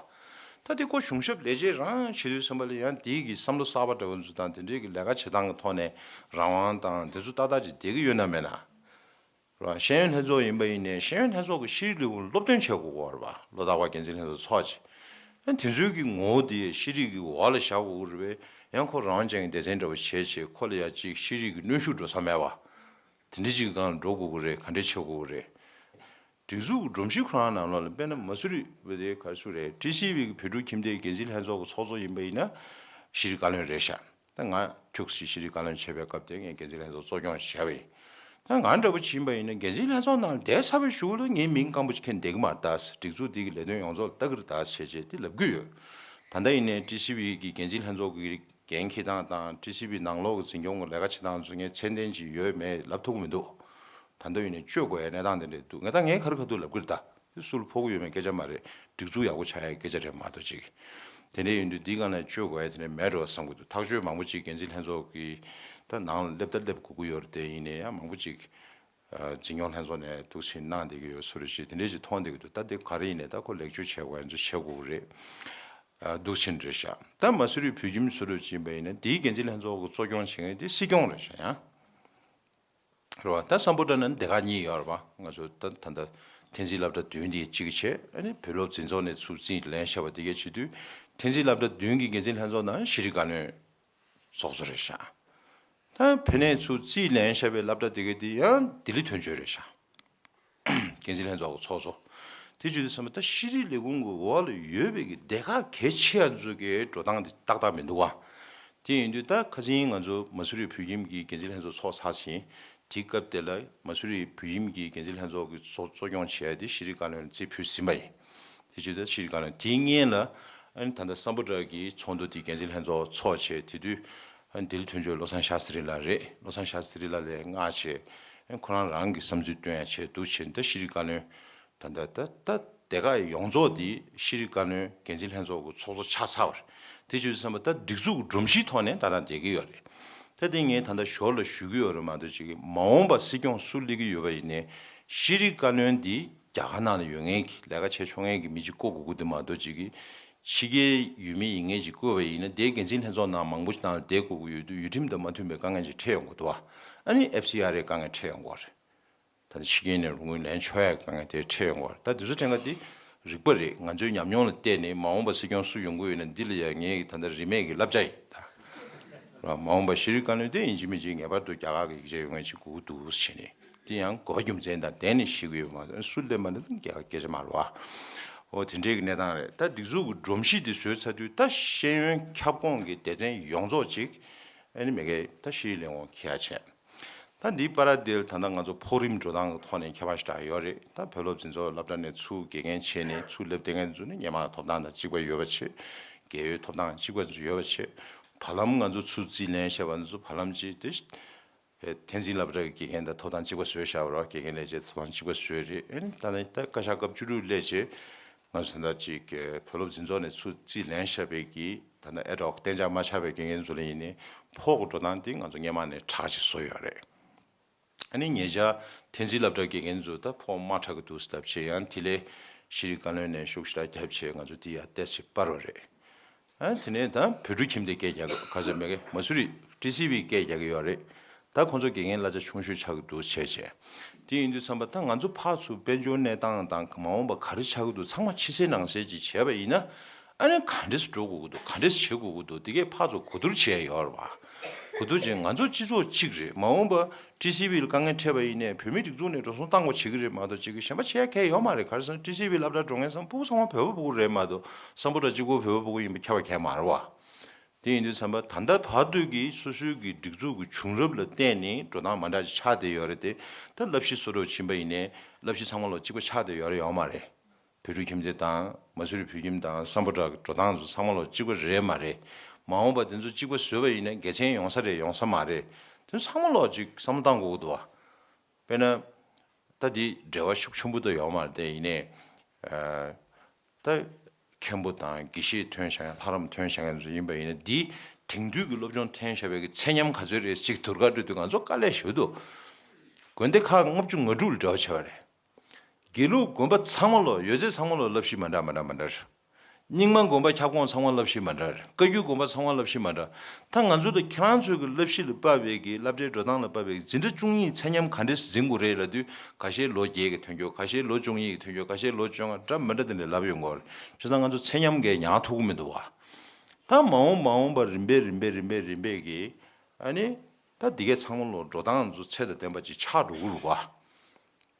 ད་དེ་ཁོ་གཞུང་ཞབས་ལས་བྱེད་རང་བྱེད་དུས་ཙམ་པ་ལ་ཡང་དེའི་གི་བསམ་བློ་གསར་པ་འདྲ་བོ་ཚོ་དང་དེ་འདྲའི་གི་ལས་ཀ་བྱེད་སྟངས་ཀྱི་ཐོག་ནས་རང་དབང་དང་དེ་ཚོ་ཏག་ཏག་ཅིག་བསྡད་ཀྱི་ཡོད་ན་མེད་ན། རེད་བ། ཤེས་ཡོན་ལྷན་ཚོགས་ཡིན་པ་ཡིན་ནའི་ཤེས་ཡོན་ལྷན་ཚོགས་ཀྱི་ཤེས་རིག་ལས་ཁུངས་སློབ་སྟོན་བྱེད་དགོས་ཀྱི་ཡོད་རེད་བ། ལོ་རྟག་པར་འགན་འཛིན་ལྷན་ཚོགས་ཚོགས་བྱས། ཡང་དེ་ཚོའི་གི་ངོ་བོ་དེ་ཤེས་རིག་གི་འོག་ལ་བཞག་དགོས་ཀྱི་རེད་བས། ཡང་ཁོ་རང་དབང་ཅན་གྱི་སྡེ་ཚན་འདྲ་བོ་བྱས་བྱས་ཁོ་ལ་ཡ་གཅིག་ཤེས་རིག་གི་གནོན་ཤུགས་འགྲོ་ས་མེད་བ། དེ་འདྲ་ཅིག་སྒང་འགྲོ་དགོས་ཀྱི་རེད། ག་འདྲས་བྱེད་དགོས་ཀྱི་རེད། སྒྲིག་འཛུགས་ཀྱི་སྒྲོམ་གཞི་ཁོ་རང་ནང་ལོགས་ལ་དཔེར་ན་མ་སུ་རི་བ་དེ་ག་རེ་ཟེར་རེད། ཊི་སི་ཝི་གི་བོད་ཕྲུག་ཁྱིམ་སྡེའི་འགན་འཛིན་ལྷན་ཚོགས་ཀྱི་ཚོགས་གཙོ་ཡིན་པ་ཡིན་ན་ཤེས་རིག་བཀའ་བློན་རེད་ཤག་ད་ང་ཁྱུག་ཙམ་ཤེས་རིག་བཀའ་བློན་བྱས་པའི་སྐབས་དེ་ངས་འགན་འཛིན་ལྷན་ཚོགས་གཙོ་སྐྱོང་བྱས་པ་ཡིན། ད་ང་འདྲ་པོ་ཅིག་ཡིན་པ་ཡིན་ན་འགན་འཛིན་ལྷན་ཚོགས་ནང་བསྡད་ཚར་བའི་གཞུག་ལ་ངའི་མིང་སྐམ་པོ་ཅིག་ཁྱེར་བསྡད་ཀྱི་མ་རེད། ད་སྒྲིག་འཛུགས་འདི་གི་ལས་དོན་ཡོངས་རྫོགས་ལ་ལྟ་གི་རེད་ད་ཟེར་བྱས་དེ་ལབ་ཀྱི་ཡོད། ད་ལྟ་ཡིན་ནའི་ཊི་སི་ཝི་གི་འགན་འཛིན་ལྷན་ཚོགས་ཀྱི་འགན་འཁྱེར་སྟངས་དང་ཊི་སི་ཝི་ནང་ལོགས་ཀྱི་འཛིན་སྐྱོང་གི་ལས་ཀ་བྱེད་སྟངས་ཚོ་ངས་ཚད་ལྡན་ཅིག་ཡོད་མེད་ལབ་ཐུབ་ཀྱི་མི་འདུག་ད་ལྟ་ཡིན་ནའི་བཅོས་དགོས་ཡ་གནས་སྟངས་དེ་འདྲ་འདུག་ངས་ད་ངས་ག་རེ་ག་ཐུག་ལབ་ཀྱི་རེད་ད། དེ་སུ་ལ་ཕོག་གི་ཡོད་མེད་སྐད་ཆ་མ་རེད། སྒྲིག་འཛུགས་ཡག་པོ་ཆགས་ཡའི་སྐད་ཆ་རེད་མ་གཏོགས་ཅིག་དེ་འདྲ་ཡིན་དུས་འདི་སྒང་ལ་བཅོས་དགོས་ཡ་དེ་འདྲ་མེད་འགྲོ་བསམ་གྱི་འདུག་ཐག་གཅོད་མང་པོ་ཅིག་འགན་འཛིན་ལྷན་ཚོགས་ཀྱི་ད་ནང་ལ་སླེབས་ད་སླེབས་དགོས་ཀྱི་ཡོད་རེད་དེ། ཡིན་ནའི་ཡང་མང་པོ་ཅིག་ འཛིན་སྐྱོང་ལྷན་ཚོགས་ནས་འདུག་ཕྱིན་གནང་བསྡད་ཀྱི་ཡོད་བཟོ་འདྲ་ཞིག་དེ་འདྲས་ཞིག་མཐོང་བསྡད་ཀྱི་འདུག་ད་དེ་ག་རེ་ཡིན་ནའི་ད་ཁོ་ལེགས་བཅོས་བྱེད་དགོས་ཡ་ཚོ་བྱེད་དགོས་ཀྱི་རེད། འདུག་ཕྱིན་རེད་ཤག་ད་མ་སུ་རི་བོད་ཁྱིམ་བཟོ་འདྲ་ཞིག་ཡིན་པ་ཡིན་ན་དེའི་འགན་འཛིན་ལྷན་ཚོགས་ཀྱི་གཙོ་སྐྱོང་བྱེད་མཁན་དེ་སྲིད་སྐྱོང་རེད་ཤག་ཡང་། རེད་བ། ད་སམ་བྷོ་ཊ་ནང་སྡེ་ཁག་གཉིས་ཡོད་རེད་བ། ང་ཚོ་ད་ད་ལྟ་འཐེན་འཛིན་སློབ་གྲྭ་བདུན་དེ་གཅིག་བྱས། ཨ་ནི་བོད་སློབ་འཛིན་ཚོགས་ནས་ཚུར་རྩིས་ལེན་བྱས་པ་དེ་གའི་བྱེད་དུས། འཐེན་འཛིན་སློབ་གྲྭ་བདུན་གྱི་འགན་འཛིན་ལྷན་ཚོགས་ནང་ཤེས་རིག་བཀའ་བློན་ཚོགས་གཙོ་རེད་ཤག་ད་བོད་ནས་ཚུར་རྩིས་ལེན་བྱས་པའི་སློབ་གྲྭ་དེ་གའི་དེ་ཡང་ལྡི་ལི་དོན་གཅོད་རེད་ཤག་འགན་འཛིན་ལྷན་ཚོགས་ཀྱི་ཚོགས་གཙོ། དེ་བྱེད་དུས་ཙམ་པ་ད་ཤེས་རིག་ལས་ཁུངས་ཀྱི་འོག་ལ་ཡོད་པའི་གི་སྡེ་ཁག་གལ་ཆེ་ཡ་ཚོ་གི་འགྲོ་སྟངས་དེ་ཏག་ཏག་མི་འདུག་བ། དེ་ཡིན་དུས་ད་ཁ་སང་ང་ཚོ་མ་སུ་རི་བོད་ཁྱིམ་གྱི་འགན་འཛིན་ལྷན་ཚོགས་ཚོགས་ཚར་ཕྱིན། དེའི་སྐབས་དེ་ལ་མ་སུ་རི་བོད་ཁྱིམ་གྱི་འགན་འཛིན་ལྷན་ཚོགས་ཀྱི་གཙོ་གཙོ་སྐྱོང་བྱས་ཏེ་ཤེས་རིག་བཀའ་བློན་རྩིས་ཕུལ་ཟིན་པ་ཡིན། དེ་བྱེད་དུས་ཤེས་རིག་བཀའ་བློན་དེའི་སྔོན་ལ་ཨ་ནི་ད་ལྟ་སམ་བྷོ་ཊ་གི་ཚོགས་འདུ་དེ་འགན་འཛིན་ལྷན་ཚོགས་ཚོགས་བྱས། དེ་དུས་ཨ་ནི་ལྡི་ལི་དོན་གཅོད་བློ་བཟང་ཤཱ་སྟྲི་ལགས་རེད། བློ་བཟང་ཤཱ་སྟྲི་ལགས་ལ་མངགས་བྱས། ཨ་ནི་ཁོ་རང་རང་གི་བསམ་ཚུལ་བཏོན་ཡ་བྱས་འདུག་བྱས། ད་ཤེས་རིག་བཀའ་བློན་ད་ད་ད་ད་སྡེ་ཁག་ཡོངས་རྫོགས་དེ་ཤེས་རིག་བཀའ་བློན་འགན་འཛིན་ལྷན་ཚོགས་ཀྱི་ཚོགས་གཙོ་ཆགས་ཚར་བ་རེད། དེ་བྱེད་དུས་ཙམ་པ་ད་སྒྲིག་འཛུགས་ཀྱི་སྒྲོམ་གཞིའི་ཐོག་ནས་ད་ལྟ་བསྡད་ཀྱི་ཡོད་རེད། ད་དེ་ངས་ད་ལྟ་ཞོར་ལ་ཞུ་གི་ཡོད་རེད་མ་གཏོགས་ཅིག་གི་མ་འོངས་པ་སྲིད་སྐྱོང་སུ་སླེབས་ཀྱི་ཡོད་པ་ཡིན་ནའི་ཤེས་རིག་བཀའ་བློན་འདི་རྒྱ་གར་ནང་ལ་ཡོད་མཁན་གྱི་ལས་ཀ་བྱེད་ཆོག་མཁན་གྱི་མི་གཅིག་བསྐོ་དགོས་ཀྱི་འདུག་མ་གཏོགས་ཅིག་གི་ཕྱི་རྒྱལ་ཡུལ་མི་ཡིན་མཁན་ཅིག་བསྐོས་པ་ཡིན་ན་དེའི་འགན་འཛིན་ལྷན་ཚོགས་ནང་མང་པོ་ཞིག་ནང་ལ་བསྡད་དགོས་ཀྱི་ཡོད་དུས་ཡུལ་ཁྲིམས་དང་མ་མཐུན་པའི་དཀའ་ངལ་ཅིག་འཕྲད་ཡོང་གི་འདུག་བ། ཨ་ནི་ཨེཕ་སི་ཨར་ཨེ་དཀའ་ངལ་འཕྲད་ཡོང་གི་རེད། ད་ཕྱི་རྒྱལ་ནས་རོགས་དངུལ་ལེན་ཆོག་ཡ་དཀའ་ངལ་དེ་འཕྲད་ཡོང་གི་རེད། ད་དེ་ཚོ་དྲན་ག་དེ་རིག་པ་རེད། ང་ཚོའི་ཉམས་མྱོང་ལ་བལྟས་ནས་མ་འོངས་པ་སྲིད་སྐྱོང་སུ་ཡོང་གི་ཡོད་ན་འདི་ལ་ཡ་ངའི་ད་ལྟ་རིན་མེད་ཀྱི་བསླབ་བྱ་ཡིན་ད། ར་མ་འོངས་པ་ཤེས་རིག་བཀའ་བློན་དེ་ཡིན་གཅིག་མིན་གཅིག་ངེས་པར་དུ་རྒྱ་གར་གྱི་སྐད་ཆ་ཡོང་མཁན་ཅིག་དགོས་ཀྱི་འདུག་ཟེར་ནས། དེ་ཡང་གོ་བ་རྒྱུ་མཚན་དང་ལྡན་ནས་ཤེས་ཀྱི་ཡོད་མ་གཏོགས་སུ་སླེབས་མ་སླེབས་ད་རྒྱ་གར་སྐད་ཆ་མ་རེད་བ། འོ་དེ་འདྲའི་གི་གནས་སྟངས་རེད། ད་སྒྲིག་འཛུགས་ཀྱི་སྒྲོམ་གཞི་དེ་བཟོས་ཚར་དུས་ད་ཤེས་ཡོན་ཁྱབ་ཁོངས་ཀྱི་སྡེ་ཚན་ཡོངས་རྫོགས་ཅིག་ཨ་ནི་མ་གི་ད་ཤེས་རིག་ལས་ཁུངས་འཁྱེར་ཡ་བྱས། ད་འདིའི་བར་དེར་ད་ལྟ་ང་ཚོ་མཐོ་རིམ་འགྲོ་སྟངས་ཀྱི་ཐོག་ནས་ཁྱད་པར་ཞེ་དྲག་ཡོད་རེད། ད་བོད་སློབ་འཛིན་ཚོགས་སློབ་གྲྭ་ནས་ཚུར་དགེ་རྒན་བྱས་ནས་ཚུར་སླེབས་བསྡད་མཁན་ཚོ་ནི་སྔོན་མ་ཐོབ་ཐང་དང་གཅིག་པ་ཡོད་པ་བྱས། རྒས་ཡོལ་ཐོབ་ཐང་གཅིག་པ་ཡོད་པ་བྱས། བར་ལམ་ང་ཚོ་ཚུར་རྩིས་ལེན་བྱས་པ་ཚོ་བར་ལམ་གཅིག་དེ་འཐེན་འཛིན་སློབ་གྲྭ་གི་དགེ་རྒན་དང་ཐོབ་ཐང་གཅིག་པ་བཟོས་བཞག་པ་རེད། དགེ་རྒན་ལས་བྱེད་ཐོབ་ཐང་གཅིག་པ་བཟོས་རེད། ཨ་ནི་ད་ནི་ད་བཀའ་ཤག་སྐབས་བཅུ་དྲུག་སླེབས་བྱས་ང་ཚོ་ད་ལྟ་ཅིག་བོད་སློབ་འཛིན་ཚོགས་ནས་ཚུར་རྩིས་ལེན་བཞག་པའི་གི་ད་ལྟ་ཨེ་ཌོག་གཏན་འཇགས་མ་ཆགས་པའི་དགེ་རྒན་ཚོ་ལ་ཡིན་ནའི་ཕོགས་ཀྱི་འགྲོ་སྟངས་དེ་ང་ཚོ་སྔོན་མ་ནས་དྲག་ཅིག་བཟོས་ཡོད་རེད། ཨ་ནི་ཉེ་ཆར་འཐེན་འཛིན་སློབ་གྲྭ་དགེ་རྒན་ཚོ་ད་ཕོགས་དམའ་དྲགས་ཀྱི་འདུག་ཟེར་ལབ་བྱས། ཡང་དེ་ལས་ཤེས་རིག་བཀའ་བློན་ནས་ཤུགས་ཞེ་དྲག་བརྒྱབ་བྱས་ང་ཚོ་དེ་ཡར་ཏོག་ཙམ་སྤར་བ་རེད། ཨ་དེ་ནས་ད་བོད་ཕྲུག་ཁྱིམ་སྡེ་སྐད་རྒྱག་གི་ཁ་ཤས་མ་གི་མ་སུ་རི་ཊི་སི་ཝི་སྐད་རྒྱག་གི་ཡོད་རེད། ད་ཁོང་ཚོ་དགེ་རྒན་གླ་ཆ་ཆུང་ཤོས་ཆགས་ཀྱི་འདུག་བྱས་བྱས། དེ་ཡིན་དུས་ཙམ་པ་ད་ང་ཚོ་ཕར་ཚུར་དཔལ་འབྱོར་གནས་སྟངས་དང་མ་འོངས་པ་ག་རེ་ཆགས་ཀྱི་འདུག་ཚང་མ་ཕྱི་གསལ་ནང་གསལ་ཅིག་བྱས་པ་ཡིན་ན། ཨ་ནི་ག་འདྲས་འགྲོ་དགོས་ཀྱི་འདུག་ག་འདྲས་བྱེད་དགོས་ཀྱི་འདུག་དེ་གས་ཕར་ཚུར་གོ་བསྡུར་བྱས་ཡོད་རེད་བ། གོ་བསྡུར་བྱས། ང་ཚོ་སྤྱི་ཚོགས་གཅིག་རེད། མ་འོངས་པ་ཊི་སི་ཝི་ལ་དཀའ་ངལ་འཕྲད་པ་ཡིན་ནའི་བོད་མིའི་སྒྲིག་འཛུགས་ནས་འགྲོ་སོང་བཏང་དགོས་བྱེད་ཀྱི་རེད་མ་གཏོགས་ཅིག་གི་གཞན་པ་བྱེད་ཡ་གང་ཡང་ཡོད་མ་རེད། ག་རེ་ཟེར་ན་ཊི་སི་ཝི་སློབ་གྲྭ་འགྲོ་མཁན་ཚང་མ་ཕྲུ་གུ་ཚང་མ་བོད་པ་ཕྲུ་གུ་རེད་མ་གཏོགས་སམ་བྷོ་ཊ་གཅིག་པོ་བོད་པ་ཕྲུ་གུ་ཡིན་པ་ཁྱབ་པ་གང་ཡང་མ་རེད་བ། དེ་ཡིན་དུས་ཙམ་པ་ད་ལྟ་བར་དུ་གི་སོ་སོའི་གི་སྒྲིག་འཛུགས་ཀྱི་བྱུང་རབས་ལ་བརྟེན་ནས་འགྲོ་སྟངས་མ་འདྲ་ཅིག་ཆགས་བསྡད་ཡོད་རེད་དེ། ད་བསླབ་གཞི་བཟོ་འདྲ་ཕྱིན་པ་ཡིན་ནའི་བསླབ་གཞི་ཚང་མ་ལོག་གཅིག་པ་ཆགས་བསྡད་ཡོད་རེད་ཡོད་མ་རེད། བོད་ཕྲུག་ཁྱིམ་སྡེ་དང་མ་སུ་རི་བོད་ཁྱིམ་དང་སམ་བྷོ་ཊ་གི་འགྲོ་སྟངས་ཚོ་ཚང་མ་ལོག་གཅིག་པ་རེད་མ་རེད། མ་འོངས་པ་དེ་ཚོ་གཅིག་པ་བཟོས་པ་ཡིན་ན་དགེ་མཚན་ཡོང་ས་རེད་ཡོང་ས་མ་རེད། དེ་ཚོ་ཚང་མ་ལོག་ཅིག་བསམ་བློ་བཏང་དགོས་ཀྱི་འདུག་བ། དཔེར་ན། ད་འདི་འབྲེལ་བ་ཤུགས་ཆེན་པོ་དུ་ཡོད་མ་རེད་དེ་ཡིན་ནའི། ཨ། ད་མཁན་པོ་དང་དགེ་བཤེས་ཐོན་བཞག་ལྷ་རམས་ཐོན་བཞག་མཁན་ཚོ་ཡིན་པ་ཡིན་ན་འདི་དེང་དུས་ཀྱི་སློབ་སྦྱོང་ཐོན་བཞག་པའི་གི་ཚད་མཉམ་ག་ཚོད་རེད་ཅིག་ཟུར་བཀའ་སྤྲོད་དུས་ང་ཚོ་དཀའ་ལས་ཞེ་པོ་འདུག་དགོན་སྡེ་ཁག་ལྔ་བཅུ་ང་དྲུག་ལ་འབྲེལ་བ་བྱས་པ་རེད། དགེ་ལུགས་དགོན་པ་ཚང་མ་ལོག་ཡོད་ཚད་ཚང་མ་ལོག་བསླབ་གཞི་མ་འདྲ་མ་འདྲ་མ་འདྲ་རེད། རྙིང་མ་དགོན་པ་ཁྱབ་ཁོངས་ཚང་མ་བསླབ་གཞི་མ་འདྲ་རེད། བཀའ་བརྒྱུད་དགོན་པ་ཚང་མ་བསླབ་གཞི་མ་འདྲ། ད་ང་ཚོ་དང་ཁྱེད་རང་ཚོའི་གི་བསླབ་གཞི་ལ་དཔག་པའི་གི་བསླབ་གྲྭའི་འགྲོ་སྟངས་ལ་དཔག་པའི་གི་འཛིན་གྲྭ་བཅུ་གཉིས་ཚད་མཉམ་ག་འདྲས་འཛིན་དགོས་རེད་ལབ་དུས་ཁ་ཤས་ལོ་བརྒྱད་ཀྱི་ཐོན་རྒྱུ། ཁ་ཤས་ལོ་བཅུ་གཉིས་ཀྱི་ཐོན་རྒྱུ། ཁ་ཤས་ལོ་བཅོ་ལྔ་འདྲ་མི་འདྲ་དེ་འདྲས་ལབ་ཡོང་གི་རེད། བྱས་ཙང་ང་ཚོ་ཚད་མཉམ་གས་ཉར་ཐུབ་ཀྱི་མི་འདུག་བ། ད་མ་འོངས་མ་འོངས་པ་རིམ་པས་རིམ་པས་རིམ་པས་རིམ་པས་གི་ཨ་ནི་ད་འདི་གས་ཚང་མ་ལོག་འགྲོ་སྟངས་ཚོ་ཚད་དང་ལྡན་པ་ཅིག་ཆགས་འགྲོ་གི་རེད་བ།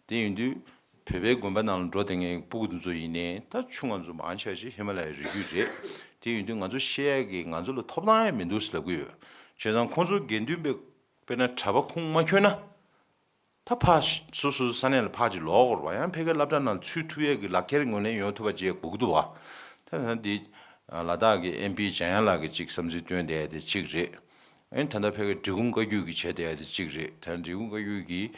དེ་ཡིན་དུས་བོད་པའི་དགོན་པ་ནང་ལ་འགྲོ་བསྡད་མཁན་སྤུ་གུ་དེ་ཚོ་ཡིན་ནའི་ད་ཆུང་ང་ཚོ་མང་ཆེ་ཞིག་ཧི་མ་ལ་ཡའི་རི་རྒྱུད་རེད། དེ་ཡིན་དུས་ང་ཚོ་བཤད་ཡ་གི་ང་ཚོ་ལ་ཐོབ་ཐང་ཡང་མི་འདུག་ཟེར་ལབ་ཀྱི་ཡོད། བྱས་ཙང་ཁོང་ཚོ་དགེ་འདུན་པའི་དཔེར་ན་གྲྭ་པ་ཁུངས་མ་འཁྱོལ་ན། ད་ཕར་སོ་སོའི་ས་གནས་ལ་ཕར་ཅིག་ལོག་དགོས་རེད་བ། ཡང་ཕ་གིའི་སློབ་གྲྭ་ནང་ཚུད་ཐུབ་ཡས་ཀྱི་ལག་ཁྱེར་ངོས་ལེན་ཡོང་ཐུབ་པ་ཅིག་དགོས་ཀྱི་འདུག་བ། ད་ད་འདི་ལ་དྭགས་ཀྱི་ཨེམ་པི་འཇམ་དབྱངས་ལགས་ཀྱིས་ཅིག་བསམ་ཚུལ་བཏོན་བསྡད་ཡ་དེ་གཅིག་རེད། ཨ་ནི་ད་ལྟ་ཕ་གིའི་འབྲི་གུང་བཀའ་བརྒྱུད་ཀྱིས་བྱས་བསྡད་ཡ་དེ་གཅིག་རེད། ད་འབྲི་གུང་བཀའ་བརྒྱུད་ཀྱིས་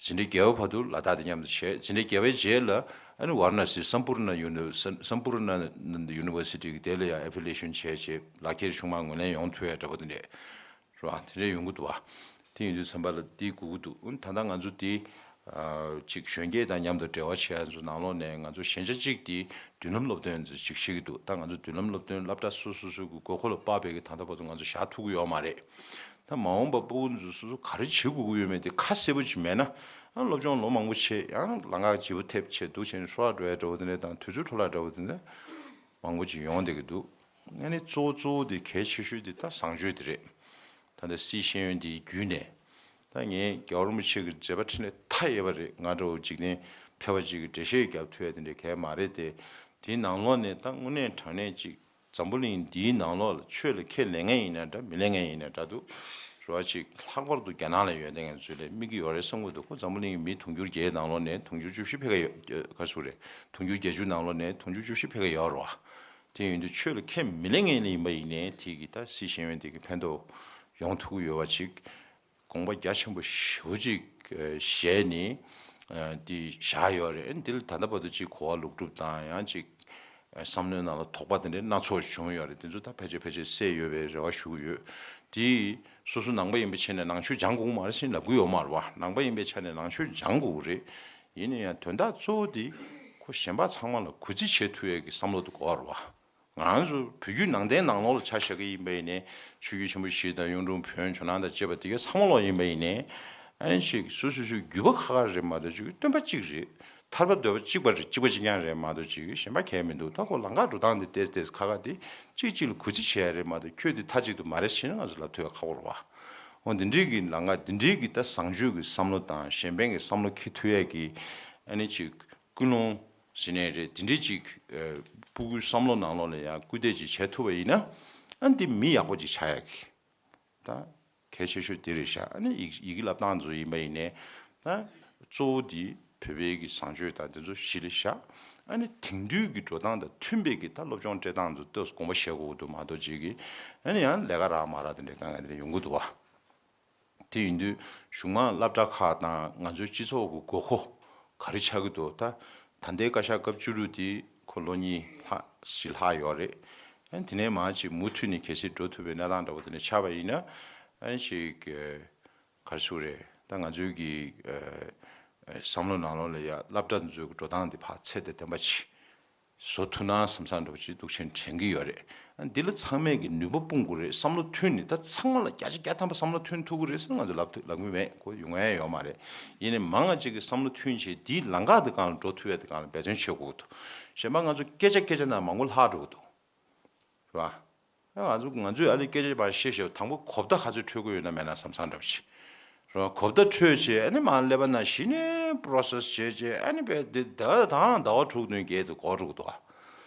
འཛིན་གྲྭ་བརྒྱད་པ་བར་དུ་ལ་དྭགས་དང་མཉམ་དུ་བྱས། འཛིན་གྲྭ་བརྒྱད་པའི་རྗེས་ལ་ཨ་ནི་ཝཱ་ར་ཎ་སི་སམ་པུར་ཎ་ཡུ་ནི་སམ་པུར་ཎ་ཡུ་ནི་ཝར་སི་ཊི་གི་དེ་ལ་ཡང་ཨེ་ཕི་ལེ་ཤན་བྱས་བྱས་ལག་ཁྱེར་གཞུང་མང་ངོས་ལེན་ཡོང་ཐུབ་ཡ་འདྲ་པོ་དེ་འདྲས། རེད་བ། དེ་འདྲས་ཡོང་གི་འདུག་བ། དེ་ཡིན་དུས་ཙམ་པ་ལ་འདི་དགོས་ཀྱི་འདུག་ཨ་ནི་ད་ལྟ་ང་ཚོ་འདི་ ཅིག་གཞོན་སྐྱེས་དང་མཉམ་དུ་འབྲེལ་བ་བྱེད་ཡ་ཚོ་ནང་ལོགས་ནས་ང་ཚོ་ཞན་ཆ་གཅིག་དེ་མདུན་ལམ་སློབ་སྟོན་ཚོ་ཅིག་ཤེས་ཀྱི་འདུག་ད་ང་ཚོ་མདུན་ལམ་སློབ་སྟོན་སློབ་གྲྭ་སོ་སོ་སོ་གི་དགོས་མཁོ་ལ་དཔག་པའི་གི་ད་ལྟ་བར་དུ་ང་ཚོ་བཞག་ཐུབ་ཀྱི་ཡོད་མ་རེད། ད་མ་འོངས་པ་སྤུ་གུ་ཚོ་སོ་སོ་ག་རེ་བྱེད་དགོས་ཀྱི་ཡོད་མེད་དེ་ཁ་གསལ་པོ་ཅིག་མེད་ན། ཨ་སློབ་སྦྱོང་ལོ་མང་པོ་བྱས་ཡང་ལམ་ཁ་ལྗིད་པོ་ཐེབས་བྱས་འདུག་བྱས་ནས་འཕྲོ་བརླག་འགྲོ་ཡ་འདྲ་བོ་དེ་འདྲ་དང་དུས་ཚོད་འཕྲོ་བརླག་འདྲ་བོ་དེ་འདྲ་མང་པོ་ཅིག་ཡོང་བསྡད་ཀྱི་འདུག་ཨ་ནི་གཙོ་བོ་གཙོ་བོ་དེ་གལ་ཆེ་ཤོས་དེ་ད་བཟང་སྤྱོད་དེ་རེད། ད་ལྟ་སཱི་ཤེས་ཡོན་དེའི་བརྒྱུད་ནས། ད་ངས་རྒྱལ་བ་རིན་པོ་ཆེ་གི་མཛད་པ་འཕྲིན་ལས་མཐའ་ཡས་པ་རེད། ང་འདྲ་བོ་འཇིག་རྟེན་ཕལ་པ་ཅིག་གི་འགྲེལ་བཤད་རྒྱབ་ཐུབ་ཡ་དེ་འདྲ་གལ་མ་རེད་དེ། དེའི་ནང་ལོགས་ནས་ད་དངོས་གནས་དྲང་གནས་ཅིག་འཛམ་བུ་གླིང་འདིའི་ནང་ལོགས་ལ་ཆོས་ལ་ཁས་ལེན་མཁན་ཡིན་ན་འདྲ་མི་ལེན་མཁན་ཡིན་ན་འདྲ་འདུག་རེད་བ། ཅིག་ལྷག་པར་དུ་རྒྱ་ནག་ལ་ཡོད་བསྡད་མཁན་ཚོས་ལས་དམིགས་ཀྱི་ཡོད་རེད་བསམ་གྱི་འདུག་ཁོ་འཛམ་བུ་གླིང་གི་མི་དུང་ཕྱུར་བརྒྱད་ནང་ལོགས་ནས་དུང་ཕྱུར་བཅུ་བཞི་ཕ་གི་ཡོད་ག་རེ་ཟེར་དགོས་རེད། དུང་ཕྱུར་བརྒྱད་ཅུ་ནང་ལོགས་ནས་དུང་ཕྱུར་བཅུ་བཞི་ཕ་གི་ཡོད་རེད་བ། དེ་ཡིན་དུས་ཆོས་ལ་ཁས་མི་ལེན་མཁན་ཡིན་པ་ཡིན་ནའི་དེ་གི་ད་སཱི་ཤེས་ཡོན་དེ་གི་ཕན་ཐོགས་ཡོང་ཐུབ་ཀྱི་ཡོད་པ་ཅིག་དགོངས་པ་རྒྱ་ཆེན་པོ་ཞེ་པོ་ཅིག་བཞེས་ནས་དེ་བཞག་ཡོད་རེད། འདི་ལ་ད་ལྟ་བར་དུ་ཅིག་གོ་བ་ལོག་སྒྲུབ་དང་ཡང་ཅིག་བསམ་བློའི་ནང་ལ་དོགས་པ་དེ་འདྲའི་སྣ་ཚོགས་བྱུང་ཡོད་རེད། དེ་ཚོ་ད་ཕལ་ཆེར་ཕལ་ཆེར་སེལ་ཡོད་པའི་རེ་བ་ཞུ་གི་ཡོད། དེ་སོ་སོ་ནང་པ་ཡིན་པའི་ཆ་ནས་ནང་ཆོས་སྦྱང་དགོས་མ་རེད་ཟེར་ལབ་གི་ཡོད་མ་རེད་བ། ནང་པ་ཡིན་པའི་ཆ་ནས་ནང་ཆོས་སྦྱང་དགོས་རེད། ཡིན་ན་ཡང་དོན་དག་གཙོ་བོ་དེ་ཁོ་གཞན་པ་ཚང་མ་ལ་གུས་བརྩི་བྱེད་ཐུབ་ཡས་ཀྱི་བསམ་བློ་དེ་དགོས་རེད་བ། ང་ཚོ་བོད་བརྒྱུད་ནང་བསྟན་ནང་ལོགས་ལ་ཆ་བཞག་གི་ཡིན་པ་ཡིན་ནའི་ཆོས་བརྒྱུད་ཆེན་པོ་བཞི་དང་གཡུང་དྲུང་བོན་ཇོ་ནང་དང་བཅས་པ་དེ་གའི་ཚང་མ་ལོག་ཡིན་པ་ཡིན་ནའི་ཨ་ནི་ཞིག་སོ་སོ་སོའི་བརྒྱུད་པ་ཁ་ཁ་རེད་མ་གཏོགས་ཅིག་སྟོན་པ་གཅིག་རེད། ཐར་པ་འདོད་པ་གཅིག་པ་རེད། གཅིག་པ་གཅིག་རྐྱང་རེད་མ་གཏོགས་ཅིག་གཞན་པ་གང་ཡང་མི་འདུག་ད་ཁོ་ལམ་ཁ་འགྲོ་སྟངས་དེ་ཏེས་ཏེས་ཁ་ཁ་དེ་གཅིག་གཅིག་ལ་གུས་བརྩི་བྱེད་ཡ་རེད་མ་གཏོགས་ཁྱོད་དེ་མཐའ་གཅིག་ཏུ་མ་རེད་ཟེར་ན་ང་ཚོ་ལབ་ཐུབ་ཡ་ཁག་པོ་རེད་བ། འོ་འདི་འདྲའི་གི་ལམ་ཁ་འདི་འདྲའི་གི་ད་བཟང་སྤྱོད་ཀྱི་བསམ་བློ་དང་གཞན་ཕན་གྱི་བསམ་བློ་འཁྱེར་ཐུབ་ཡ་གི་ཨ་ནི་ཅིག་ཀུན་སློང་ཟེར་ནའི་རེད། དེ་འདྲའི་ཅིག་ཨ་སྤུ་གུའི་བསམ་བློ་ནང་ལོགས་ལ་ཡང་སྐུལ་འདེད་ཅིག་བྱེད་ཐུབ་པ་ཡིན་ན་ཨ་ནི་དེ་མི་ཡག་པོ་ཅིག་ཆགས་ཡག་གི་ད་གལ་ཆེ་ཤོས་དེ་རེད་ཤག་ཨ་ནི་ཡི་ཡི་གེ་བསླབ་སྟངས་ཚོ་ཡིན་པ་ཡིན་ནའི་ད་གཙོ་བོ་དེ་བོད་པའི་གི་བཟང་སྤྱོད་དང་དེ་ཚོ་གཞི་རེད་ཤག་ཨ་ནི་དེང་དུས་ཀྱི་འགྲོ་སྟངས་དང་མཐུན་པའི་གི་ད་སློབ་སྦྱོང་སྤྲད་སྟངས་ཚོ་ཏོག་ཙམ་དགོངས་པ་བཞེས་དགོས་ཀྱི་འདུག་མ་གཏོགས་ཅིག་གི་ཨ་ནི་ཡང་ལས་ཀ་རག་མ་རག་དེ་འདྲའི་དཀའ་ངལ་དེ་འདྲ་ཡོང་གི་འདུག་བ། དེ་ཡིན་དུས་གཞུང་མང་སློབ་གྲྭ་ཁག་དང་ང་ཚོའི་སྤྱི་ཚོགས་ཀྱི་དགོས་མཁོ་ག་རེ་ཆགས་ཀྱི་འདུག་ད་ད་ལྟའི་བཀའ་ཤག་སྐབས་བཅུ་དྲུག་དེ་ཁོ་ལོ་གཉིས་ལྷག་ཞིག་ལྷག་ཡོད་རེད། ཨ་ནི་དེ་ནས་མར་ཅིག་མུ་མཐུད་ནས་གལ་སྲིད་འགྲོ་ཐུབ་པའི་གནས་སྟངས་འདྲ་བོ་དེ་འདྲ་ཆགས་པ་ཡིན་ན་ཨ་ནི་ཅིག་ག་རེ་ཟེར་དགོས་རེད། ད་ང་ཚོའི་གི་བསམ་བློ་ནང་ལོགས་ལ་ཡ་སློབ་གྲྭ་འཛུགས་ཀྱི་འགྲོ་སྟངས་དེ་ཕར་ཚད་དང་ལྡན་པ་ཅིག་བཟོ་ཐུབ་ན་བསམ་བསམ་འདྲ་བོ་ཅིག་འདུག་ཆེན་དྲན་གྱི་ཡོད་རེད། ཨ་འདི་ལ་ཚང་མས་ཀྱི་ནུས་པ་སྤུངས་དགོས་རེད། བསམ་བློ་མཐུན་ནས་ད་ཚང་མ་ལ་བརྒྱ་ཆ་བརྒྱ་ཐམ་པ་བསམ་བློ་མཐུན་ཐུབ་ཀྱི་རེད་ཟེར་ང་ཚོ་ལབ་ཐུབ་ལབ་གི་མེད། ཁོ་ཡོང་ཡ་ཡོད་མ་རེད། ཡིན་ནའི་མང་ང་ཅིག་གིས་བསམ་བློ་མཐུན་བྱས་འདིའི་ལམ་ཁ་དེ་སྒང་ལ་འགྲོ་ཐུབ་ཡ་དེ་སྒང་ལ་འབད་བརྩོན་བྱེད་དགོས་འདུག་གཞན་པ་ང་ཚོ་སྐད་ཆ་སྐད་ཆ་ནང་མང་པོ་ལྷག་འགྲོ་གི་འདུག་རེད་བ། ང་ཚོ་ང་ཚོས་ཨ་ལི་སྐད་ཆ་ཕར་བཤད་བཤད་དང་པོ་གོ་བརྡ་ག་ཚོད་འཕྲོད་ཀྱི་ཡོད་ན་མེད་ན་བསམ་བསམ་འདྲ་བོ་ཞིག་རེད་བ། གོ་བརྡ་འཕྲོད་བྱས་ཨ་ནི་མར་ཀླད་པ་ནང་གཞི་ནས་པོ་རོ་སེ་སི་བྱས་བྱས་ཨ་ནི་བས་འདི་ཟླ་བ་དང་ཟླ་བ་དྲུག་བདུན་བརྒྱད་དུ་འགོར་འགྲོ་གི་འདུག་བ།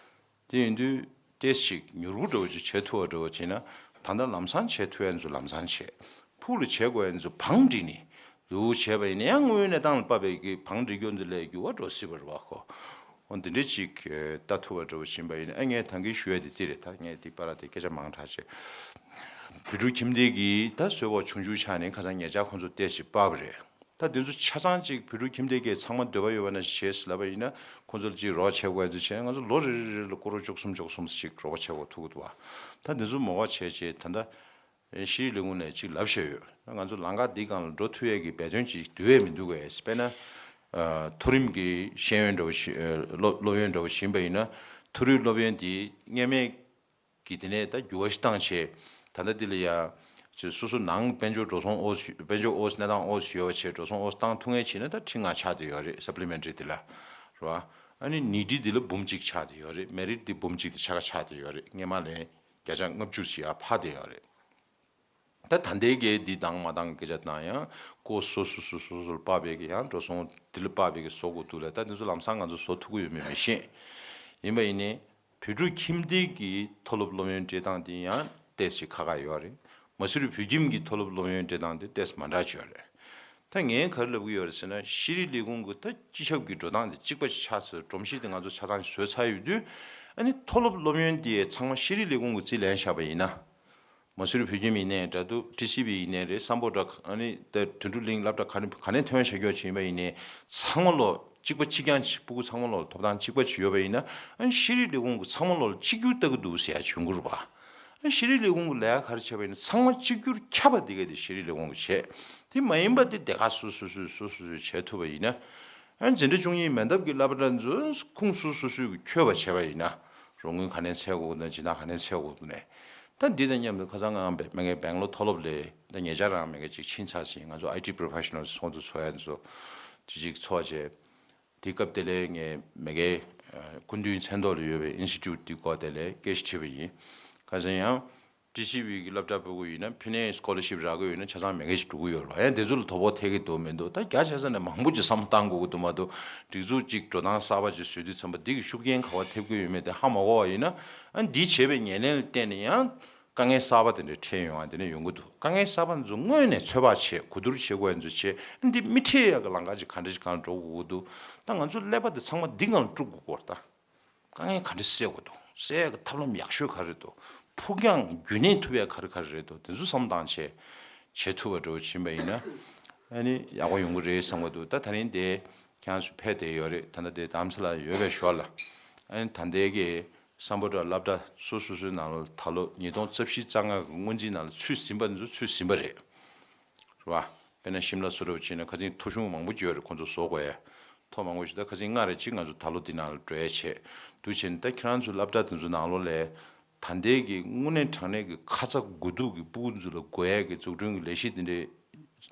དེ་ཡིན་དུས་ཏོག་ཙམ་ཞིག་མྱུར་པོ་འདྲ་བོ་ཅིག་བྱེད་ཐུབ་པ་འདྲ་བོ་བྱས་ན་ད་ལྟ་ལམ་སང་བྱེད་ཐུབ་ཡ་ཚོ་ལམ་སང་བྱེད། ཕུགས་ལ་བྱེད་དགོས་ཡ་ཚོ་བང་བསྒྲིགས་ནས་འདུག་བྱས་པ་ཡིན་ན་ཡང་དངོས་ཡོད་གནས་སྟངས་ལ་དཔག་པའི་གི་བང་བསྒྲིགས་རྒྱུ་འདི་ལས་འགྱུར་བ་འགྲོ་སྲིད་པ་རེད་བ་ཁོ། འོ་འདི་འདྲ་ཅིག་ལྟ་ཐུབ་པ་འདྲ་བོ་ཕྱིན་པ་ཡིན་ན་ཨ་ངས་ད་གིན་ཞུ་ཡ་དེ་འདི་རེད། ད་ངས་འདི་པར་དེ་སྐད་ཆ་མང་དྲགས་བྱས། བོད་ཕྲུག་ཁྱིམ་སྡེ་གིས་ད་བཟོ་བ་ཆུང་ཆུང་ཆགས་ནས་ཁ་སང་ཉེ་ཆར་ཁོང་ཚོ་ཏོག་ཙམ་སྤར་བ་རེད། ད་འདི་ཚོ་ཆ་ཚང་གཅིག་བོད་ཕྲུག་ཁྱིམ་སྡེ་གས་ཚང་མ་འདོད་པ་ཡོད་པ་ན་བྱེད་ཟེར་ལབ་པ་ཡིན་ན་ཁོང་ཚོ་ལ་གཅིག་རོགས་བྱེད་དགོས་ཚུལ་བྱས་ང་ཚོ་ལོ་རེ་རེ་རེ་ལ་སྐོར་ར་བཅུ་གསུམ་བཅུ་གསུམ་ཞིག་རོགས་པ་བྱེད་དགོས་ཐུག་གི་འདུག་བ། ད་འདི་ཚོ་མོ་ག་བྱས་བྱས་ད་ལྟ་ཤེས་རིག་ལས་ཁུངས་ནས་གཅིག་ལབ་བཞག་ཡོད། ང་ཚོ་ལམ་ཁ་འདི་སྒང་ལ་འགྲོ་ཐུབ་ཡས་ཀྱི་འབད་བརྩོན་ཅིག་དུ་བས་མི་འདུག་གས། དཔེར་ན། མཐོ་རིམ་གྱི་ཤེས་ཡོན་འདྲ་བོ་ཞིག་སློབ་སློབ་ཡོན་འདྲ་བོ་ཞིག་ཡིན་པ་ཡིན་ན་མཐོ་རིམ་སློབ་ཡོན་འདི་སྔོན་མའི་གི་དེ་ནས་ད་འགྱུར་བ་ཞིག་བཏང་བྱས་ད་ལྟ་འདི་ལ་ཡ། ཅིག་སོ་སོ་ནང་དཔལ་འབྱོར་འགྲོ་སོང་ཨོ་ཙི་དཔལ་འབྱོར་ཨོ་ཙི་གནས་སྟངས་ཨོ་ཙི་ཡོད་པ་བྱས་འགྲོ་སོང་ཨོ་ཙི་བཏང་ཐུབ་མཁན་བྱས་ན་ད་ཁྲི་ལྔ་ཆགས་བསྡད་ཡོད་རེད། སབ་ལི་མེན་ཊི་རི་འདི་ལ། རེད་བ། ཨ་ནི་ནི་ཊི་འདི་ལ་འབུམ་གཅིག་ཆགས་བསྡད་ཡོད་རེད། མེ་རིཊ་འདི་འབུམ་གཅིག་དེ་ཆ་ག་ཆགས་བསྡད་ཡོད་རེད། སྔོན་མ་ལས་བརྒྱ་ཆ་ལྔ་བཅུ་ཞིག་ཡར་འཕར་བསྡད་ཡོད་རེད། ད་ད་ལྟའི་གི་འདི་བཏང་མ་བཏང་སྐད་ཆ་དང་ཡང་ཀོ་སོ་སོ་སོ་སོ་སོ་ལ་དཔག་པའི་གི་ཡང་འགྲོ་སོང་འདི་ལ་དཔག་པའི་གི་བཟོ་དགོས་འདུག་ལ། ད་འདི་ཚོ་ལམ་སང་ང་ཚོ་བཟོ་ཐུབ་ཀྱི་ཡོད་མེད་མི་ཤེས། ཡིན་པ་ཡིན་ནའི་བོད་ཕྲུག་ཁྱིམ་སྡེ་གི་མཐོ་སློབ་སློབ་ཡོན་སྤྲད་སྟངས་དེ་ཡང་ཏོག་ཙམ་ཁག་ཁག་ཡོད་རེད། མ་སུ་རི་བོད་ཁྱིམ་གྱི་མཐོ་སློབ་སློབ་ཡོན་སྤྲད་སྟངས་དེ་ཏོག་ཙམ་མ་འདྲ་ཅིག་ཡོད་རེད། ད་ངས་ག་རེ་ལབ་ཀྱི་ཡོད་རེད་ཟེར་ན་ཤེས་རིག་ལས་ཁུངས་ཀྱི་ད་སྤྱི་ཁྱབ་ཀྱི་འགྲོ་སྟངས་དེ་གཅིག་པ་ཞིག་ཆགས་ཚར། སྒྲོམ་གཞི་དེ་ང་ཚོ་ཆ་ཚང་ཞིག་བཟོས་ཚར་ཡོད་དུས་ཨ་ནི་མཐོ་སློབ་སློབ་ཡོན་དེ་ཚང་མ་ཤེས་རིག་ལས་ཁུངས་ཀྱིས་རྩིས་ལེན་བཞག་པ་ཡིན་ན། མ་སུ་རི་བོད་ཁྱིམ་ཡིན་ནའི་འདྲ་འདུག་ཊི་སི་བི་ཡིན་ནའི་རེད། སམ་བྷོ་ཊ་ཨ་ནི་ད་དོན་གྲུབ་གླིང་སློབ་གྲྭ་ག་ནས་ག་ནས་ཐོན་བཞག་རྒྱུ་ཅིག་ཡིན་པ་ཡིན་ནའི་ཚང་མ་ལོ་གཅིག་པ་གཅིག་རྐྱང་ཅིག་སྤུ་གུ་ཚང་མ་ལོ་ཐོབ་ཐང་གཅིག་པ་ཅིག་ཡོད་པ་ཡིན་ན་ཨ་ནི་ཤེས་རིག་ལས་ཁུངས་ཀྱི་ཚང་མ་ལོ་གཅིག་གྱུར་ལྟ་གི་འདུག་ཟེར་ཡ་བྱུང་གི་རེད་པ། ཤེས་རིག་ལས་ཁུངས་ཀྱི་ལས་ཀ་ག་རེ་བྱས་པ་ཡིན་ན་ཚང་མ་གཅིག་གྱུར་ཁྱབ་པ་དེ་ག་དེ་ཤེས་རིག་ལས་ཁུངས་ཀྱིས་བྱས། དེ་མ་ཡིན་པ་དེ་སྡེ་ཁག་སོ་སོ་སོ་སོ་སོ་སོས་བྱས་ཐུབ་པ་ཡིན་ན། ཨ་འཛིན་གྲྭ་བཅུ་གཉིས་མན་ཐབས་ཀྱི་སློབ་གྲྭ་ཚོ་ཁུངས་སོ་སོ་སོས་འཁྱོལ་བ་བྱས་པ་ཡིན་ན། རོགས་དངུལ་ག་ནས་འཚོལ་དགོས་འདུག་ན་སྦྱིན་བདག་ག་ནས་འཚོལ་དགོས་འདུག་ནས། ད་འདི་དང་མཉམ་དུ་ཁ་སང་ང་རང་མེ་གེ་སྦེང་ལོར་མཐོ་སློབ་ལ་ད་ཉེ་ཆར་རང་མེ་གེ་ཅིག་ཕྱིན་ཚར་ཞིང་ང་ཚོ་ཨའི་ཊི་པོ་རོ་ཕེ་ཤ་ནལ་ཚོགས་འདུ་ཚོགས་ཡ་ཚོ་དེ་ཅིག་ཚོགས་བྱས། དེ་སྐབས་དེ་ལས་ངས་མེ་གེ་སྐུ་མདུན་མཚན་ཐོག་ལ་ཡོད་པའི་ཨིན་སི་ཊི་ཊུཊ་དེ་སྐོར་དེ་ལ་སྐད་ཆ་དྲིས་པ་ཡིན། ཁ་སང་ཡང་ཊི་སི་ཝི་གི་སློབ་གྲྭ་ཕྲུ་གུ་ཡིན་ན་ཕི་ནས་སི་ཀོ་ལར་ཤིབ་རག་གི་ཡོད་ན་ཆ་ཚང་མེ་གེ་ཞིག་འགྲོ་གི་ཡོད་རེད། ཡང་དེ་ཚོ་ལ་དོ་ཕོག་ཐེབས་ཀྱི་འདུག་མི་འདུག་ད་རྒྱ་ཆ་ཚང་ནས་མང་པོ་ཅིག་བསམ་བློ་བཏང་དགོས་ཀྱི་འདུག་མ་གཏོགས་སྒྲིག་འཛུགས་ཅིག་འགྲོ་སྟངས་གསར་པ་ཅིག་བཟོས་དུས་ཙམ་པ་འདི་གི་ཤུགས་རྐྱེན་ག་པར་ཐེབས་ཀྱི་ཡོད་མེད་དེ་ཧ་མ་གོ་བ་ཡིན་ན། ཨ་འདི་བྱས་པའི་ཉེར་ལེན་ལ་བརྟེན་ནས་ཡང་། དཀའ་ངལ་གསར་པ་དེ་འདྲ་འཕྲད་ཡོང་བ་དེ་འདྲ་ཡོང་གི་འདུག་དཀའ་ངལ་གསར་པ་ཚོ་སྔོན་ནས་ཚོད་དཔག་བྱས་གོ་བསྡུར་བྱེད་དགོས་ཡ་ཚོ་བྱས། འདི་མི་འཕྲད་ཡ་གི་ལམ་ཁ་ཅིག་ག་འདྲ་ཞིག་སྒང་འགྲོ་དགོས་ཀྱི་འདུག་ད་ང་ཚོ་ཀླད་པ་དེ་ཚང་མ་འདི་སྒང་ལ་དཀྲུག་དགོས་ཀྱི་རེད་ད། དཀའ་ངལ་ག་འདྲ་སེལ་དགོས་འདུག་སེལ་ཡ་གི་ཐབས་ལམ་ཡག་ཤོས་ག་རེ་འདུག་ཕུགས་རྒྱང་རྒྱུན་གནས་ཐུབ་ཡ་ག་རེ་ག་རེ་རེད་འདུག་དེ་ཚོ་བསམ་བློ་བཏང་བྱས་བྱེད་ཐུབ་པ་འདྲ་བོ་ཕྱིན་པ་ཡིན་ན། ཨ་ནི་ཡག་པོ་ཡོང་གི་རེད་བསམ་གྱི་འདུག་ད་ད་རིང་དེ་ཁྱེད་རང་ཚོ་ཕེབས་བསྡད་ཡོད་རེད། ད་ལྟ་དེ་རྡ་རམ་ས་ལ་ཡོད་པའི་ཞོར་ལ། ཨ་ནི་ད་ལྟའི་གི་སམ་བྷོ་ཊ་སློབ་གྲྭ་སོ་སོ་སོའི་ནང་ལ་ད་ལོ་ཉིས་སྟོང་རྩ་བཞི་རྩ་ལྔ་གི་སྔོན་རྩིས་ནང་ལ་ཚུད་ཟིན་པ་འདི་ཚོ་ཚུད་ཟིན་པ་རེད། རེད་བ། དཔེར་ན་ཤིམ་ལ་སོགས་འདྲ་བོ་བྱས་ན་ཁ་སང་ཐོ་གཞུང་མང་པོ་ཅིག་ཡོད་རེད། ཁོང་ཚོ་བཟོ་དགོས་ཡ། ཐོ་མང་པོ་ཞིག་ད་ཁ་སང་ལྔ་རེ་གཅིག་ང་ཚོ་ད་ལོ་འདི་ནང་ལ་འགྲོ་ཡ་བྱས། འདུག་བྱས་ནས་ད་ཁྱེད་རང་ཚོའི་སློབ་གྲྭ་དེ་ཚོ་ནང་ལོགས་ལ། ད་ལྟའི་གི་དངོས་གནས་དྲང་གནས་ཀྱི་ཁ་ཚ་དགོས་གཏུགས་ཀྱི་སྤུ་གུ་ཚོ་ལ་དགོས་ཡ་གི་འཛུགས་སྐྲུན་གྱི་ལས་གཞི་དེ་འདྲའི།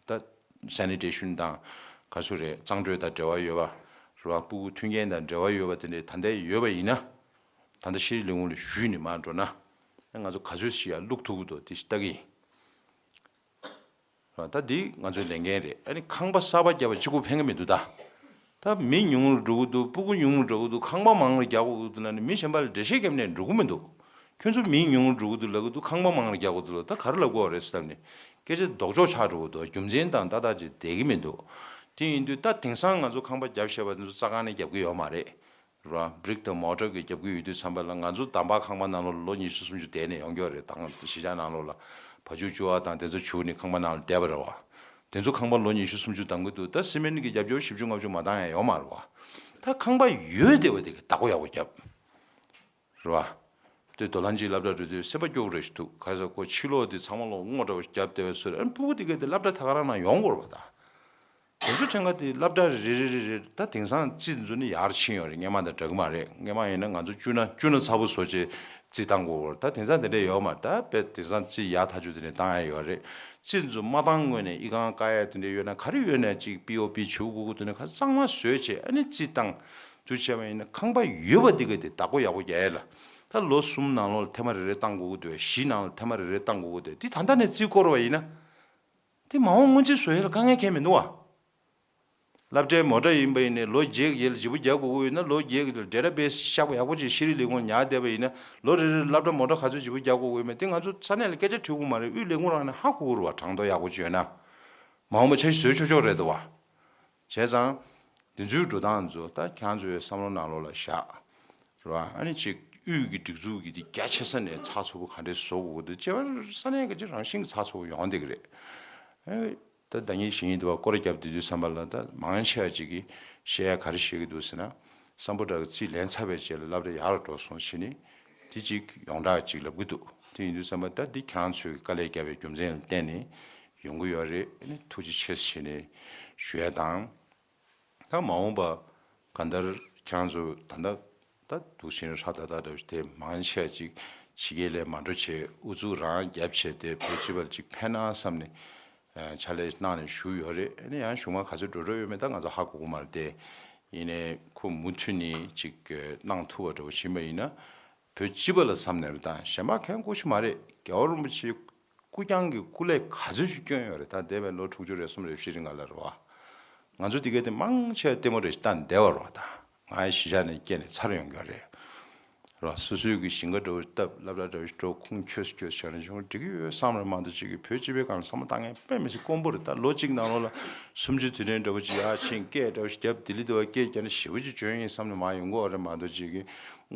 ད་སེ་ནི་ཊེ་ཤན་དང་། ག་ཚོད་རེད། གཙང་སྦྲོས་དང་འབྲེལ་བ་ཡོད་པ། རེད་བ། སྤུ་གུ་མཐུན་རྐྱེན་དང་འབྲེལ་བ་ཡོད་པ་དེ་འདྲའི་ད་ལྟའི་ཡོད་པ་ཡིན་ན། ད་ལྟ་ཤེས་རིག་ལས་ཁུངས་ལ་ཞུས་ནས་མར་འགྲོ་ན། ང་ཚོ་ག་ཚོད་ཞིག་ཡར་བླུག་ཐུབ་ཀྱི་འདུག་དེ་ཞིག་ལྟ་གི་ཡིན། རེད་བ། ད་འདི་ང་ཚོའི་ལས་འགན་རེད། ཨ་ནི་ཁང་པ་གསར་པ་བརྒྱབ་པ་གཅིག་པོ་ཕན་གི་མི་འདུག་ད། ད་མི་ཉུང་རུ་འགྲོ་གི་འདུག་སྤུ་གུ་ཉུང་རུ་འགྲོ་གི་འདུག་ཁང་པ་མང་རུ་རྒྱག་དགོས་ཀྱི་འདུག་ལབ་ནས་མི་གཞན་པ་ལ་འགྲེལ་བཤད་བརྒྱབ་ནས་འགྲོ་གི་མི་འདུག་ཁྱོད་ཚོ་མི་ཉུང་རུ་འགྲོ་གི་འདུག་ལབ་གི་འདུག་ཁང་པ་མང་རུ་རྒྱག་དགོས་འདུག་ལབ། ད་ག་རེ་ལབ་དགོས་རེད་ཟེར་ལབ་ནས་སྐད་ཆ་ལྡོག་ཕྱོགས་ཆགས་འགྲོ་གི་འདུག་རྒྱུ་མཚན་དང་ཏག་ཏག་ཅིག་བསྡད་ཀྱི་མི་འདུག་དེ་ཡིན་དུས་ད་དེང་སང་ང་ཚོ་ཁང་པ་བརྒྱབ་བཞག་པ་འདི་ཚོ་རྩ་ཁང་ནས་རྒྱབ་ཀྱི་ཡོད་མ་རེད། རེད་བ། བྷི་རིག་དང་མོ་ཊར་གྱིས་རྒྱབ་ཀྱི་ཡོད་དུས་ཙམ་པ་ལ་ང་ཚོ་འདམ་བག་ཁང་པ་ནང་ལོགས་ལ་ལོ་ཉི་ཤུ་སུམ་ཅུ་བསྡད་ནས་ཡོང་གི་ཡོད་རེད། ད་གཞིས་ཆགས་ནང་ལོགས་ལ་བ་ཕྱུགས་བཅུ་བ་དང་དེ་ཚོ་བྱུགས་ནས་ཁང་པ་ནང་ལ་བསྡད་པ་རེད་བ། དེ་ཚོ་ཁང་པ་ལོ་ཉི་ཤུ་སུམ་ཅུ་འདང་གི་འདུག་ད་སི་མེན་གྱི་རྒྱབ་སྐྱོར་བཞི་བཅུ་ལྔ་བཅུ་མ་བཏང་ཡ་ཡོད་མ་རེད་བ། ད་ཁང་པ་ཡོད་བསྡད་པ་དེ་གི་བདག་པོ་ཡག་པོ་རྒྱབ། རེད་བ། དེ་རྡོ་ལྷ་འཇིགས་སློབ་གྲྭ་འགྲོ་དུས་སེམས་པ་སྐྱོ་པོ་རེ་ཞིག་འདུག་ག་རེ་ཟེར་ཁོ་ཕྱི་ལོགས་དེ་ཚང་མ་ལོག་སྔོ་འདྲ་བོ་ཞིག་བརྒྱབ་བསྡད་པའི་ཚོད་རེད། ཨ་ནི་སྤུ་གུ་དེ་གས་དེ་སློབ་གྲྭ་ད་ག་རང་ནང་ཡོང་དགོས་རེད་བ་ད། དེ་ཚོ་ཕྲན་ཁ་དེ་སློབ་གྲྭ་རེ་རེ་རེ་རེ་ད་དེང་སང་རྩིས་འཛུགས་ནི་ཡར་ཕྱིན་ཡོད་རེད། སྔོན་མ་དང་འདྲ་གི་མ་རེད། སྔོན་མ་ཡིན་ན་ང་ཚོ་སྤྱི་ནོར་སྤྱི་ནོར་ཚ་པོ་བཟོ་བྱས་རྩིས་བཏང་དགོས་རེད། ད་དེང་སང་དེ་འདྲ་ཡོད་མ་རེད། ད་དཔེ་དེང་སང་རྩིས་ཡག་ཐག་ཆོད་དེ་ནས་བཏང་ཡ་ཡོད་རེད། རྩིས་འཛུགས་མ་བཏང་སྔོན་ནས་ཨི་ཁང་བཀག་ཡ་དེ་འདྲ་ཡོད་ན་ག་རེ་ཡོད་ན་ཅིག་པི་ཨོ་པི་བྱུག་དགོས་ཀྱི་འདུག་ན་ག་གཙང་མ་བཟོས་བྱས་ཨ་ནི་རྩིས་བཏང་། དུ་བྱས་པ་ཡིན་ན་ཁང་པ་ཡོད་པ་འདི་ག་དེ་བདག་པོ་ཡག་པོ་རྒྱག་ཡ་ལ། ད་ལོ་གསུམ་ནང་ལོགས་ལ་ཐེངས་མ་རེ་རེ་བཏང་དགོས་ཀྱི་འདུག་བཞི་ནང་ལ་ཐེངས་མ་རེ་རེ་བཏང་དགོས་ཀྱི་འདུག་དེ་ད་ལྟ་ནས་རྩིས་བསྐོར་བ་ཡིན་ན། དེ་མ་འོངས་སྔོན་རྩིས་བཟོ་ཡ་ལ་དཀའ་ངལ་གང་ཡང་མི་འདུག་བ། སློབ་གྲྭའི་མོ་ཊ་ཡིན་པ་ཡིན་ནའི་ལོ་བརྒྱད་ཀྱི་རྗེས་ལ་བརྗེ་པོ་རྒྱག་དགོས་ཀྱི་ཡོད་ན་ལོ་བརྒྱད་ཀྱི་ཌེ་ཊ་བེ་སི་ཤག་པ་ཡག་པོ་ཅིག་ཤེས་རིག་ལས་ཁུངས་ཉར་བསྡད་པ་ཡིན་ན་ལོ་རེ་རེར་སློབ་གྲྭ་མོ་ཊ་ག་ཚོད་བརྗེ་པོ་རྒྱག་དགོས་ཀྱི་ཡོད་མེད་དེ་ང་ཚོ་ས་གནས་ལ་སྐད་ཆ་དྲི་དགོས་མ་རེད། དབུས་ལས་ཁུངས་རང་ནས་ཧ་གོ་གི་རེད་བ། གྲངས་ཐོ་ཡག་པོ་ཅིག་ཡོད་ན། མ་འོངས་པ་འཆར་གཞི་བཟོས་ཆོག་ཆོག་རེད་འདུག་བ། བྱས་ཙང་། འདི་ཚོའི་འགྲོ་སྟངས་ཚོ་ད་ཁྱེད་རང་ཚོའི་བསམ་བློ་ནང་ལོགས་ལ་བཞག་རེད་བ། ཨ་ནི་གཅིག་དབུས་ཀྱི་སྒྲིག་འཛུགས་ཀྱི་དེ་རྒྱ་ཆེ་ས་ནས་ཚགས་ཚུད་པོ་ག་འདྲས་བཟོ་དགོས་ཀྱི་འདུག་ཅེས་པ་ས་གནས་ཀྱི་ཅིག་རང་བཞིན་གྱི་ཚགས་ཚུད་པོ་ཡོང་བསྡད་ཀྱི་རེད། ཨེ། ད་ཟླ་ཉིན་བཞི་ཉིན་དུ་བ་སྐོར་ར་བརྒྱབ་བསྡད་དུས་ཙམ་པ་ལ་ད་མང་ཆེ་བ་ཅིག་གིས་བཤད་ཡ་ག་རེ་བཤད་ཀྱི་འདུག་ཟེར་ན། སམ་བྷོ་ཊ་གི་རྩིས་ལེན་ཚར་བའི་རྗེས་ལ་སློབ་གྲྭ་ཡར་འགྲོ་སོང་ཞེས་ནི། དེ་ཅིག་ཡོངས་གྲགས་ཅིག་ལབ་ཀྱི་འདུག་དེ་ཡིན་དུས་ཙམ་པ་ད་འདི་ཁྱེད་རང་ཚོས་དཀའ་ལས་བརྒྱབ་པའི་རྒྱུ་མཚན་ལ་བརྟེན་ནས་ཡོང་གི་ཡོད་རེད། ཨ་ནི་ཐུགས་རྗེ་ཆེ་ཞེས་ནས་ཞུ་ཡ་དང་། ད་མ་འོངས་པ་གང་ལྟར་ཁྱེད་རང་ཚོ་ད་ལྟ་ད་འདུག་ཕྱིན་ཧྲ་ད་ད་འདྲ་བོ་དེ་མང་ཆེ་ཅིག་ཕྱི་རྒྱལ་ལ་མ་འགྲོ་བྱས་ཨུ་ཚུགས་རང་རྒྱབ་བྱས་ཏེ་བོད་སྤྱི་པ་ལ་ཅིག་ཕན་ན་བསམ་ནས་ཕྱག་ལས་གནང་ནས་བཞུགས་ཡོད་རེད། ཨ་ནི་ཡང་གཞུག་མ་ག་ཚོད་འགྲོ་འགྲོ་ཡོད་མེད་ད་ང་ཚོ་ཧ་གོ་གི་མ་རེད་དེ། ཡིན་ནའི་ཁོ་མུ་མཐུད་ནས་ཅིག་གནང་ཐུབ་པ་འདྲ་བོ་ཕྱིན་པ་ཡིན་ན། བོད་སྤྱི་པ་ལ་བསམ་ནས་རེད་ད་གཞན་པ་གང་ཡང་དགོས་ཀྱི་མ་རེད། རྒྱལ་བ་རིན་པོ་ཆེ་སྐུ་རྐྱང་གི་སྐུ་ལས་ག་ཚོད་ཅིག་བསྐྱོན་ཡོད་རེད། ད་འདས་པའི་ལོ་དྲུག་ཅུ་རེ་གསུམ་རེ་བཞི་རེ་ལྔ་ལ་རེད་བ། ང་ཚོ་དེ་ག་དེ་མང་ཆེ་བ་ལྟད་མོ་རེ་ཞིག་ལྟ་བསྡད་པ་རེད་བ། ད་ང་ཡི་གཞིས་ཆགས་ནས་སྐྱེས་ནས་འཚར་ཡོང་གི་ཡོད་རེད། རེད་བ། སོ་སོའི་གི་ཞིང་ཁ་འདྲ་བོ་བཏབ་སློབ་གྲྭ་འདྲ་བོ་ཞིག་འགྲོ་ཁུངས་འཁྱོལ་སུ་འཁྱོལ་སུ་བྱས་ན་ཆུང་འགྲིག་གི་ཡོད་བསམ་རེད་མ་གཏོགས་ཅིག་གི་བོད་སྤྱི་པའི་སྒང་ལ་བསམ་བློ་བཏང་མཁན་དཔེ་མི་སྲིད་དཀོན་པོ་རེད། ད་ལོ་གཅིག་ནང་ལོགས་ལ་སུམ་ཅུ་དུས་དྲན་འདྲ་བོ་ཅིག་ཡར་ཕྱིན་སྐད་འདྲ་བོ་ཞིག་བརྒྱབ་ལྡི་ལི་འདྲ་བ་སྐད་རྒྱག་ན་ཞེ་པོ་ཅིག་འཇོན་ཡིན་བསམ་ནས་མར་ཡོང་གི་ཡོད་རེད་མ་གཏོགས་ཅིག་གི་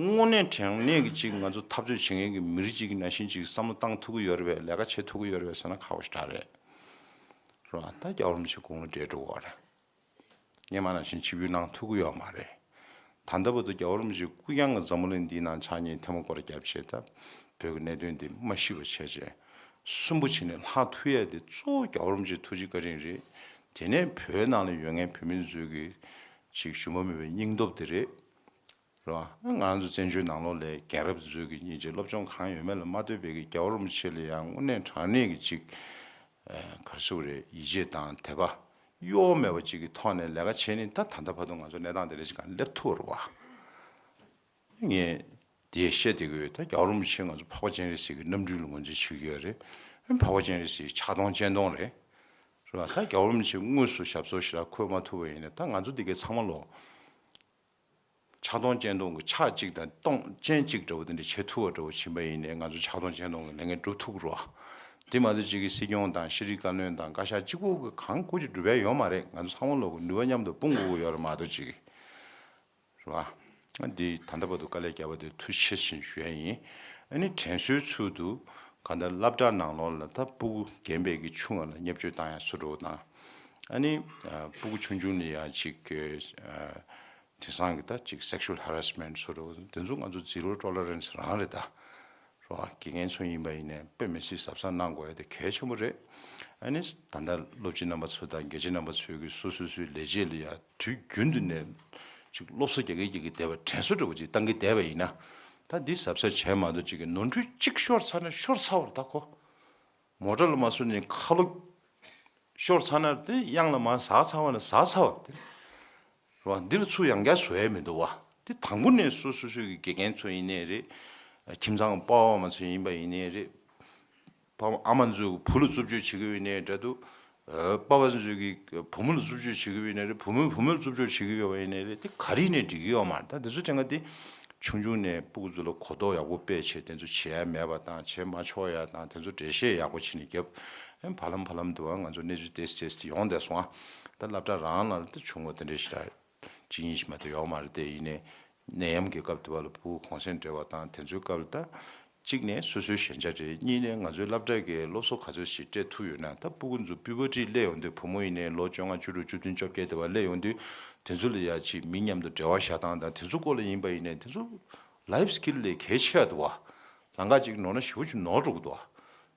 དངོས་གནས་དྲང་གནས་ཀྱི་ཅིག་ང་ཚོ་འཐབ་རྩོད་བྱེད་མཁན་གྱི་མི་རིགས་ཅིག་གི་ནང་བཞིན་ཅིག་བསམ་བློ་བཏང་ཐུབ་ཀྱི་ཡོད་རེད་པས། ལས་ཀ་བྱེད་ཐུབ་ཀྱི་ཡོད་རེད་པས་ཟེར་ན་ཁག་པོ་ཞེ་དྲག་རེད། རེད་བ། ད་རྒྱལ་བ་རིན་པོ་ཆེ་དགུང་ལོ་བགྲེས་འགྲོ་གི་ཡོད་རེད། སྔོན་མ་ནང་བཞིན་ཆིབས་བསྒྱུར་གནང་ཐུབ་ཀྱི་ཡོད་མ་རེད། ད་ལྟ་བར་དུ་རྒྱལ་བ་རིན་པོ་ཆེ་སྐུ་རྐྱང་གི་འཛམ་བུ་གླིང་འདིའི་ནང་ཕྱག་གཉིས་ཐལ་མོ་སྐོར་རྒྱབ་བྱས། ད་བོད་ཀྱི་གནད་དོན་འདི་མ་ཤི་བ་བྱས་བྱས། གསོན་པོ་བྱས་ནས་ལྷག་ཐུབ་ཡས་དེ་གཙོ་བོ་རྒྱལ་བ་རིན་པོ་ཆེ་ཐུགས་རྗེ་བཀའ་དྲིན་རེད། དེ་ནས་བོད་ནང་ལ་ཡོད་མཁན་བོད་མི་ཚོའི་གི་ཅིག་ཞུམ་པ་མེད་པའི་སྙིང་སྟོབས་དེ་རེད། རེད་བ། ང་ཚོ་བཙན་བྱོལ་ནང་ལོགས་ལ་རྒན་རབས་ཚོའི་གི་སྙིང་རྗེ། སློབ་སྦྱོང་གང་ཡོད་མེད་ལ་མ་ལྟོས་པའི་གི་རྒྱལ་བ་རིན་པོ་ཆེ་ལ་ཡང་དངོས་གནས་དྲང་གནས་ཀྱི་ཅིག་ཨ་ག་རེ་ཟེར་དགོས་རེད། ཡིད་ཆེས་དང་དད་པ་གཡོ་བ་མེད་པ་ཅིག་གི་ཐོག་ནས་ལས་ཀ་བྱས་ནས། ད་ད་ལྟ་བར་དུ་ང་ཚོ་གནས་སྟངས་དེ་འདྲ་ཅིག་སྒང་སླེབས་ཐུབ་པ་རེད་བ། ངས་དེ་བཤད་བསྡད་ཀྱི་ཡོད། ད་རྒྱལ་བ་རིན་པོ་ཆེ་ང་ཚོ་འཕགས་པ་སྤྱན་རས་གཟིགས་ཀྱི་རྣམ་སྤྲུལ་ལ་ངོས་འཛིན་བྱེད་ཀྱི་ཡོད་རེད། འཕགས་པ་སྤྱན་རས་གཟིགས་ཕྱག་སྟོང་སྤྱན་སྟོང་རེད། རེད་བ། ད་རྒྱལ་བ་རིན་པོ་ཆེ་དངོས་སུ་ཞབས་སོར་ཞེ་དྲག་འཁོད་མ་ཐུབ་པ་ཡིན་ན། ད་ང་ཚོ་འདི་གའི་ཚང་མ་ལོ་ཕྱག་སྟོང་སྤྱན་སྟོང་གི་ཕྱག་གཅིག་དང་སྟོང་སྤྱན་གཅིག་འདྲ་བོ་དེ་འདྲ་བྱེད་ཐུབ་པ་འདྲ་བོ་བྱིན་པ་ཡིན་ནའི། ང་ཚོ་ཕྱག་སྟོང་སྤྱན་སྟོང་གི་ལས་འགན་སྒྲུབ་ཐུབ་ཀྱི་རེད་བ། དེ་མ་གཏོགས་ཅིག་གི་སྲིད་སྐྱོང་དང་ཤེས་རིག་བཀའ་བློན་དང་བཀའ་ཤག་གཅིག་པོ་གིས་གང་དགོས་ཀྱི་སྒྲུབ་ཡ་ཡོད་མ་རེད། ང་ཚོ་ཚང་མ་ལོ་གི་ནུས་པ་མཉམ་དུ་སྤུངས་དགོས་ཀྱི་ཡོད་རེད་མ་གཏོགས་ཅིག་གི། རེད་བ། འདི་ད་ལྟ་བར་དུ་དཀའ་ལས་བརྒྱབ་པ་དེ་ཐུགས་རྗེ་ཆེ་ཞུ་ཡ་ཡིན། ཨ་ནི་དྲན་གསོའི་ཚུལ་དུ་གང་ལྟར་སློབ་གྲྭ་ནང་ལོགས་ལ་ད་སྤུ་གུ་རྒན་པའི་གི་ཆུང་བ་ལ་བརྙས་བཅོས་བཏང་ཡ་བཟོ་འདྲ་བོ་དང་། ཨ་ནི་ཨ་སྤུ་གུ་ཆུང་ཆུང་ལ་ཡ་ཅིག་གི་ཨ་དེང་སང་གི་ད་ཅིག་sexual harassment བཟོ་འདྲ་བོ་དེ་ཚོ་ང་ཚོ་zero tolerance རང་རེད་ད། རེད་བ། དགེ་རྒན་ཚོ་ཡིན་པ་ཡིན་ནའི་དཔེ་མི་སྲིད་གཟབ་གཟབ་གནང་དགོས་ཡ་དེ་གལ་ཆེན་པོ་རེད། ཨ་ནི་ད་ལྟ་སློབ་སྤྱི་རྣམ་པ་ཚོ་དང་དགེ་ཆེ་རྣམ་པ་ཚོས་ཀྱི་སོ་སོ་སོའི་ལས་བྱེད་ལ་ཡ་དུས་རྒྱུན་དུ་ནས་ཅིག་སློབ་གསོ་རྒྱག་གི་རྒྱག་གི་བསྡད་པ། དྲན་གསོ་འདྲ་བོ་ཅིག་བཏང་གི་བསྡད་པ་ཡིན་ན། ད་འདི་གཟབ་གཟབ་བྱས་མ་གཏོགས་ཅིག་གི་ནོར་འཁྲུལ་གཅིག་ཤོར་ཚར་ན་ཤོར་ཚར་བ་རེད་ད་ཁོ། མོ་ཊ་ལ་མ་སོང་ནས་ཁ་ལོ་ཤོར་ཚར་ན་དེ་གཡང་ལ་མར་ཟག་ཚར་བ་ན་ཟག་ཚར་བ་དེ་རེད་བ། འདིར་ཚུར་ཡང་བསྐྱར་བཟོ་ཡ་མི་འདུག་བ། དེ་དང་པོ་ནས་སོ་སོ་སོའི་གི་དགེ་རྒན་ཚོ་ཡིན་ནའི་རེད། ཁྱིམ་ཚང་གི་པ་ཕ་མ་ཚོ་ཡིན་པ་ཡིན་ནའི་རེད། ཕ་མ་ཨ་མ་ཚོས་བུ་ལ་རྩུབ་སྤྱོད་བྱེད་ཀྱི་ཡོད་ནའི་འདྲ་འདུག་ཨ་པ་ཕ་ཚོས་ཀྱི་བུ་མོ་ལ་རྩུབ་སྤྱོད་བྱེད་ཀྱི་ཡོད་ནའི་རེད། བུ་མོས་བུ་མོ་ལ་རྩུབ་སྤྱོད་བྱེད་ཀྱི་ཡོད་པ་ཡིན་ནའི་རེད། དེ་ག་རེ་ཡིན་ནའི་འགྲིག་གི་ཡོད་མ་རེད། ད་དེ་ཚོ་དྲན་ག་དེ་ཆུང་ཆུང་ནས་སྤུ་གུ་ཚོ་ལ་གོ་རྟོགས་ཡག་པོ་སྤེལ་བྱས། དེ་ཚོ་བྱེད་ཡ་མེད་པ་དང་བྱེད་མ་ཆོག་ཡ་དང་དེ་ཚོ་འགྲེལ་བཤད་ཡག་པོ་བྱས་ནས་བརྒྱབ། ཨ་བར་ལམ་བར་ལམ་དུ་ང་ཚོ་གནས་ཚུལ་ཏོག་ཙམ་ཏོག་ཙམ་ཡོང་བསྡད་སོང་ཨ། ད་སློབ་གྲྭ་རང་ལ་ད་ཆུང་ངུ་དེ་འདྲ་ཞིག་ར་གཅིག་གཉིས་ཤིག་མ་གཏོགས་ཡོད་མ་རེད། དེ་ཡིན་ནའི་ནད་ཡམས་ཀྱི་སྐབས་དེ་བ་ལ་སྤུ་གུ་གུང་སེང་སྤྲད་པ་དང་དེ་ཚོའི་སྐབས་ལ་ད་གཅིག་ནས་སོ་སོའི་ཞན་ཆ་རེད། གཉིས་ནས་ང་ཚོའི་སློབ་གྲྭ་གི་སློབ་གསོ་ག་ཚོད་ཞིག་སྤྲད་ཐུབ་ཡོད་ན། ད་སྤུ་གུ་ཚོ་པུ་བར་ཊི་སླེབས་ཡོང་དུས། བུ་མོ་ཡིན་ནའི་ལོ་བཅོ་ལྔ་བཅུ་དྲུག་བཅུ་བདུན་བཅོ་བརྒྱད་དེ་བ་སླེབས་ཡོང་དུས། དེ་ཚོ་ལ་ཡ་ཅིག་མི་མཉམ་དུ་འབྲེལ་བ་བཞག་སྟངས་དང་དེ་ཚོ་སྐོར་ལ་ཡིན་པ་ཡིན་ནའི་དེ་ཚོ་life skill ལས་གལ་ཆེ་ཡ་འདུག་བ། ལམ་ཁ་ཅིག་ནོར་ན་ཞེ་པོ་ཅིག་ནོར་འགྲོ་གི་འདུག་བ།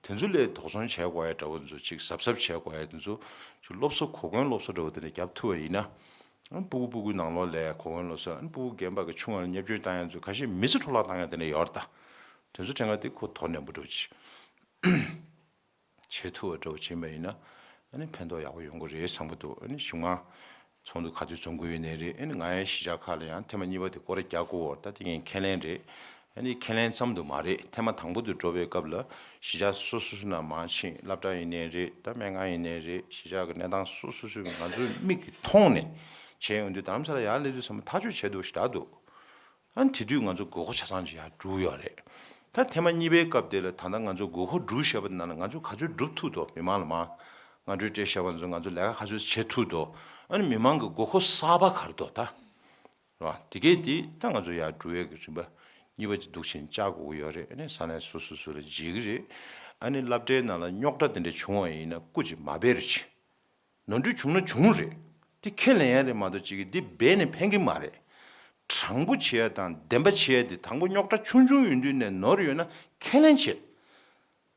དེ་ཚོ་ལས་དོགས་ཟོན་བྱེད་དགོས་ཡ་འདྲ་བོ་ཚོ་ཅིག་གཟབ་གཟབ་བྱེད་དགོས་ཡ་དེ་ཚོ་ཅིག་སློབ་གསོ་གོ་སྐོན་སློབ་གསོ་འདྲ་བོ་དེ་འདྲ་བརྒྱབ་ཐུབ་པ་ཡིན་ན། ཨ་སྤུ་གུ་སྤུ་གུའི་ནང་ལོགས་ལ་གོ་སྐོན་སློབ་གསོ། ཨ་སྤུ་གུ་རྒན་པ་གི་ཆུང་བ་ལ་བརྙས་བཅོས་བཏང་ཡ་ཚོ་ཁ་ཤས་མི་ཚེ་འཕྲོ་བརླག་བཏང་ཡ་དེ་འདྲ་ཡོད་རེད་ད། དེ་ཚོ་དྲན་ག་དེ་ཁོ་དོ་ནན་པོ་འདྲ་བོ་ཅིག་བྱེད་ཐུབ་པ་འདྲ་བོ་བྱིན་པ་ཡིན་ན། ཨ་ནི་ཕན་ཐོགས་ཡག་པོ་ཡོང་གི་རེད་བསམ་གི་འདུག་ཨ་ནི་གཞུག་མ་ཚོགས་འདུ་ག་དུས་འཛོམས་ཀྱི་ཡོད་ནའི་རེད། ཨ་ནི་ང་ཡང་གཞིས་ཆགས་ཁག་ལ་ཡང་ཐེངས་མ་གཉིས་པ་དེ་སྐོར་ར་རྒྱག་དགོས། ད་དེ་ངའི་ཁས་ལེན་རེད། ཨ་ནི་ཁས་ལེན་ཙམ་དུ་མ་རེད། ཐེངས་མ་དང་པོ་དེ་འགྲོ་བའི་སྐབས་ལ་གཞིས་ཆགས་སོ་སོ་སོ་ནང་མར་ཕྱིན། སློབ་གྲྭ་ཡིན་ནའི་རེད། ད་སྨན་ཁང་ཡིན་ནའི་རེད། གཞིས་ཆགས་ཀྱི་གནས་སྟངས་སོ་སོ་སོ་ང་ཚོའི་མིག་གིས་མཐོང་ནས་བྱས་ཡོང་དུས། རྡ་རམ་ས་ལ་ཡར་སླེབས་དུས་ཚང་མ་ཐག་གཅོད་བྱས་འདུག་ཞེ་དྲག་འདུག་ཨ་ནི་དེ་དུས་ང་ཚོ་དགོས་མཁོ་ཆ་ཚང་ཅིག་ཡར་བསྒྲུབས་ཡོད་རེད། ད་ཐེངས་མ་གཉིས་པའི་སྐབས་དེ་ལ་ད་ལྟ་ང་ཚོ་དགོས་མཁོ་བསྒྲུབས་བཞག་པ་དེ་ནང་ལ་ང་ཚོ་ག་ཚོད་བསྒྲུབས་ཐུབ་འདུག་མི་མང་ལ་མར་སྔ་གྲོས་སྤྲད་བཞག་པ་ཚོ་ང་ཚོ་ལས་ཀ་ག་ཚོད་བྱེད་ཐུབ་འདུག་ཨ་ནི་མི་མང་གི་དགོས་མཁོ་གསར་པ་ག་རེ་འདུག་ད་རེད་བ། དེ་གས་དེ་ད་ང་ཚོ་ཡར་བསྒྲུབ་ཡས་ཀྱི་རིམ་པ་གཉིས་པ་ཅིག་འདུག་བྱས་བཅར་དགོས་ཀྱི་ཡོད་རེད། ཨ་ནི་ས་གནས་སོ་སོ་སོ་ལ་བརྗེ་གི་རེད། ཨ་ནི་སློབ་གྲྭའི་ནང་ལ་རྙོག་དྲ་དེ་འདྲ་བྱུང་བ་ཡིན་ན་སྐུ་མཁྱེན་མ་འབད་རོགས་གྱིས། ནོར་འཁྲུལ་བྱུང་ན་བྱུང་རེད། དེ་ཁས་ལེན་ཡ་རེད་མ་གཏོགས་ཅིག་གིས་འདི་འབད་ནས་ཕན་གྱི་མ་རེད། དྲང་པོ་བྱེད་ཡ་དང་བདེན་པ་བྱེད་ཡ་དེ། དང་པོ་རྙོག་དྲ་ཆུང་ཆུང་ཡིན་དུས་ནས་ནོར་ཡོད་ན་ཁས་ལེན་བྱེད།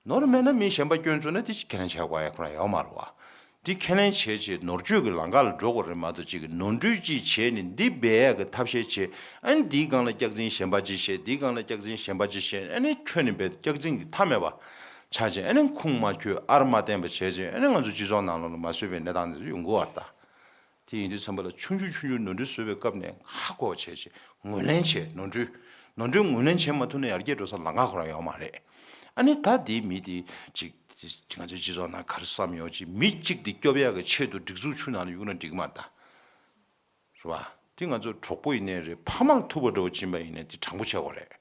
ནོར་མེད་ན་མི་གཞན་པ་སྐྱོན་བཙུགས་ན་དེ་ཁས་ལེན་བྱེད་དགོས་ཡ་ཁོ་རང་ཡོད་མ་རེད་བ། དེ་ཁས་ལེན་བྱས་བྱས་ནོར་བཅོས་ཀྱི་ལམ་ཁ་ལ་འགྲོ་དགོས་རེད་མ་གཏོགས་ཅིག་གིས་ནོར་འཁྲུལ་ཅིག་བྱས་ནས་འདི་འབད་ཡ་གི་ཐབས་ཤེས་བྱས། ཨ་ནི་འདིའི་སྒང་ལ་སྐྱག་རྫུན་གཞན་པ་ཅིག་བཤད། འདིའི་སྒང་ལ་སྐྱག་རྫུན་གཞན་པ་ཅིག་བཤད། ཨ་ནི་ཁྱོན་ནས་འབད་སྐྱག་རྫུན་གྱི་མཐའ་མེད་པ་ཆགས་བྱས། ཨ་ནི་ཁུངས་མ་འཁྱོལ་ཨར་མ་བསྟན་པ་བྱས་བྱས། ཨ་ནི་ང་ཚོ་སྤྱི་ཚོགས་ནང་ལོགས་ལ་མ་བཟོད་པའི་གནས་སྟངས་འདི་ཚོ་ཡོང་གི་ཡོད་རེད་ད། དེ་ཡིན་དུས་ཙམ་པ་ལ་ཆུང་ཆུང་ཆུང་ཆུང་ནོར་འཁྲུལ་བཟོས་པའི་སྐབས་ནས་ཧ་གོ་བ་བྱས་བྱས་ངོས་ལེན་བྱས། ནོར་འཁྲུལ་ནོར་འཁྲུལ་ངོས་ལེན་བྱེད་མ་ཐུབ་ན་ཡར་རྒྱས་འགྲོ་ས་ལམ་ཁ་ཁོ་རང་ཡོད་མ་རེད། ཨ་ནི་ད་དེའི་མི་དེ་ཅིག་ང་ཚོའི་སྤྱི་ཚོགས་ནང་ག་རེ་བསམ་ཡོད་ཅིག་མི་གཅིག་དེ་སྐྱོབ་ཡག་གི་ཆེད་དུ་སྒྲིག་འཛུགས་ཆུང་ནང་ལ་གཡུག་ན་འགྲིག་མ་རེད་ད། རེད་བ། དེ་ང་ཚོ་གྲོགས་པོ་ཡིན་ནའི་རེད། ཕ་མ་ལ་ཐུག་པ་འདྲ་བོ་ཕྱིན་པ་ཡིན་ནའི་དེ་དྲང་པོ་བྱེད་དགོས་རེད།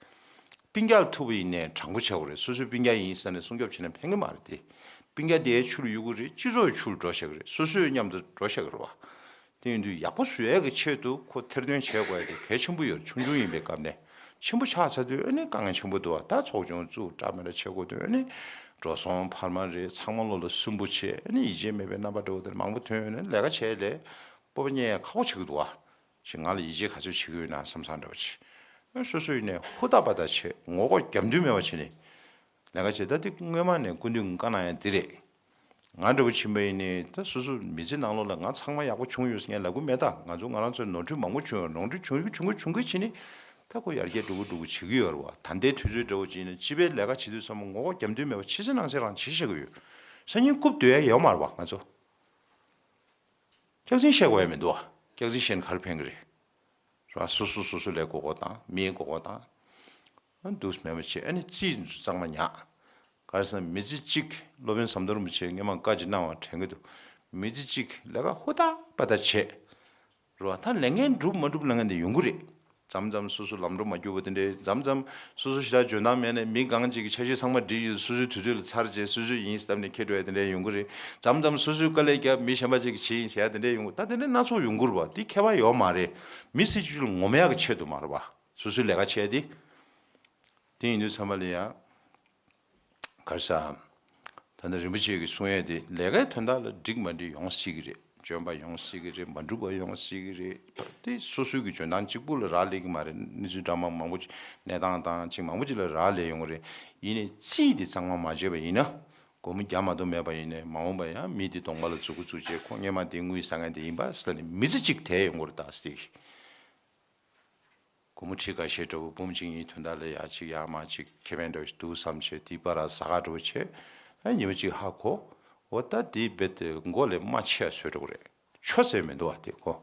སྤུན་ཀྱག་ལ་ཐུག་པ་ཡིན་ནའི་དྲང་པོ་བྱེད་དགོས་རེད། སོ་སོའི་སྤུན་ཀྱག་ཡིན་ཟེར་ནས་སྲུང་སྐྱོབ་བྱས་ན་ཕན་གྱི་མ་རེད་དེ། སྤུན་ཀྱག་དེའི་ཆུ་ལ་གཡུག་གི་རེད། སྤྱི་ཚོགས་ཆུ་ལ་འགྲོ་བཞག་གི་རེད། སོ་སོའི་མཉམ་དུ་འགྲོ་བཞག་གི་རེད་བ། དེ་ཡིན་དུས་ཡག་པོ་བཟོ་ཡས་ཀྱི་ཆེད་དུ་ཁོ་ཐེར་འདོན་བྱེད་དགོས་ཡ་དེ་གལ་ཆེན་པོ་ཡོད་རེད། ཆུང་ཆུང་ཡིན་པའི་སྐབས་ནས། ཆེན་པོ་ཆགས་ཚར་དུས་ཨ་ནི་དཀའ་ངལ་ཆེན་པོ་འདུག་བ། ད་ཚོགས་ཆུང་བཙུགས། འདྲ་མི་འདྲ་བྱེད་དགོས་དུས་ཨ་ནི་འགྲོ་སོང་འཕར་མ་རེད། ཚང་མ་བློ་ལ་སུན་པོ་བྱས། ཨ་ནི་ཡིད་ཆེས་མེད་པའི་རྣམ་པ་འདྲ་བོ་དེ་མང་པོ་ཐོན་ཡོང་ནས་ལས་ཀ་བྱས་ལས་སྤོབས་པ་རྙེད་ཡ་ཁག་པོ་ཆགས་ཀྱི་འདུག་བ། ཞེས་ང་ལ་ཡིད་ཆེས་ག་ཚོད་བྱེད་ཀྱི་ཡོད་ན་བསམ་བསམ་འདྲ་བོ་བྱེད། སོ་སོ་ཡིན་ནས་ཧུར་ཐག་པ་ཐག་བྱེད། ངོ་ལྐོག་རྒྱབ་མདུན་མེད་པ་བྱེད་ནས་ལས་ཀ་བྱེད། ད་དེ་སྔོན་མ་ནས་སྐུ་མདུན་བཀའ་གནང་ཡ་འདི་རེད། ང་འདྲ་བོ་ཕྱིན་པ་ཡིན་ནའི་ད་སོ་སོ་མི་ཚེ་ནང་ལོགས་ལ་ང་ཚང་མ་ཡག་པོ་བྱུང་ཡོད་ཟེར་ངས་ལབ་ཀྱི་མེད། ད་ང་ཚོ་ང་རང་ཚོའི་ནོར་འཁྲུལ་མང་པོ་བྱུང་ཡོད། ནོར་འཁྲུལ་བྱུང་གི་བྱུང་གི་བྱུང་གི་བྱེད་ནི་ད་ཁོ་ཡར་རྒྱས་འགྲོ་གི་འགྲོ་གི་བྱེད་ཀྱི་ཡོད་རེད་བ། ད་ལྟའི་དུས་ཚོད་འདྲ་བོ་ཅིག་ཡིན་ན་སྤྱི་པའི་ལས་ཀ་བྱེད་དུས་ཚང་མ་ངོ་ལྐོག་རྒྱབ་མདུན་མེད་པ་ཕྱི་གསལ་ནང་གསལ་རང་བྱེད་ཤེས་ཀྱི་ཡོད། སང་ཉིན་རྐུབ་སྡོད་ཡ་ཡོད་མ་རེད་བ། ང་ཚོ་སྐྱག་རྫུན་བཤད་དགོས་ཡ་མི་འདུག་བ། སྐྱག་རྫུན་བཤད་ན་ག་རེ་ཕན་གི་རེད། ར་སོ་སོ་སོ་སོ་ལས་མགོ་སྐོར་བཏང་མིའི་མགོ་སྐོར་བཏང་། ཨ་འདུག་སེ་མེད་པ་བྱེད། ཨ་ནི་རྩིས་གཙང་མ་ཉག་ག་རེ་ཟེར་ན་མི་ཚེ་གཅིག་སློབ་དཔོན་ཟམ་གདོང་རིན་པོ་ཆེས་སྔོན་མ་བཀའ་ཅིག་གནང་བ་དྲན་གྱི་འདུག་མི་ཚེ་གཅིག་ལས་ཀ་ཧུར་ཐག་པ་ཐག་བྱེད། རེད་བ། ད་ལས་འགན་འགྲུབ་མ་འགྲུབ་ལབ་མཁན་དེ་ཡོང་གི་རེད། མཚམས་མཚམས་སོ་སོ་ལམ་འགྲོ་མ་རྒྱུག་པ་དེ་འདྲའི་མཚམས་མཚམས་སོ་སོ་ཞེ་དྲག་འཇོན་ཐང་མེད་ནས་མི་གང་ཅིག་གི་འཆར་གཞི་ཚང་མ་སྒྲིལ་ཡོད། སོ་སོའི་དུས་ཚོད་ལ་ཚར་བྱས་སོ་སོ་ཡིན་བསམ་ནས་འཁྱེར་འགྲོ་ཡ་དེ་འདྲའི་ཡོང་གི་རེད། མཚམས་མཚམས་སོ་སོའི་དཀའ་ལས་བརྒྱབ་མི་གཞན་པ་ཅིག་གིས་བྱེད་ཡིན་ཟེར་ཡ་དེ་འདྲའི་ཡོང་གི། ད་དེ་འདྲའི་སྣ་ཚོགས་ཡོང་གི་རེད་བ། དེ་ཁྱད་པར་ཡོད་མ་རེད། མི་སྲིད་བྱུས་ལ་ངོམ་ཡག་གི་ཆེད་དུ་མ་རེད་བ། སོ་སོའི་ལས་ཀ་བྱས་ཏེ། དེ་ཡིན་དུས་ཚང་མ་ལ་ཡང་ག་རེ་ཟ། ད་ལྟ་རིན་པོ་ཆེ་གིས་གསུང་ཡས་དེ་ལས་ཀའི་དོན་དག་ལ་འགྲིག་མ་འགྲིག་ཡོང་སྲིད་ཀྱི་རེད། འཇོན་པ་ཡོང་སྲིད་ཀྱི་རེད། མ་འགྲུབ་པ་ཡོང་སྲིད་ཀྱི་རེད། དེ་སོ་སོའི་གི་འཇོན་ཐང་གཅིག་པུ་ལ་རག་ལས་ཀྱི་མ་རེད། གནས་ཚུལ་འདྲ་མང་མང་པོ་ཅིག་གནས་སྟངས་དང་ཅིག་མང་པོ་ཅིག་ལ་རག་ལས་ཡོང་གི་རེད། ཡིན་ནའི་རྩིས་དེ་གཙང་མ་མ་བྱས་པ་ཡིན་ན། སྒོར་མོ་བརྒྱ་མ་གཏོགས་མེད་པ་ཡིན་ནའི་མ་འོངས་པ་ཡང་མི་དེ་གདོང་པ་ལ་མཛུབ་གུ་བཙུགས་བྱས་ཁོ་སྔོན་མ་དེ་དངུལ་ཟ་མཁན་དེ་ཡིན་པ་ཟེར་ནས་མི་ཚེ་གཅིག་དེད་ཡོང་གི་རེད་ད་ཟེར་གི། སྒོར་མོ་ཁྲི་ཁ་ཤས་འདྲ་བོ་འབུམ་གཅིག་གཉིས་དོན་དག་ལ་ཡག་གཅིག་ཡག་མ་གཅིག་ཁེ་ཕན་འདྲ་བོ་ཞིག་འདུག་བསམ་བྱས་དེ་པ་ར་ཟ་ཁ་འདྲ་བོ་བྱས། ཨ་ཉི་མ་གཅིག་ཧ་གོ། འོ་ད་དེ་རྦད་དེ་མགོ་ལས་མ་ཆེ་ཡ་བཟོས་འགྲོ་གི་རེད། ཆོ་ཟེར་མི་འདུག་བ་དེ་གོ།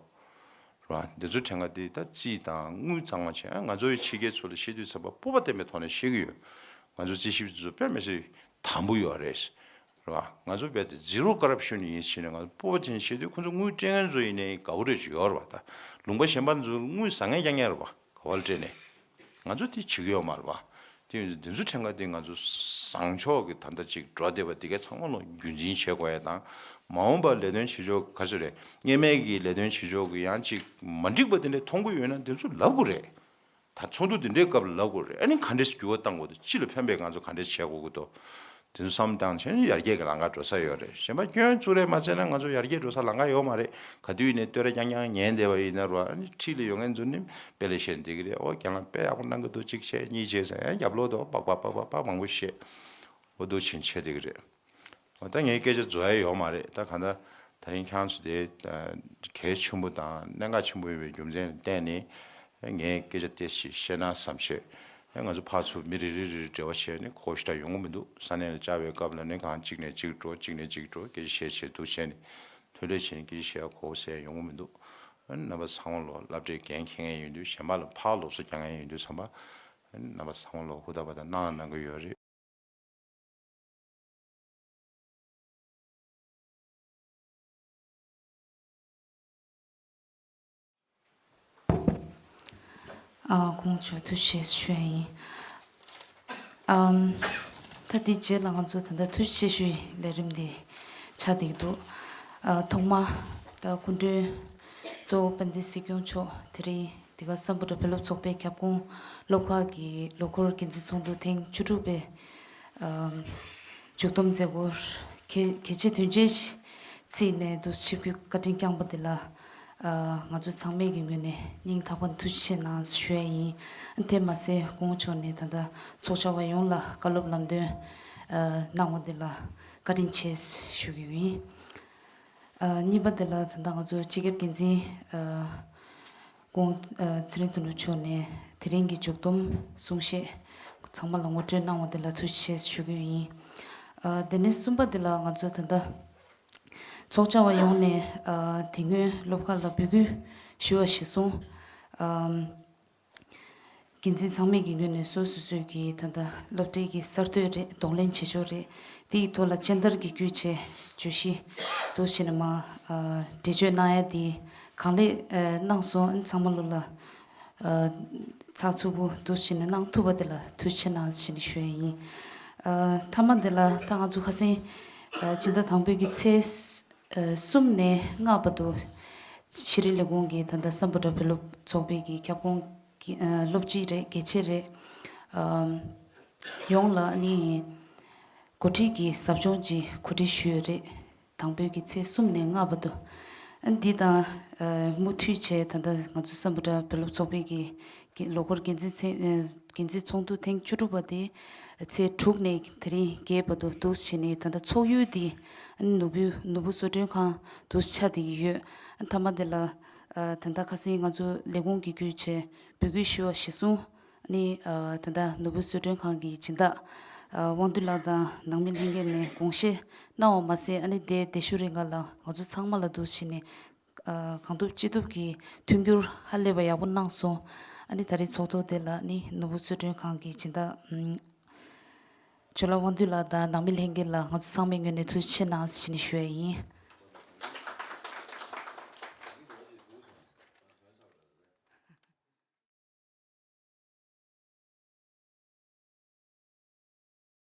ར་འདི་ཚོ་དྲན་ག་དེ་ད་རྩིས་དང་དངུལ་གཙང་མ་བྱས། ཨ་ང་ཚོ་ཡི་ཕྱི་རྒྱལ་ཚོ་ལ་བཤད་དུས་ཚོད་པ་སྤོབས་པ་ལྡན་པའི་ཐོག་ནས་བཤད་ཀྱི་ཡོད། ང་ཚོ་རྩིས་ཞིབ་ཚོ་དཔེ་མི་སྲིད་དམ་པོ་ཡོད་རེད། རེད་བ། ང་ཚོ་རྦད་དེ་zero corruption ཡིན་ཕྱིན་ནས་ང་ཚོ་སྤོབས་པ་ཅན་བཤད་དུས་ཁོ་ཚོ་དངུལ་སྤྲད་མཁན་ཚོ་ཡིན་ནའི་དགའ་བོ་རེ་ཅིག་ཡོད་རེད་བ། ད་ལུང་པ་གཞན་པ་ཚོ་དངུལ་ཟ་མཁན་རྐྱང་རྐྱང་རེད་བ། ག་བ་ལ་སྤྲད་ནས། ང་ཚོ་དེ་བྱེད་ཀྱི་ཡོད་མ་རེད་བ། དེ་ཡིན་དུས་འདི་ཚོ་ཕྲན་ཁ་དེ་ང་ཚོ་བཟང་ཕྱོགས་ཀྱི་ད་ལྟ་ཅིག་འགྲོ་བསྡད་པ་དེ་ག་ཚང་མ་ལོ་རྒྱུན་འཛིན་བྱེད་དགོས་ཡ་དང་། མ་འོངས་པ་ལས་དོན་བྱེད་ཕྱོགས་ག་ཚོད་རེད། སྔོན་མའི་གི་ལས་དོན་བྱེད་ཕྱོགས་ཀྱི་ཡང་ཅིག་མ་འགྲིག་པ་དེ་འདྲ་མཐོང་གི་ཡོད་ན་དེ་ཚོ་ལབ་དགོས་རེད། ད་ཚོགས་འདུ་འདི་འདྲའི་སྐབས་ལ་ལབ་དགོས་རེད། ཨ་ནི་ག་འདྲས་འགྱུར་བ་གཏང་དགོས་འདུག་སྤྱི་ལ་ཕན་པའི་ང་ཚོ་ག་འདྲས་བྱེད་དགོས་ཀྱི་འདུག་དེ་ཚོ་བསམ་བཏང་བྱས་ནས་ཡར་རྒྱས་ཀྱི་ལམ་ཁ་འགྲོ་ས་ཡོད་རེད། གཞན་པ་སྐྱོན་བཙུགས་རེས་མ་བྱས་ན་ང་ཚོ་ཡར་རྒྱས་འགྲོ་ས་ལམ་ཁ་ཡོད་མ་རེད། ག་དུས་ཡིན་ནའི་བསྟོད་ར་རྐྱང་རྐྱང་ཉན་བསྡད་པ་ཡིན་ན་རོ། ཨ་ནི་འཁྲིས་ལ་ཡོད་མཁན་ཚོ་ནི་དཔེ་ལས་བཤད་བསྡད་ཀྱི་རེད། ཨོ་རྒན་ལགས་དཔེ་ཡག་པོ་གནང་གི་འདུག་གཅིག་བྱས་གཉིས་བྱས་ཟེར་ཡང་རྒྱབ་ལོག་ཏུ་པག་པག་པག་པག་པག་མང་པོ་བཤད། ཨོ་འདུག་ཕྱིན་ཆད་བསྡད་ཀྱི་རེད། འོ་ད་ངའི་སྐད་ཆ་རྫོགས་ཡ་ཡོད་མ་རེད། ད་གང་ལྟར་ད་རིང་ཁྱེད་རང་ཚོ་དེ་གལ་ཆེན་པོ་དང་གནད་འགག་ཆེན་པོ་ཡིན་པའི་རྒྱུ་མཚན་ལ་བརྟེན་ནས་ངས་སྐད་ཆ་ཏོག་ཙམ་བཤད་ན་བསམ་བྱས། ང་ཚོ་ཕར་ཚུར་མི་རེ་རེ་རེ་རེ་འབྲེལ་བ་བྱས་ནས་གོ་བ་ཞེ་དྲག་ཡོང་གི་མི་འདུག་ས་གནས་ལ་བཅར་བའི་སྐབས་ལ་ནི་གང་གཅིག་ནས་གཅིག་འགྲོ་གཅིག་ནས་གཅིག་འགྲོ་སྐད་ཆ་བཤད་བྱས་འདུག་བྱས་ནས་ཐོན་ལས་བྱས་ནས་སྐད་ཆ་བཤད་ཡ་གོ་བ་ཟེར་ཡ་ཡོང་གི་མི་འདུག་རྣམ་པ་ཚང་མ་ལོ་སློབ་གྲྭའི་འགན་འཁྱེར་མཁན་ཡིན་དུས་གཞན་པ་ལ་ཕར་སློབ་གསོ་རྒྱག་མཁན་ཡིན་དུས་ཚང་མ་རྣམ་པ་ཚང་མ་ལོ་ཧུར་ཐག་པ་དང་གནང་གནང་གི་ཡོད་རེད། ཨ། དགོངས་ཆོག་ཐུགས་རྗེ་ཆེ་ཞུ་ཡ་ཡིན། ཨམ། ད་དེ་རྗེས་ལ་ང་ཚོ་ད་ལྟ་ཐུགས་རྗེ་ཆེ་ཞུའི་ལས་རིམ་འདི་ཆགས་བསྡད་ཀྱི་འདུག་ཨ། ཐོག་མ་ད་སྐུ་མགྲོན་གཙོ་བོ་དཔལ་ལྡན་སྲིད་སྐྱོང་མཆོག་དེ་རིང་འདི་ག་སམ་བྷོ་ཊ་བོད་སློབ་ཚོགས་པའི་ཁྱབ་ཁོངས་སློབ་ཁག་གི་ལོ་འཁོར་འགན་འཛིན་ཚོགས་འདུ་ཐེངས་བཅུ་དྲུག་པའི་ཨམ། མཇུག་བསྡོམས་མཛད་སྒོར་གལ་གལ་ཆེ་དོན་ཆེ་ཞིག་བརྩིས་ནས་འདུ་ཞིབ་ཀྱི་བཀའ་དྲིན་བསྐྱངས་པ་འདི་ལ་ཨ། ང་ཚོ་ཚང་མས་ཀྱི་ངོས་ནས་སྙིང་ཐག་པ་ནས་ཐུགས་རྗེ་ཆེ་གནང་ཞུ་ཡ་ཡིན། དེ་མ་ཟད་སྐུ་ངོ་མཆོག་ནས་ད་ལྟ་ཚོགས་བཅར་བ་ཡོངས་ལ་བཀའ་སློབ་ལམ་སྟོན་ཨ། གནང་བ་འདི་ལ་བཀའ་དྲིན་ཆེ་ཞུ་གི་ཡིན། ཨ། གཉིས་པ་འདི་ལ་ད་ལྟ་ང་ཚོ་སྤྱི་ཁྱབ་འགན་འཛིན་ཨ། སྐུ་ངོ་ཚེ་རིང་དོན་གྲུབ་མཆོག་ནས་དེ་རིང་གི་མཇུག་བསྡོམས་གསུང་བཤད་ཚང་མ་ལ་ངོ་སྤྲོད་གནང་བ་འདི་ལ་ཐུགས་རྗེ་ཆེ་ཞུ་གི་ཡིན། ཨ། དེ་ནས་གསུམ་པ་འདི་ལ་ང་ཚོ་ད་ལྟ་ཚོགས་བཅར་བ་ཡོངས་ནས་ཨ། དེ་སྔོན་སློབ་ཁག་ལ་འབོད་སྐུལ་ཞུ་བ་གཞིར་བཟུང་ཨ། འགན་འཛིན་ཚང་མས་ཀྱི་ངོས་ནས་སོ་སོ་སོའི་གི་ད་ལྟ་སློབ་གྲྭའི་གི་གསར་གཏོད་རེད། གདོང་ལེན་བྱེད་ཕྱོགས་རེད། དེ་ཡི་ཐོག་ལ་སྦྱོང་བརྡར་གྱི་བརྒྱུད་བྱས་བརྗོད་གཞི་འདུག་བྱས་ནས་མ་ཨ། འགྲེལ་བརྗོད་གནང་ཡ་དེ་གང་ལེགས་ཨ། གནང་སོང་། ཨ་ནི་ཚང་མ་ལོ་ལ་ཨ། ཚགས་ཚུད་པོ་འདུག་བྱས་ནས་གནང་ཐུབ་པ་དེ་ལ་ཐུགས་རྗེ་ཆེ་གནང་ཞེས་ནས་ཞུ་ཡ་ཡིན། ཨ། མཐའ་མ་དེ་ལ་ད་ང་ཚོ་ཁ་སང་ཨ། སྤྱི་ཟླ་དང་པོའི་གི་ཚེས་ཨ། གསུམ་ནས་ལྔ་བར་དུ་ཤེས་རིག་ལས་ཁུངས་ཀྱི་ད་ལྟ་སམ་བྷོ་ཊ་བོད་སློབ་ཚོགས་པའི་གི་ཁྱབ་ཁོངས་ཀྱི་ཨ། སློབ་སྤྱི་རེད། དགེ་ཆེ་རེད། ཨ། ཡོངས་ལ་ནི་འགོ་ཁྲིད་ཀྱི་ཟབ་སྦྱོང་ཅིག་གོ་སྒྲིག་ཞུས་ཡོད་རེད། དང་པོའི་གི་ཚེས་གསུམ་ནས་ལྔ་བར་དུ། ཨ་འདི་དང་ཨ་མུ་མཐུད་བྱས་ད་ལྟ་ང་ཚོ་སམ་བྷོ་ཊ་བོད་སློབ་ཚོགས་པའི་གི་གི་ལོ་འཁོར་འགན་འཛིན་ཚེ་ཨ་འགན་འཛིན་ཚོགས་འདུ་ཐེངས་བཅུ་དྲུག་པ་དེ་ཚེས་དྲུག་ནས་དེ་རིང་བརྒྱད་བར་དུ་འདུག་བྱས་ནས་ད་ལྟ་ཚོགས་ཡུལ་དེ་ཨ་ནི་ནོར་བུ་ནོར་བུ་བཟོ་སྐྲུན་ཁང་དུ་ཆགས་བསྡད་ཀྱི་ཡོད། ཨ་མཐའ་མ་དེ་ལ་ཨ་ད་ལྟ་ཁ་སང་ང་ཚོ་ལས་ཁུངས་ཀྱི་བརྒྱུད་བྱས་འབོད་སྐུལ་ཞུ་བ་གཞིར་བཟུང་ཨ་ནི་ཨ་ད་ལྟ་ནོར་བུ་བཟོ་སྐྲུན་ཁང་གི་སྦྱིན་བདག་ཨ་དབང་འདུས་ལགས་དང་ནང་མི་ལྷན་རྒྱས་ནས་དགོངས་བཞེས་གནང་བ་མ་ཟད་ཨ་ནི་དེ་དེ་ཤུ་རིང་ག་ལ་ང་ཚོ་ཚང་མ་ལ་འདུག་བྱས་ནས་ཨ་གང་ཐུབ་ཅི་ཐུབ་ཀྱིས་མཐུན་འགྱུར་ཧ་ལས་པ་ཡག་པོ་གནང་སོང་། ཨ་ནི་ད་རེས་ཚོགས་ཐོག་དེ་ལ་ནི་ནོར་བུ་བཟོ་སྐྲུན་ཁང་གི་སྦྱིན་བདག་ཨམ་ཇོ་ལགས་དབང་འདུས་ལགས་དང་ནང་མི་ལྷན་རྒྱས་ལ་ང་ཚོ་ཚང་མའི་ངོས་ནས་ཐུགས་རྗེ་ཆེ་གནང་ཞེས་ནས་ཞུ་ཡ་ཡིན།